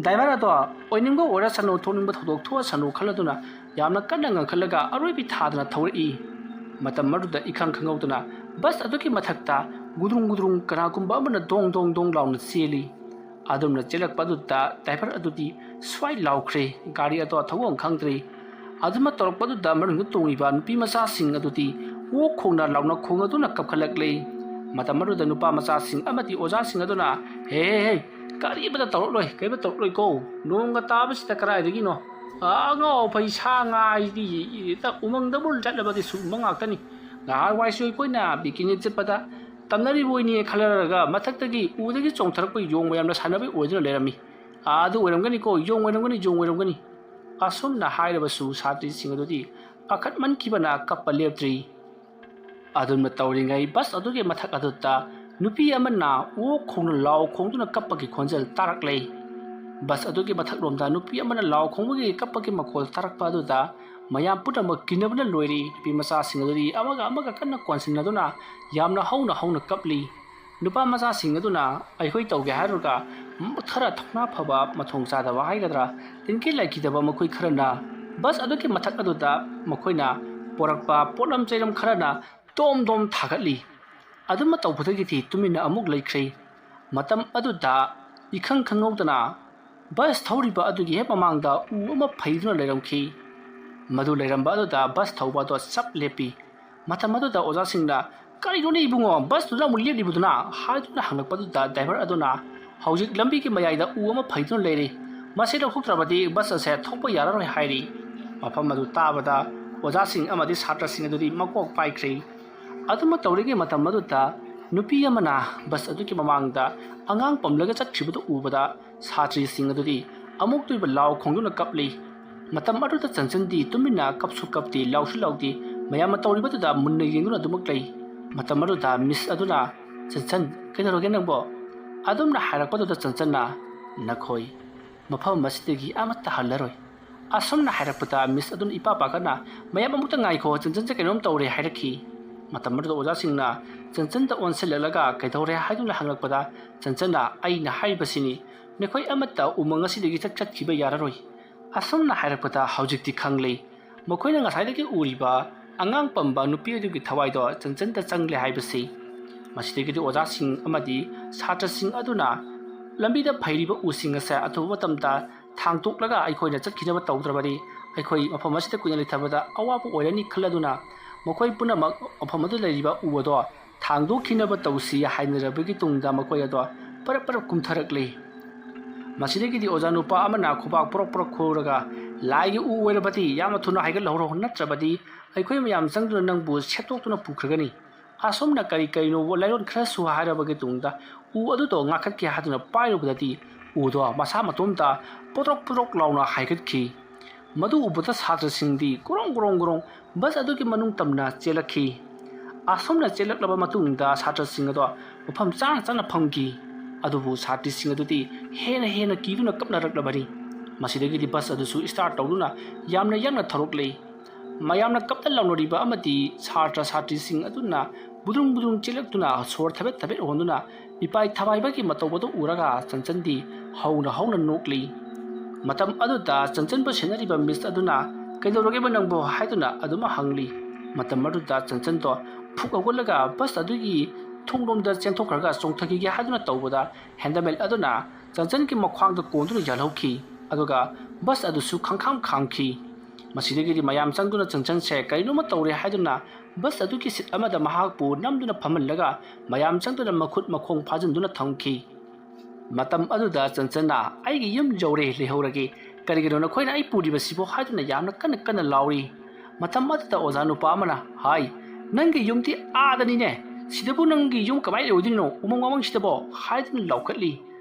Driver ꯑꯗꯣ ꯑꯣꯏꯅꯤꯡꯕ ꯑꯣꯏꯔꯁꯅꯨ, ꯊꯣꯛꯅꯤꯡꯕ ꯊꯧꯗꯣꯛ ꯊꯣꯛꯑꯁꯅꯨ ꯈꯜꯂꯗꯨꯅ ꯌꯥꯝꯅ ꯀꯟꯅ ꯉꯪꯈꯠꯂꯒ ꯑꯔꯣꯏꯕꯤ ꯊꯥꯗꯅ ꯊꯧꯔꯛꯏ꯫ ꯃꯇꯝ ꯑꯗꯨꯗ ꯏꯈꯪ ꯈꯪꯍꯧꯗꯅ bus ꯑꯗꯨꯒꯤ ꯃꯊꯛꯇ ꯒꯨꯗ꯭ꯔꯨꯡ ꯒꯨꯗ꯭ꯔꯨꯡ ꯀꯅꯥꯒꯨꯝꯕ ꯑꯃꯅ ꯗꯣꯡ ꯗꯣꯡ ꯗꯣꯡ ꯂꯥꯎꯅ ꯆꯦꯜꯂꯤ꯫ ꯑꯗꯨꯝꯅ ꯆꯦꯜꯂꯛꯄ ꯑꯗꯨꯗ driver ꯑꯗꯨꯗꯤ ꯁ꯭ꯋꯥꯏ ꯂꯥꯎꯈ꯭ꯔꯦ, ꯒꯥꯔꯤ ꯑꯗꯣ ꯊꯧꯐꯝ ꯈꯪꯗ꯭ꯔꯦ꯫ ꯑꯗꯨꯃꯛ ꯇꯧꯔꯛꯄꯗꯨꯗ ꯃꯅꯨꯡꯗ ꯇꯣꯡꯂꯤꯕ ꯅꯨꯄꯤ ꯃꯆꯥꯁꯤꯡ ꯑꯗꯨꯗꯤ ꯑꯣꯛ ꯈꯣꯡꯅ ꯂꯥꯎꯅ ꯈꯣꯡꯂꯗꯨꯅ ꯀꯞꯈꯠꯂꯛꯂꯦ꯫ ꯃꯇꯝ ꯑꯗꯨꯗ ꯅꯨꯄꯥ ꯃꯆꯥꯁꯤꯡ ꯑꯃꯗꯤ ꯑꯣꯖꯥꯁꯤꯡ ꯑꯗꯨꯅ, "ꯍꯦ, ꯍꯦ, ꯍꯦ, ꯀꯔꯤꯃꯇ ꯇꯧꯔꯛꯂꯣꯏ, ꯀꯔꯤꯃꯇ ꯇꯧꯔꯛꯂꯣꯏꯀꯣ, ꯅꯣꯡꯒ ꯇꯥꯕꯁꯤꯗ ꯀꯗꯥꯏꯗꯒꯤꯅꯣ? ꯑꯉꯥꯎ ꯑꯐꯩ ꯁꯥ ꯉꯥ ꯍꯥꯏꯗꯤ ꯍꯦꯛꯇ ꯎꯃꯪꯗꯕꯨ ꯆꯠꯂꯕꯗꯤ ꯁꯨꯒꯨꯝꯕ ꯉꯥꯛꯇꯅꯤ꯫ ꯅꯍꯥꯟꯋꯥꯏꯁꯨ ꯑꯩꯈꯣꯏꯅ picnic ꯆꯠꯄꯗ ꯇꯝꯅꯔꯤꯕ ꯑꯣꯏꯅꯤ ꯈꯜꯂꯔꯒ ꯃꯊꯛꯇꯒꯤ ꯎꯗꯒꯤ ꯆꯣꯡꯊꯔꯛꯄ ꯌꯣꯡ ꯃꯌꯥꯝꯅ ꯁꯥꯟꯅꯕ ꯑꯣꯏꯗꯨꯅ ꯂꯩꯔꯝꯃꯤ꯫ ꯑꯥ, ꯑꯗꯨ ꯑꯣꯏꯔꯝꯒꯅꯤꯀꯣ, ꯌꯣꯡ ꯑꯣꯏꯔꯝꯒꯅꯤ, ꯌꯣꯡ ꯑꯣꯏꯔꯝꯒꯅꯤ꯫" ꯑꯁꯨꯝꯅ ꯍꯥꯏꯔꯕꯁꯨ ꯁꯥꯇ꯭ꯔꯤꯁꯤꯡ ꯑꯗꯨꯗꯤ ꯄꯥꯈꯠꯃꯟꯈꯤꯕꯅ ꯀꯞꯄ ꯂꯦꯞꯇ꯭ꯔꯤ꯫ ꯑꯗꯨꯝꯅ ꯇꯧꯔꯤꯉꯩ bus ꯑꯗꯨꯒꯤ ꯃꯊꯛ ꯑꯗꯨꯗ ꯅꯨꯄꯤ ꯑꯃꯅ ꯑꯣꯛ ꯈꯣꯡꯅ ꯂꯥꯎ ꯈꯣꯡꯗꯨꯅ ꯀꯞꯄꯒꯤ ꯈꯣꯟꯖꯦꯜ ꯇꯥꯔꯛꯂꯦ꯫ ꯕꯁ ꯑꯗꯨꯒꯤ ꯃꯊꯛꯂꯣꯝꯗ ꯅꯨꯄꯤ ꯑꯃꯅ ꯂꯥꯎ ꯈꯣꯡꯕꯒꯤ ꯀꯞꯄꯒꯤ ꯃꯈꯣꯜ ꯇꯥꯔꯛꯄ ꯑꯗꯨꯗ ꯃꯌꯥꯝ ꯄꯨꯝꯅꯃꯛ ꯀꯤꯅꯕꯅ ꯂꯣꯏꯔꯤ꯫ ꯅꯨꯄꯤ ꯃꯆꯥꯁꯤꯡ ꯑꯗꯨꯗꯤ ꯑꯃꯒ ꯑꯃꯒ ꯀꯟꯅ ꯀꯣꯟꯁꯤꯟꯅꯗꯨꯅ ꯌꯥꯝꯅ ꯍꯧꯅ ꯍꯧꯅ ꯀꯞꯂꯤ꯫ ꯅꯨꯄꯥ ꯃꯆꯥꯁꯤꯡ ꯑꯗꯨꯅ ꯑꯩꯈꯣꯏ ꯇꯧꯒꯦ ꯍꯥꯏꯔꯨꯔꯒ ꯈꯔ ꯊꯧꯅꯥ ꯐꯕ, ꯃꯊꯣꯡ ꯆꯥꯗꯕ ꯍꯥꯏꯒꯗ꯭ꯔꯥ, ꯇꯤꯟꯒꯤ ꯂꯥꯏꯈꯤꯗꯕ ꯃꯈꯣꯏ ꯈꯔꯅ ꯕꯁ ꯑꯗꯨꯒꯤ ꯃꯊꯛ ꯑꯗꯨꯗ ꯃꯈꯣꯏꯅ ꯄꯣꯔꯛꯄ ꯄꯣꯠꯂꯝ ꯆꯩꯔꯝ ꯈꯔꯅ ꯗꯣꯝ ꯗꯣꯝ ꯊꯥꯒꯠꯂꯤ꯫ ꯑꯗꯨꯃ ꯇꯧꯕꯗꯒꯤꯗꯤ ꯇꯨꯃꯤꯟꯅ ꯑꯃꯨꯛ ꯂꯩꯈ꯭ꯔꯦ꯫ ꯃꯇꯝ ꯑꯗꯨꯗ ꯏꯈꯪ ꯈꯪꯍꯧꯗꯅ ꯕꯁ ꯊꯧꯔꯤꯕ ꯑꯗꯨꯒꯤ ꯍꯦꯛ ꯃꯃꯥꯡꯗ ꯎ ꯑꯃ ꯐꯩꯗꯨꯅ ꯂꯩꯔꯝꯈꯤ꯫ ꯃꯗꯨ ꯂꯩꯔꯝꯕ ꯑꯗꯨꯗ ꯕꯁ ꯊꯧꯕ ꯑꯗꯨ ꯆꯞ ꯂꯦꯞꯄꯤ꯫ ꯃꯇꯝ ꯑꯗꯨꯗ ꯑꯣꯖꯥꯁꯤꯡꯅ, "ꯀꯔꯤꯅꯣꯅꯦ ꯏꯕꯨꯡꯉꯣ, ꯕꯁꯇꯨꯗ ꯑꯃꯨꯛ ꯂꯦꯞꯂꯤꯕꯗꯨꯅ?" ꯍꯥꯏꯗꯨꯅ ꯍꯪꯂꯛꯄꯗꯨꯗ ꯗ꯭ꯔꯥꯏꯚꯔ ꯑꯗꯨꯅ, "ꯍꯧꯖꯤꯛ ꯂꯝꯕꯤꯒꯤ ꯃꯌꯥꯏꯗ ꯎ ꯑꯃ ꯐꯩꯗꯨꯅ ꯂꯩꯔꯤ, ꯃꯁꯤ ꯂꯧꯊꯣꯛꯇ꯭ꯔꯕꯗꯤ ꯕꯁ ꯑꯁꯦ ꯊꯧꯕ ꯌꯥꯔꯔꯣꯏ" ꯍꯥꯏꯔꯤ꯫ ꯃꯐꯝ ꯑꯗꯨ ꯇꯥꯕꯗ ꯑꯣꯖꯥꯁꯤꯡ ꯑꯃꯗꯤ ꯁꯥꯇ꯭ꯔꯁꯤꯡ ꯑꯗꯨꯗꯤ ꯃꯀꯣꯛ ꯄꯥꯏꯈ꯭ꯔꯦ꯫ ꯑꯗꯨꯃꯛ ꯇꯧꯔꯤꯉꯩ ꯃꯇꯝ ꯑꯗꯨꯗ ꯅꯨꯄꯤ ꯑꯃꯅ ꯕꯁ ꯑꯗꯨꯒꯤ ꯃꯃꯥꯡꯗ ꯑꯉꯥꯡ ꯄꯝꯂꯒ ꯆꯠꯈꯤꯕꯗꯨ ꯎꯕꯗ ꯁꯥꯇ꯭ꯔꯤꯁꯤꯡ ꯑꯗꯨꯗꯤ ꯑꯃꯨꯛꯇꯣꯏꯕ ꯂꯥꯎ ꯈꯣꯡꯗꯨꯅ ꯀꯞꯂꯤ꯫ ꯃꯇꯝ ꯑꯗꯨꯗ ꯆꯟꯆꯟꯗꯤ ꯇꯨꯃꯤꯟꯅ ꯀꯞꯁꯨ ꯀꯞꯇꯦ, ꯂꯥꯎꯁꯨ ꯂꯥꯎꯗꯦ, ꯃꯌꯥꯝꯅ ꯇꯧꯔꯤꯕꯗꯨꯗ ꯃꯨꯟꯅ ꯌꯦꯡꯗꯨꯅ ꯑꯗꯨꯃꯛ ꯂꯩ꯫ ꯃꯇꯝ ꯑꯗꯨꯗ ꯃꯤꯁ ꯑꯗꯨꯅ, "ꯆꯟꯆꯟ, ꯀꯩꯗꯧꯔꯒꯦ ꯅꯪꯕꯣ?" ꯑꯗꯨꯝꯅ ꯍꯥꯏꯔꯛꯄꯗꯨꯗ ꯆꯟꯆꯟꯅ, "ꯅꯈꯣꯏ ꯃꯐꯝ ꯑꯁꯤꯗꯒꯤ ꯑꯃꯠꯇ ꯍꯜꯂꯔꯣꯏ"꯫ ꯑꯁꯨꯝꯅ ꯍꯥꯏꯔꯛꯄꯗ ꯃꯤꯁ ꯑꯗꯨꯅ ꯏꯄꯥ ꯄꯥꯈꯠꯅ, "ꯃꯌꯥꯝ ꯑꯃꯨꯛꯇ ꯉꯥꯏꯈꯣ, ꯆꯟꯆꯟꯁꯦ ꯀꯩꯅꯣꯝ ꯇꯧꯔꯦ" ꯍꯥꯏꯔꯛꯈꯤ꯫ ꯃꯇꯝ ꯑꯗꯨꯗ ꯑꯣꯖꯥꯁꯤꯡꯅ ꯆꯟꯆꯟꯗ ꯑꯣꯟꯁꯤꯜꯂꯛꯂꯒ, "ꯀꯩꯗꯧꯔꯦ?" ꯍꯥꯏꯗꯨꯅ ꯍꯪꯂꯛꯄꯗ ꯆꯟꯆꯟꯅ, "ꯑꯩꯅ ꯍꯥꯏꯔꯤꯕꯁꯤꯅꯤ, ꯅꯈꯣꯏ ꯑꯃꯠꯇ ꯎꯃꯪ ꯑꯁꯤꯗꯒꯤ ꯆꯠ-, ꯆꯠꯈꯤꯕ ꯌꯥꯔꯔꯣꯏ"꯫ ꯑꯁꯨꯝꯅ ꯍꯥꯏꯔꯛꯄꯗ ꯍꯧꯖꯤꯛꯇꯤ ꯈꯪꯂꯦ ꯃꯈꯣꯏꯅ ꯉꯁꯥꯏꯗꯒꯤ ꯎꯔꯤꯕ ꯑꯉꯥꯡ ꯄꯝꯕ ꯅꯨꯄꯤ ꯑꯗꯨꯒꯤ ꯊꯋꯥꯏꯗꯣ ꯆꯟꯆꯟꯗ ꯆꯪꯂꯦ ꯍꯥꯏꯕꯁꯤ꯫ ꯃꯁꯤꯗꯒꯤꯗꯤ ꯑꯣꯖꯥꯁꯤꯡ ꯑꯃꯗꯤ ꯁꯥꯇ꯭ꯔꯁꯤꯡ ꯑꯗꯨꯅ ꯂꯝꯕꯤꯗ ꯐꯩꯔꯤꯕ ꯎꯁꯤꯡ ꯑꯁꯦ ꯑꯊꯨꯕ ꯃꯇꯝꯗ ꯊꯥꯡꯗꯣꯛꯂꯒ ꯑꯩꯈꯣꯏꯅ ꯆꯠꯈꯤꯅꯕ ꯇꯧꯗ꯭ꯔꯕꯗꯤ ꯑꯩꯈꯣꯏ ꯃꯐꯝ ꯑꯁꯤꯗ ꯀꯨꯏꯅ ꯂꯩꯊꯕꯗ ꯑꯋꯥꯕ ꯑꯣꯏꯔꯅꯤ ꯈꯜꯂꯗꯨꯅ ꯃꯈꯣꯏ ꯄꯨꯝꯅꯃꯛ ꯃꯐꯝ ꯑꯗꯨꯗ ꯂꯩꯔꯤꯕ ꯎ ꯑꯗꯣ ꯊꯥꯡꯗꯣꯛꯈꯤꯅꯕ ꯇꯧꯁꯤ ꯍꯥꯏꯅꯔꯕꯒꯤ ꯇꯨꯡꯗ ꯃꯈꯣꯏ ꯑꯗꯣ ꯄꯔꯞ ꯄꯔꯞ ꯀꯨꯝꯊꯔꯛꯂꯤ꯫ ꯃꯁꯤꯗꯒꯤꯗꯤ ꯑꯣꯖꯥ ꯅꯨꯄꯥ ꯑꯃꯅ ꯈꯨꯕꯥꯛ ꯄ꯭ꯔꯣꯛ ꯄ꯭ꯔꯣꯛ ꯈꯨꯔꯒ, "ꯂꯥꯏꯒꯤ ꯎ ꯑꯣꯏꯔꯕꯗꯤ ꯌꯥꯝꯅ ꯊꯨꯅ ꯍꯥꯏꯒꯠꯍꯧꯔꯣ, ꯅꯠꯇ꯭ꯔꯕꯗꯤ ꯑꯩꯈꯣꯏ ꯃꯌꯥꯝ ꯆꯪꯗꯨꯅ ꯅꯪꯕꯨ ꯁꯦꯠꯇꯣꯛꯇꯨꯅ ꯄꯨꯈ꯭ꯔꯒꯅꯤ"꯫ ꯑꯁꯨꯝꯅ ꯀꯔꯤ ꯀꯔꯤꯅꯣ ꯂꯥꯏꯔꯣꯟ ꯈꯔꯁꯨ ꯍꯥꯏꯔꯕꯒꯤ ꯇꯨꯡꯗ ꯎ ꯑꯗꯨꯗꯣ ꯉꯥꯛꯈꯠꯀꯦ ꯍꯥꯏꯗꯨꯅ ꯄꯥꯏꯔꯨꯕꯗꯗꯤ ꯎꯗꯣ ꯃꯁꯥ ꯃꯇꯣꯝꯇ ꯄꯣꯗ꯭ꯔꯣꯛ ꯄꯣꯗ꯭ꯔꯣꯛ ꯂꯥꯎꯅ ꯍꯥꯏꯒꯠꯈꯤ꯫ ꯃꯗꯨ ꯎꯕꯗ ꯁꯥꯇ꯭ꯔꯁꯤꯡꯗꯤ ꯒꯣꯔꯣꯡ ꯒꯣꯔꯣꯡ ꯒꯣꯔꯣꯡ ꯕꯁ ꯑꯗꯨꯒꯤ ꯃꯅꯨꯡ ꯇꯝꯅ ꯆꯦꯜꯂꯛꯈꯤ꯫ ꯑꯁꯨꯝꯅ ꯆꯦꯜꯂꯛꯂꯕ ꯃꯇꯨꯡꯗ ꯁꯥꯇ꯭ꯔꯁꯤꯡ ꯑꯗꯣ ꯃꯐꯝ ꯆꯥꯅ ꯆꯥꯅ ꯐꯝꯈꯤ꯫ ꯑꯗꯨꯕꯨ ꯁꯥꯇ꯭ꯔꯤꯁꯤꯡ ꯑꯗꯨꯗꯤ ꯍꯦꯟꯅ ꯍꯦꯟꯅ ꯀꯤꯗꯨꯅ ꯀꯞꯅꯔꯛꯂꯕꯅꯤ꯫ ꯃꯁꯤꯗꯒꯤꯗꯤ ꯕꯁ ꯑꯗꯨꯁꯨ start ꯇꯧꯗꯨꯅ ꯌꯥꯝꯅ ꯌꯥꯡꯅ ꯊꯧꯔꯛꯂꯤ꯫ ꯃꯌꯥꯝꯅ ꯀꯞꯅ ꯂꯥꯎꯅꯔꯤꯕ ꯑꯃꯗꯤ ꯁꯥꯇ꯭ꯔ ꯁꯥꯇ꯭ꯔꯤꯁꯤꯡ ꯑꯗꯨꯅ ꯕꯨꯗ꯭ꯔꯨꯡ ꯕꯨꯗ꯭ꯔꯨꯡ ꯆꯦꯜꯂꯛꯇꯨꯅ ꯁꯣꯔ ꯊꯕꯦꯠ ꯊꯕꯦꯠ ꯍꯣꯟꯗꯨꯅ ꯃꯤꯄꯥꯏ ꯊꯕꯥꯏꯕꯒꯤ ꯃꯇꯧ ꯑꯗꯨ ꯎꯔꯒ ꯆꯟꯆꯟꯗꯤ ꯍꯧꯅ ꯍꯧꯅ ꯅꯣꯛꯂꯤ꯫ ꯃꯇꯝ ꯑꯗꯨꯗ ꯆꯟꯆꯟꯕꯨ ꯁꯦꯟꯅꯔꯤꯕ ꯃꯤꯁ ꯑꯗꯨꯅ "ꯀꯩꯗꯧꯔꯒꯦꯕ ꯅꯪꯕꯨ?" ꯍꯥꯏꯗꯨꯅ ꯑꯗꯨꯝ ꯍꯪꯂꯤ꯫ ꯃꯇꯝ ꯑꯗꯨꯗ ꯆꯟꯆꯟꯗꯣ ꯐꯨꯛ ꯍꯧꯒꯠꯂꯒ ꯕꯁ ꯑꯗꯨꯒꯤ ꯊꯣꯡꯂꯣꯝꯗ ꯆꯦꯟꯊꯣꯛꯈ꯭ꯔꯒ ꯆꯣꯡꯊꯈꯤꯒꯦ ꯍꯥꯏꯗꯨꯅ ꯇꯧꯕꯗ ꯍꯦꯟꯗꯃꯦꯟ ꯑꯗꯨꯅ ꯆꯟꯆꯟꯒꯤ ꯃꯈ꯭ꯋꯥꯡꯗ ꯀꯣꯟꯗꯨꯅ ꯌꯥꯜꯍꯧꯈꯤ꯫ ꯑꯗꯨꯒ ꯕꯁ ꯑꯗꯨꯁꯨ ꯈꯪꯈꯥꯝ ꯈꯥꯝꯈꯤ꯫ ꯃꯁꯤꯗꯒꯤꯗꯤ ꯃꯌꯥꯝ ꯆꯪꯗꯨꯅ ꯆꯟꯆꯟꯁꯦ ꯀꯔꯤꯅꯣꯃ ꯇꯧꯔꯦ ꯍꯥꯏꯗꯨꯅ ꯕꯁ ꯑꯗꯨꯒꯤ ꯁꯤꯠ ꯑꯃꯗ ꯃꯍꯥꯛꯄꯨ ꯅꯝꯗꯨꯅ ꯐꯝꯍꯜꯂꯒ ꯃꯌꯥꯝ ꯆꯪꯗꯨꯅ ꯃꯈꯨꯠ ꯃꯈꯣꯡ ꯐꯥꯖꯤꯟꯗꯨꯅ ꯊꯝꯈꯤ꯫ ꯃꯇꯝ ꯑꯗꯨꯗ ꯆꯟꯆꯟꯅ "ꯑꯩꯒꯤ ꯌꯨꯝ ꯌꯧꯔꯦ, ꯂꯩꯍꯧꯔꯒꯦ꯫ ꯀꯔꯤꯒꯤꯅꯣ ꯅꯈꯣꯏꯅ ꯑꯩ ꯄꯨꯔꯤꯕꯁꯤꯕꯣ?" ꯍꯥꯏꯗꯨꯅ ꯌꯥꯝꯅ ꯀꯟꯅ ꯀꯟꯅ ꯂꯥꯎꯔꯤ꯫ ꯃꯇꯝ ꯑꯗꯨꯗ ꯑꯣꯖꯥ ꯅꯨꯄꯥ ꯑꯃꯅ ꯍꯥꯏ, "ꯅꯪꯒꯤ ꯌꯨꯝꯗꯤ ꯑꯥꯗꯅꯤꯅꯦ, ꯁꯤꯗꯕꯨ ꯅꯪꯒꯤ ꯌꯨꯝ ꯀꯃꯥꯏꯅ ꯑꯣꯏꯗꯣꯏꯅꯣ, ꯎꯃꯪ ꯋꯥꯃꯪꯁꯤꯗꯕꯣ?" ꯍꯥꯏꯗꯨꯅ ꯂꯥꯎꯈꯠꯂꯤ꯫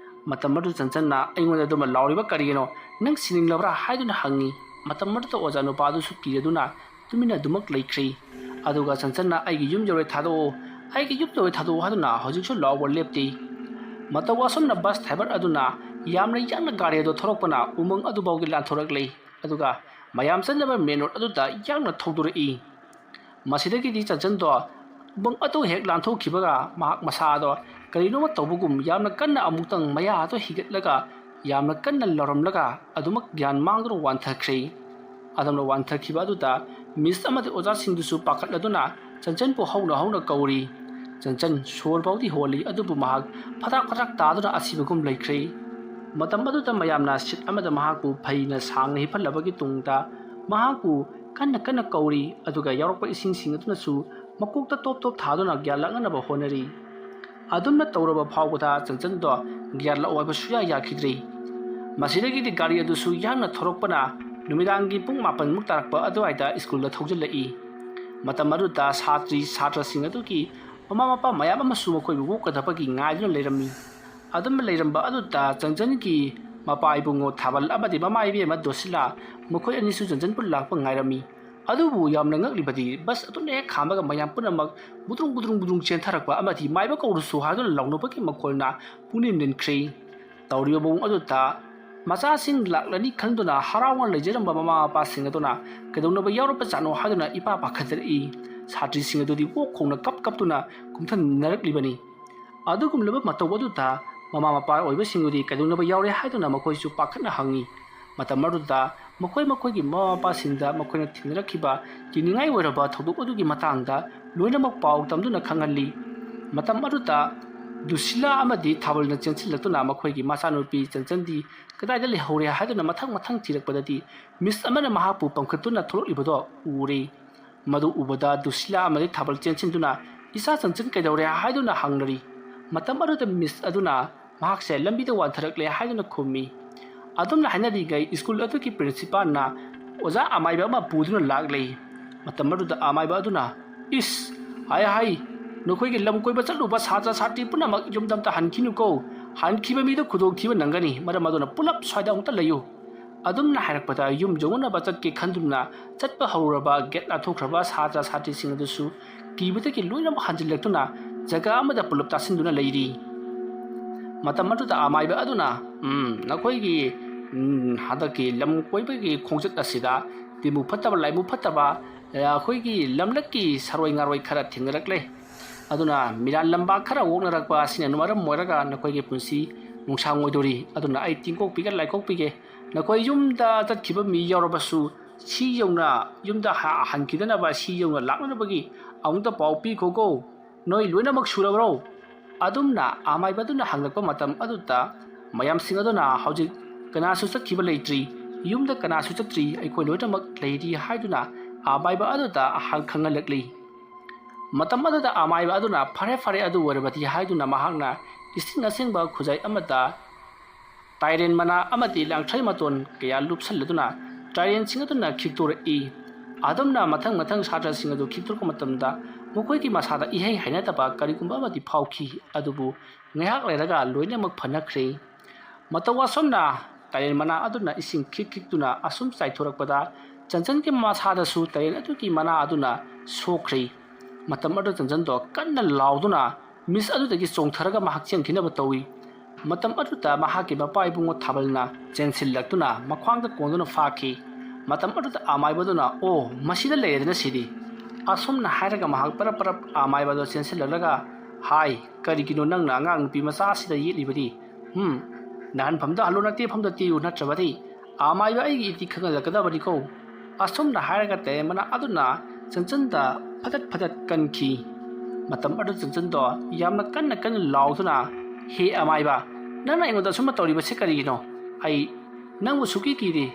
ꯃꯇꯝ ꯑꯗꯨꯗ ꯆꯟꯆꯟꯅ "ꯑꯩꯉꯣꯟꯗ ꯑꯗꯨꯃ ꯂꯥꯎꯔꯤꯕ ꯀꯔꯤꯒꯤꯅꯣ? ꯅꯪ ꯁꯤꯅꯤꯡꯂꯕ꯭ꯔꯥ?" ꯍꯥꯏꯗꯨꯅ ꯍꯪꯉꯤ꯫ ꯃꯇꯝ ꯑꯗꯨꯗ ꯑꯣꯖꯥ ꯅꯨꯄꯥ ꯑꯗꯨꯁꯨ ꯀꯤꯔꯗꯨꯅ ꯇꯨꯃꯤꯟꯅ ꯑꯗꯨꯃꯛ ꯂꯩꯈ꯭ꯔꯤ꯫ ꯑꯗꯨꯒ ꯆꯟꯆꯟꯅ "ꯑꯩꯒꯤ ꯌꯨꯝ ꯌꯧꯔꯦ, ꯊꯥꯗꯣꯛꯑꯣ, ꯑꯩꯒꯤ ꯌꯨꯝ ꯌꯧꯔꯦ, ꯊꯥꯗꯣꯛꯑꯣ" ꯍꯥꯏꯗꯨꯅ ꯍꯧꯖꯤꯛꯁꯨ ꯂꯥꯎꯕ ꯂꯦꯞꯇꯦ꯫ ꯃꯇꯧ ꯑꯁꯨꯝꯅ ꯕꯁ ꯗ꯭ꯔꯥꯏꯚꯔ ꯑꯗꯨꯅ ꯌꯥꯝꯅ ꯌꯥꯡꯅ ꯒꯥꯔꯤ ꯑꯗꯨ ꯊꯧꯔꯛꯄꯅ ꯎꯃꯪ ꯑꯗꯨꯐꯥꯎꯒꯤ ꯂꯥꯟꯊꯣꯔꯛꯂꯤ꯫ ꯑꯗꯨꯒ ꯃꯌꯥꯝ ꯆꯠꯅꯕ ꯃꯦꯟ ꯔꯣꯗ ꯑꯗꯨꯗ ꯌꯥꯡꯅ ꯊꯧꯗꯣꯔꯛꯏ꯫ ꯃꯁꯤꯗꯒꯤꯗꯤ ꯆꯟꯆꯟꯗꯣ ꯎꯃꯪ ꯑꯗꯨ ꯍꯦꯛ ꯂꯥꯟꯊꯣꯛꯈꯤꯕꯒ ꯃꯍꯥꯛ ꯃꯁꯥꯗꯣ ꯀꯔꯤꯅꯣꯃ ꯇꯧꯕꯒꯨꯝ ꯌꯥꯝꯅ ꯀꯟꯅ ꯑꯃꯨꯛꯇꯪ ꯃꯌꯥ ꯑꯗꯨ ꯍꯤꯒꯠꯂꯒ ꯌꯥꯝꯅ ꯀꯟꯅ ꯂꯥꯎꯔꯝꯂꯒ ꯑꯗꯨꯃꯛ ꯒ꯭ꯌꯥꯟ ꯃꯥꯡꯗꯨꯅ ꯋꯥꯟꯊꯈ꯭ꯔꯦ꯫ ꯑꯗꯨꯝꯅ ꯋꯥꯟꯊꯈꯤꯕ ꯑꯗꯨꯗ ꯃꯤꯁ ꯑꯃꯗꯤ ꯑꯣꯖꯥꯁꯤꯡꯗꯨꯁꯨ ꯄꯥꯈꯠꯂꯗꯨꯅ ꯆꯟꯆꯟꯕꯨ ꯍꯧꯅ ꯍꯧꯅ ꯀꯧꯔꯤ꯫ ꯆꯟꯆꯟ ꯁꯣꯔ ꯐꯥꯎꯗꯤ ꯍꯣꯜꯂꯤ, ꯑꯗꯨꯕꯨ ꯃꯍꯥꯛ ꯐꯗꯥꯛ ꯐꯗꯥꯛ ꯇꯥꯗꯨꯅ ꯑꯁꯤꯕꯒꯨꯝ ꯂꯩꯈ꯭ꯔꯦ꯫ ꯃꯇꯝ ꯑꯗꯨꯗ ꯃꯌꯥꯝꯅ ꯁꯤꯠ ꯑꯃꯗ ꯃꯍꯥꯛꯄꯨ ꯐꯩꯅ ꯁꯥꯡꯅ ꯍꯤꯞꯍꯜꯂꯕꯒꯤ ꯇꯨꯡꯗ ꯃꯍꯥꯛꯄꯨ ꯀꯟꯅ ꯀꯟꯅ ꯀꯧꯔꯤ, ꯑꯗꯨꯒ ꯌꯥꯎꯔꯛꯄ ꯏꯁꯤꯡꯁꯤꯡ ꯑꯗꯨꯅꯁꯨ ꯃꯀꯣꯛꯇ ꯇꯣꯞ ꯇꯣꯞ ꯊꯥꯗꯨꯅ ꯒ꯭ꯌꯥꯟ ꯂꯥꯛꯅꯅꯕ ꯍꯣꯠꯅꯔꯤ꯫ ꯑꯗꯨꯝꯅ ꯇꯧꯔꯕ ꯐꯥꯎꯕꯗ ꯆꯟꯆꯟꯗꯣ ꯒ꯭ꯌꯥꯟ ꯂꯥꯛꯑꯣ ꯍꯥꯏꯕ ꯁꯨꯌꯥ ꯌꯥꯈꯤꯗ꯭ꯔꯦ꯫ ꯃꯁꯤꯗꯒꯤꯗꯤ ꯒꯥꯔꯤ ꯑꯗꯨꯁꯨ ꯌꯥꯡꯅ ꯊꯧꯔꯛꯄꯅ ꯅꯨꯃꯤꯗꯥꯡꯒꯤ ꯄꯨꯡ ꯃꯥꯄꯟꯃꯨꯛ ꯇꯥꯔꯛꯄ ꯑꯗꯨꯋꯥꯏꯗ ꯁ꯭ꯀꯨꯜꯗ ꯊꯧꯖꯤꯜꯂꯛꯏ꯫ ꯃꯇꯝ ꯑꯗꯨꯗ ꯁꯥꯇ꯭ꯔꯤ ꯁꯥꯇ꯭ꯔꯁꯤꯡ ꯑꯗꯨꯒꯤ ꯃꯃꯥ ꯃꯄꯥ ꯃꯌꯥꯝ ꯑꯃꯁꯨ ꯃꯈꯣꯏꯕꯨ ꯑꯣꯛꯀꯗꯕꯒꯤ ꯉꯥꯏꯗꯨꯅ ꯂꯩꯔꯝꯃꯤ꯫ ꯑꯗꯨꯝꯅ ꯂꯩꯔꯝꯕ ꯑꯗꯨꯗ ꯆꯟꯆꯟꯒꯤ ꯃꯄꯥ ꯏꯕꯨꯡꯉꯣ ꯊꯥꯕꯜ ꯑꯃꯗꯤ ꯃꯃꯥ ꯏꯕꯦꯝꯃ ꯗꯣꯁꯤꯂꯥ, ꯃꯈꯣꯏ ꯑꯅꯤꯁꯨ ꯆꯟꯆꯟꯕꯨ ꯂꯥꯛꯄ ꯉꯥꯏꯔꯝꯃꯤ꯫ ꯑꯗꯨꯕꯨ ꯌꯥꯝꯅ ꯉꯛꯂꯤꯕꯗꯤ, ꯕꯁ ꯑꯗꯨꯅ ꯍꯦꯛ ꯈꯥꯝꯕꯒ ꯃꯌꯥꯝ ꯄꯨꯝꯅꯃꯛ ꯕꯨꯗ꯭ꯔꯨꯡ ꯕꯨꯗ꯭ꯔꯨꯡ ꯕꯨꯗ꯭ꯔꯨꯡ ꯆꯦꯟꯊꯔꯛꯄ ꯑꯃꯗꯤ "ꯃꯥꯏꯕ ꯀꯧꯔꯨꯁꯨ" ꯍꯥꯏꯗꯨꯅ ꯂꯥꯎꯅꯕꯒꯤ ꯃꯈꯣꯜꯅ ꯄꯨꯡꯅꯤꯟ ꯅꯤꯟꯈ꯭ꯔꯦ꯫ ꯇꯧꯔꯤꯕ ꯃꯑꯣꯡ ꯑꯗꯨꯗ ꯃꯆꯥꯁꯤꯡ ꯂꯥꯛꯂꯅꯤ ꯈꯟꯗꯨꯅ ꯍꯔꯥꯎꯅ ꯂꯩꯖꯔꯝꯕ ꯃꯃꯥ ꯃꯄꯥꯁꯤꯡ ꯑꯗꯨꯅ ꯀꯩꯗꯧꯅꯕ ꯌꯥꯎꯔꯕꯖꯥꯠꯅꯣ ꯍꯥꯏꯗꯨꯅ ꯏꯄꯥ ꯄꯥꯈꯠꯆꯔꯛꯏ꯫ ꯁꯥꯇ꯭ꯔꯤꯁꯤꯡ ꯑꯗꯨꯗꯤ ꯑꯣꯛ ꯈꯣꯡꯅ ꯀꯞ ꯀꯞꯇꯨꯅ ꯀꯨꯝꯊꯅꯔꯛꯂꯤꯕꯅꯤ꯫ ꯑꯗꯨꯒꯨꯝꯂꯕ ꯃꯇꯧ ꯑꯗꯨꯗ ꯃꯃꯥ ꯃꯄꯥ ꯑꯣꯏꯕꯁꯤꯡꯗꯨꯗꯤ ꯀꯩꯗꯧꯅꯕ ꯌꯥꯎꯔꯦ ꯍꯥꯏꯗꯨꯅ ꯃꯈꯣꯏꯁꯨ ꯄꯥꯈꯠꯅ ꯍꯪꯉꯤ꯫ ꯃꯇꯝ ꯑꯗꯨꯗ ꯃꯈꯣꯏ ꯃꯈꯣꯏꯒꯤ ꯃꯃꯥ ꯃꯄꯥꯁꯤꯡꯗ ꯃꯈꯣꯏꯅ ꯊꯦꯡꯅꯔꯛꯈꯤꯕ ꯀꯤꯅꯤꯡꯉꯥꯏ ꯑꯣꯏꯔꯕ ꯊꯧꯗꯣꯛ ꯑꯗꯨꯒꯤ ꯃꯇꯥꯡꯗ ꯂꯣꯏꯅꯃꯛ ꯄꯥꯎ ꯇꯝꯗꯨꯅ ꯈꯪꯍꯜꯂꯤ꯫ ꯃꯇꯝ ꯑꯗꯨꯗ ꯗꯨꯁꯤꯂꯥ ꯑꯃꯗꯤ ꯊꯥꯕꯜꯅ ꯆꯦꯟꯁꯤꯜꯂꯛꯇꯨꯅ ꯃꯈꯣꯏꯒꯤ ꯃꯆꯥꯅꯨꯄꯤ ꯆꯟꯆꯟꯗꯤ ꯀꯗꯥꯏꯗ ꯂꯩꯍꯧꯔꯦ ꯍꯥꯏꯗꯨꯅ ꯃꯊꯪ ꯃꯊꯪ ꯊꯤꯔꯛꯄꯗꯗꯤ ꯃꯤꯁ ꯑꯃꯅ ꯃꯍꯥꯛꯄꯨ ꯄꯝꯈꯠꯇꯨꯅ ꯊꯣꯛꯂꯛꯂꯤꯕꯗꯣ ꯎꯔꯦ꯫ ꯃꯗꯨ ꯎꯕꯗ ꯗꯨꯁꯤꯂꯥ ꯑꯃꯗꯤ ꯊꯥꯕꯜ ꯆꯦꯟꯁꯤꯟꯗꯨꯅ, "ꯏꯆꯥ ꯆꯟꯆꯟ ꯀꯩꯗꯧꯔꯦ?" ꯍꯥꯏꯗꯨꯅ ꯍꯪꯅꯔꯤ꯫ ꯃꯇꯝ ꯑꯗꯨꯗ ꯃꯤꯁ ꯑꯗꯨꯅ ꯃꯍꯥꯛꯁꯦ ꯂꯝꯕꯤꯗ ꯋꯥꯟꯊꯔꯛꯂꯦ ꯍꯥꯏꯗꯨꯅ ꯈꯨꯝꯃꯤ꯫ ꯑꯗꯨꯝꯅ ꯍꯥꯏꯅꯔꯤꯉꯩ ꯁ꯭ꯀꯨꯜ ꯑꯗꯨꯒꯤ ꯄ꯭ꯔꯤꯟꯁꯤꯄꯥꯜꯅ ꯑꯣꯖꯥ ꯑꯃꯥꯏꯕ ꯑꯃ ꯄꯨꯗꯨꯅ ꯂꯥꯛꯂꯦ꯫ ꯃꯇꯝ ꯑꯗꯨꯗ ꯑꯃꯥꯏꯕ ꯑꯗꯨꯅ, "ꯏꯁ, ꯍꯥꯏ ꯍꯥꯏ, ꯅꯈꯣꯏꯒꯤ ꯂꯝ ꯀꯣꯏꯕ ꯆꯠꯂꯨꯕ ꯁꯥꯇ꯭ꯔ ꯁꯥꯇ꯭ꯔꯤ ꯄꯨꯝꯅꯃꯛ ꯌꯨꯝꯗ ꯑꯝꯇ ꯍꯟꯈꯤꯅꯨꯀꯣ꯫ ꯍꯟꯈꯤꯕ ꯃꯤꯗꯨ ꯈꯨꯗꯣꯡꯊꯤꯕ ꯅꯪꯒꯅꯤ꯫ ꯃꯔꯝ ꯑꯗꯨꯅ ꯄꯨꯂꯞ ꯁ꯭ꯋꯥꯏꯗ ꯑꯃꯨꯛꯇ ꯂꯩꯌꯨ"꯫ ꯑꯗꯨꯝꯅ ꯍꯥꯏꯔꯛꯄꯗ ꯌꯨꯝ ꯌꯧꯅꯅꯕ ꯆꯠꯀꯦ ꯈꯟꯗꯨꯅ ꯆꯠꯄ ꯍꯧꯔꯨꯔꯕ ꯒꯦꯠ ꯂꯥꯟꯊꯣꯛꯈ꯭ꯔꯕ ꯁꯥꯇ꯭ꯔ ꯁꯥꯇ꯭ꯔꯤꯁꯤꯡ ꯑꯗꯨꯁꯨ ꯀꯤꯕꯗꯒꯤ ꯂꯣꯏꯅꯃꯛ ꯍꯟꯖꯤꯜꯂꯛꯇꯨꯅ ꯖꯒꯥ ꯑꯃꯗ ꯄꯨꯂꯞ ꯇꯥꯁꯤꯟꯗꯨꯅ ꯂꯩꯔꯤ꯫ ꯃꯇꯝ ꯑꯗꯨꯗ ꯑꯃꯥꯏꯕ ꯑꯗꯨꯅ, "ꯎꯝ, ꯅꯈꯣꯏꯒꯤ, ꯎꯝ, ꯍꯟꯗꯛꯀꯤ ꯂꯝ ꯀꯣꯏꯕꯒꯤ ꯈꯣꯡꯆꯠ ꯑꯁꯤꯗ ꯇꯤꯟꯕꯨ ꯐꯠꯇꯕ, ꯂꯥꯏꯕꯨ ꯐꯠꯇꯕ, ꯑ, ꯑꯩꯈꯣꯏꯒꯤ ꯂꯝꯂꯛꯀꯤ ꯁꯥꯔꯣꯏ ꯉꯥꯔꯣꯏ ꯈꯔ ꯊꯦꯡꯅꯔꯛꯂꯦ꯫ ꯑꯗꯨꯅ ꯃꯤꯔꯥꯜ ꯂꯝꯕꯥ ꯈꯔ ꯑꯣꯛꯅꯔꯛꯄ ꯑꯁꯤꯅ ꯃꯔꯝ ꯑꯣꯏꯔꯒ ꯅꯈꯣꯏꯒꯤ ꯄꯨꯟꯁꯤ ꯅꯨꯡꯁꯥꯡ ꯑꯣꯏꯗꯣꯔꯤ꯫ ꯑꯗꯨꯅ ꯑꯩ ꯇꯤꯡꯀꯣꯛꯄꯤꯒꯦ, ꯂꯥꯏꯀꯣꯛꯄꯤꯒꯦ꯫ ꯅꯈꯣꯏ ꯌꯨꯝꯗ ꯆꯠꯈꯤꯕ ꯃꯤ ꯌꯥꯎꯔꯕꯁꯨ ꯁꯤ ꯌꯧꯅ ꯌꯨꯝꯗ ꯍ-, ꯍꯟꯈꯤꯗꯅꯕ, ꯁꯤ ꯌꯧꯅ ꯂꯥꯛꯅꯅꯕꯒꯤ ꯑꯃꯨꯛꯇ ꯄꯥꯎ ꯄꯤꯈꯣꯀꯣ꯫ ꯅꯣꯏ ꯂꯣꯏꯅꯃꯛ ꯁꯨꯔꯕ꯭ꯔꯣ?" ꯑꯗꯨꯝꯅ ꯑꯃꯥꯏꯕ ꯑꯗꯨꯅ ꯍꯪꯂꯛꯄ ꯃꯇꯝ ꯑꯗꯨꯗ ꯃꯌꯥꯝꯁꯤꯡ ꯑꯗꯨꯅ, "ꯍꯧꯖꯤꯛ ꯀꯅꯥꯁꯨ ꯆꯠꯈꯤꯕ ꯂꯩꯇ꯭ꯔꯤ, ꯌꯨꯝꯗ ꯀꯅꯥꯁꯨ ꯆꯠꯇ꯭ꯔꯤ, ꯑꯩꯈꯣꯏ ꯂꯣꯏꯅꯃꯛ ꯂꯩꯔꯤ" ꯍꯥꯏꯗꯨꯅ ꯑꯃꯥꯏꯕ ꯑꯗꯨꯗ ꯍ-, ꯈꯪꯍꯜꯂꯛꯂꯤ꯫ ꯃꯇꯝ ꯑꯗꯨꯗ ꯑꯃꯥꯏꯕ ꯑꯗꯨꯅ, "ꯐꯔꯦ, ꯐꯔꯦ, ꯑꯗꯨ ꯑꯣꯏꯔꯕꯗꯤ" ꯍꯥꯏꯗꯨꯅ ꯃꯍꯥꯛꯅ ꯏꯁꯤꯡ ꯑꯁꯦꯡꯕ ꯈꯨꯖꯥꯏ ꯑꯃꯗ ꯇꯥꯏꯔꯦꯟ ꯃꯅꯥ ꯑꯃꯗꯤ ꯂꯥꯡꯊ꯭ꯔꯩ ꯃꯇꯣꯟ ꯀꯌꯥ ꯂꯨꯞꯁꯜꯂꯗꯨꯅ ꯇꯥꯏꯔꯦꯟꯁꯤꯡ ꯑꯗꯨꯅ ꯈꯤꯛꯇꯣꯔꯛꯏ꯫ ꯑꯗꯨꯝꯅ ꯃꯊꯪ ꯃꯊꯪ ꯁꯥꯇ꯭ꯔꯁꯤꯡ ꯑꯗꯨ ꯈꯤꯛꯇꯣꯔꯛꯄ ꯃꯇꯝꯗ ꯃꯈꯣꯏꯒꯤ ꯃꯁꯥꯗ ꯏꯍꯩ ꯍꯩꯅꯗꯕ ꯀꯔꯤꯒꯨꯝꯕ ꯑꯃꯗꯤ ꯐꯥꯎꯈꯤ꯫ ꯑꯗꯨꯕꯨ ꯉꯥꯏꯍꯥꯛ ꯂꯩꯔꯒ ꯂꯣꯏꯅꯃꯛ ꯐꯅꯈ꯭ꯔꯦ꯫ ꯃꯇꯧ ꯑꯁꯨꯝꯅ ꯇꯥꯏꯔꯦꯟ ꯃꯅꯥ ꯑꯗꯨꯅ ꯏꯁꯤꯡ ꯈꯤꯛ ꯈꯤꯛꯇꯨꯅ ꯑꯁꯨꯝ ꯆꯥꯏꯊꯣꯔꯛꯄꯗ ꯆꯟꯆꯟꯒꯤ ꯃꯁꯥꯗꯁꯨ ꯇꯔꯦꯟ ꯑꯗꯨꯒꯤ ꯃꯅꯥ ꯑꯗꯨꯅ ꯁꯣꯛꯈ꯭ꯔꯦ꯫ ꯃꯇꯝ ꯑꯗꯨꯗ ꯆꯟꯆꯟꯗꯣ ꯀꯟꯅ ꯂꯥꯎꯗꯨꯅ ꯃꯤꯁ ꯑꯗꯨꯗꯒꯤ ꯆꯣꯡꯊꯔꯒ ꯃꯍꯥꯛ ꯆꯦꯟꯈꯤꯅꯕ ꯇꯧꯏ꯫ ꯃꯇꯝ ꯑꯗꯨꯗ ꯃꯍꯥꯛꯀꯤ ꯃꯄꯥ ꯏꯕꯨꯡꯉꯣ ꯊꯥꯕꯜꯅ ꯆꯦꯟꯁꯤꯜꯂꯛꯇꯨꯅ ꯃꯈ꯭ꯋꯥꯡꯗ ꯀꯣꯟꯗꯨꯅ ꯐꯥꯈꯤ꯫ ꯃꯇꯝ ꯑꯗꯨꯗ ꯑꯃꯥꯏꯕꯗꯨꯅ, "ꯑꯣ, ꯃꯁꯤꯗ ꯂꯩꯔꯦꯗꯅ ꯁꯤꯗꯤ!" ꯑꯁꯨꯝꯅ ꯍꯥꯏꯔꯒ ꯃꯍꯥꯛ ꯄꯔꯞ ꯄꯔꯞ ꯑꯃꯥꯏꯕꯗꯣ ꯆꯦꯟꯁꯤꯜꯂꯛꯂꯒ ꯍꯥꯏ, "ꯀꯔꯤꯒꯤꯅꯣ ꯅꯪꯅ ꯑꯉꯥꯡ ꯅꯨꯄꯤ ꯃꯆꯥ ꯑꯁꯤꯗ ꯌꯦꯠꯂꯤꯕꯗꯤ? ꯍꯨꯝ, ꯅꯍꯟꯐꯝꯗ ꯍꯜꯂꯣ, ꯅꯠꯇꯦꯐꯝꯗ ꯇꯦꯌꯨ, ꯅꯠꯇ꯭ꯔꯕꯗꯤ ꯑꯃꯥꯏꯕ ꯑꯩꯒꯤ ꯏꯇꯤ ꯈꯪꯍꯜꯂꯛꯀꯗꯕꯅꯤꯀꯣ꯫ ꯑꯁꯨꯝꯅ ꯍꯥꯏꯔꯒ ꯇꯔꯦꯟ ꯃꯅꯥ ꯑꯗꯨꯅ ꯆꯟꯆꯟꯗ ꯐꯗꯠ ꯐꯗꯠ ꯀꯟꯈꯤ꯫ ꯃꯇꯝ ꯑꯗꯨ ꯆꯟꯆꯟꯗꯣ ꯌꯥꯝꯅ ꯀꯟꯅ ꯀꯟꯅ ꯂꯥꯎꯗꯨꯅ, "ꯍꯦ ꯑꯃꯥꯏꯕ, ꯅꯪꯅ ꯑꯩꯉꯣꯟꯗ ꯑꯁꯨꯝꯅ ꯇꯧꯔꯤꯕꯁꯤ ꯀꯔꯤꯒꯤꯅꯣ? ꯑꯩ ꯅꯪꯕꯨ ꯁꯨꯀꯤ ꯀꯤꯗꯦ"꯫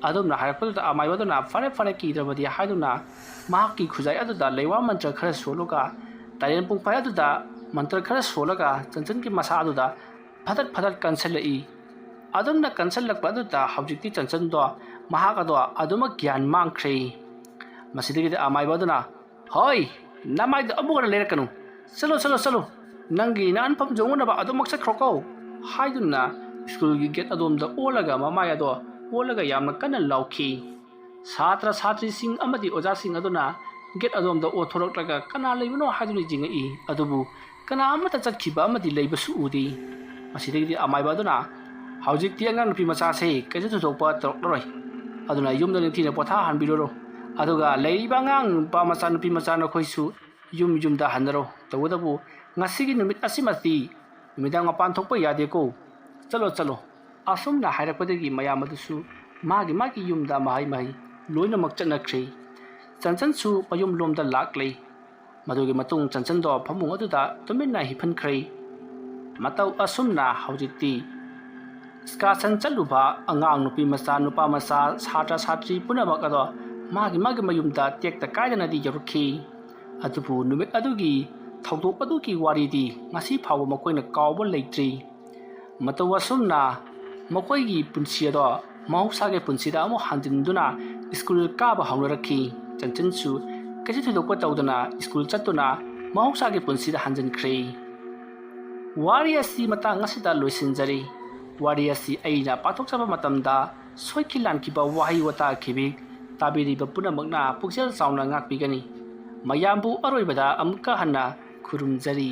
ꯑꯗꯨꯝꯅ ꯍꯥꯏꯔꯛꯄꯗꯨꯗ ꯑꯃꯥꯏꯕ ꯑꯗꯨꯅ, "ꯐꯔꯦ ꯐꯔꯦ, ꯀꯤꯗ꯭ꯔꯕꯗꯤ" ꯍꯥꯏꯗꯨꯅ ꯃꯍꯥꯛꯀꯤ ꯈꯨꯖꯥꯏ ꯑꯗꯨꯗ ꯂꯩꯋꯥ ꯃꯟꯇ꯭ꯔ ꯈꯔ ꯁꯣꯜꯂꯒ ꯇꯔꯦꯟ ꯄꯨꯡꯐꯥꯏ ꯑꯗꯨꯗ ꯃꯟꯇ꯭ꯔ ꯈꯔ ꯁꯣꯜꯂꯒ ꯆꯟꯆꯟꯒꯤ ꯃꯁꯥ ꯑꯗꯨꯗ ꯐꯗꯠ ꯐꯗꯠ ꯀꯟꯁꯤꯜꯂꯛꯏ꯫ ꯑꯗꯨꯝꯅ ꯀꯟꯁꯤꯜꯂꯛꯄ ꯑꯗꯨꯗ ꯍꯧꯖꯤꯛꯇꯤ ꯆꯟꯆꯟꯗꯣ ꯃꯍꯥꯛ ꯑꯗꯣ ꯑꯗꯨꯃꯛ ꯒ꯭ꯌꯥꯟ ꯃꯥꯡꯈ꯭ꯔꯦ꯫ ꯃꯁꯤꯗꯒꯤꯗꯤ ꯑꯃꯥꯏꯕ ꯑꯗꯨꯅ, "ꯍꯣꯏ, ꯅꯃꯥꯏꯗꯣ ꯑꯃꯨꯛ ꯍꯟꯅ ꯂꯩꯔꯛꯀꯅꯨ꯫ ꯆꯠꯂꯣ, ꯆꯠꯂꯣ, ꯆꯠꯂꯣ꯫ ꯅꯪꯒꯤ ꯅꯍꯟꯐꯝ ꯌꯧꯅꯅꯕ ꯑꯗꯨꯃꯛ ꯆꯠꯈ꯭ꯔꯣꯀꯣ" ꯍꯥꯏꯗꯨꯅ ꯁ꯭ꯀꯨꯜꯒꯤ ꯒꯦꯠ ꯑꯗꯣꯝꯗ ꯑꯣꯜꯂꯒ ꯃꯃꯥꯏ ꯑꯗꯣ ꯑꯣꯜꯂꯒ ꯌꯥꯝꯅ ꯀꯟꯅ ꯂꯥꯎꯈꯤ꯫ ꯁꯥꯇ꯭ꯔ ꯁꯥꯇ꯭ꯔꯤꯁꯤꯡ ꯑꯃꯗꯤ ꯑꯣꯖꯥꯁꯤꯡ ꯑꯗꯨꯅ ꯒꯦꯠ ꯑꯗꯣꯝꯗ ꯑꯣꯊꯣꯔꯛꯂꯒ ꯀꯅꯥ ꯂꯩꯕꯅꯣ ꯍꯥꯏꯗꯨꯅ ꯌꯦꯡꯉꯛꯏ, ꯑꯗꯨꯕꯨ ꯀꯅꯥ ꯑꯃꯠꯇ ꯆꯠꯈꯤꯕ ꯑꯃꯗꯤ ꯂꯩꯕꯁꯨ ꯎꯗꯦ꯫ ꯃꯁꯤꯗꯒꯤꯗꯤ ꯑꯃꯥꯏꯕ ꯑꯗꯨꯅ, "ꯍꯧꯖꯤꯛꯇꯤ ꯑꯉꯥꯡ ꯅꯨꯄꯤ ꯃꯆꯥꯁꯦ ꯀꯩꯁꯨ ꯊꯣꯏꯗꯣꯛꯄ ꯇꯧꯔꯛꯂꯔꯣꯏ, ꯑꯗꯨꯅ ꯌꯨꯝꯗ ꯅꯤꯡꯊꯤꯅ ꯄꯣꯊꯥꯍꯟꯕꯤꯔꯨꯔꯣ, ꯑꯗꯨꯒ ꯂꯩꯔꯤꯕ ꯑꯉꯥꯡ ꯅꯨꯄꯥ ꯃꯆꯥ ꯅꯨꯄꯤ ꯃꯆꯥ ꯅꯈꯣꯏꯁꯨ ꯌꯨꯝ ꯌꯨꯝꯗ ꯍꯟꯅꯔꯣ꯫ ꯇꯧꯕꯇꯕꯨ ꯉꯁꯤꯒꯤ ꯅꯨꯃꯤꯠ ꯑꯁꯤꯃꯗꯤ ꯅꯨꯃꯤꯗꯥꯡ ꯃꯄꯥꯟ ꯊꯣꯛꯄ ꯌꯥꯗꯦꯀꯣ꯫ ꯆꯠꯂꯣ, ꯆꯠꯂꯣ"꯫ ꯑꯁꯨꯝꯅ ꯍꯥꯏꯔꯛꯄꯗꯒꯤ ꯃꯌꯥꯝ ꯑꯗꯨꯁꯨ ꯃꯥꯒꯤ ꯃꯥꯒꯤ ꯌꯨꯝꯗ ꯃꯍꯩ ꯃꯍꯩ ꯂꯣꯏꯅꯃꯛ ꯆꯠꯅꯈ꯭ꯔꯦ꯫ ꯆꯟꯆꯟꯁꯨ ꯃꯌꯨꯝꯂꯣꯝꯗ ꯂꯥꯛꯂꯦ꯫ ꯃꯗꯨꯒꯤ ꯃꯇꯨꯡ ꯆꯟꯆꯟꯗꯣ ꯐꯃꯨꯡ ꯑꯗꯨꯗ ꯇꯨꯃꯤꯟꯅ ꯍꯤꯞꯍꯟꯈ꯭ꯔꯦ꯫ ꯃꯇꯧ ꯑꯁꯨꯝꯅ ꯍꯧꯖꯤꯛꯇꯤ ꯁ꯭ꯀꯥꯁꯟ ꯆꯠꯂꯨꯕ ꯑꯉꯥꯡ ꯅꯨꯄꯤ ꯃꯆꯥ, ꯅꯨꯄꯥ ꯃꯆꯥ, ꯁꯥꯇ꯭ꯔ ꯁꯥꯇ꯭ꯔꯤ ꯄꯨꯝꯅꯃꯛ ꯑꯗꯣ ꯃꯥꯒꯤ ꯃꯥꯒꯤ ꯃꯌꯨꯝꯗ ꯇꯦꯛꯇ ꯀꯥꯏꯗꯅꯗꯤ ꯌꯧꯔꯛꯈꯤ꯫ ꯑꯗꯨꯕꯨ ꯅꯨꯃꯤꯠ ꯑꯗꯨꯒꯤ ꯊꯧꯗꯣꯛ ꯑꯗꯨꯒꯤ ꯋꯥꯔꯤꯗꯤ ꯉꯁꯤ ꯐꯥꯎꯕ ꯃꯈꯣꯏꯅ ꯀꯥꯎꯕ ꯂꯩꯇ꯭ꯔꯤ꯫ ꯃꯇꯧ ꯑꯁꯨꯝꯅ ꯃꯈꯣꯏꯒꯤ ꯄꯨꯟꯁꯤ ꯑꯗꯣ ꯃꯍꯧꯁꯥꯒꯤ ꯄꯨꯟꯁꯤꯗ ꯑꯃꯨꯛ ꯍꯟꯖꯤꯟꯗꯨꯅ ꯁ꯭ꯀꯨꯜ ꯀꯥꯕ ꯍꯧꯅꯔꯛꯈꯤ꯫ ꯆꯟꯆꯟꯁꯨ ꯀꯩꯁꯨ ꯊꯣꯏꯗꯣꯛꯄ ꯇꯧꯗꯅ ꯁ꯭ꯀꯨꯜ ꯆꯠꯇꯨꯅ ꯃꯍꯧꯁꯥꯒꯤ ꯄꯨꯟꯁꯤꯗ ꯍꯟꯖꯤꯟꯈ꯭ꯔꯦ꯫ ꯋꯥꯔꯤ ꯑꯁꯤ ꯃꯇꯥꯡ ꯑꯁꯤꯗ ꯂꯣꯏꯁꯤꯟꯖꯔꯤ꯫ ꯋꯥꯔꯤ ꯑꯁꯤ ꯑꯩꯅ ꯄꯥꯊꯣꯛꯆꯕ ꯃꯇꯝꯗ ꯁꯣꯏꯈꯤ ꯂꯥꯟꯈꯤꯕ, ꯋꯥꯍꯩ ꯋꯥꯇꯥ ꯈꯤꯕꯤꯛ ꯇꯥꯕꯤꯔꯤꯕ ꯄꯨꯝꯅꯃꯛꯅ ꯄꯨꯛꯆꯦꯜ ꯆꯥꯎꯅ ꯉꯥꯛꯄꯤꯒꯅꯤ꯫ ꯃꯌꯥꯝꯕꯨ ꯑꯔꯣꯏꯕꯗ ꯑꯃꯨꯛꯀ ꯍꯟꯅ ꯈꯨꯔꯨꯝꯖꯔꯤ꯫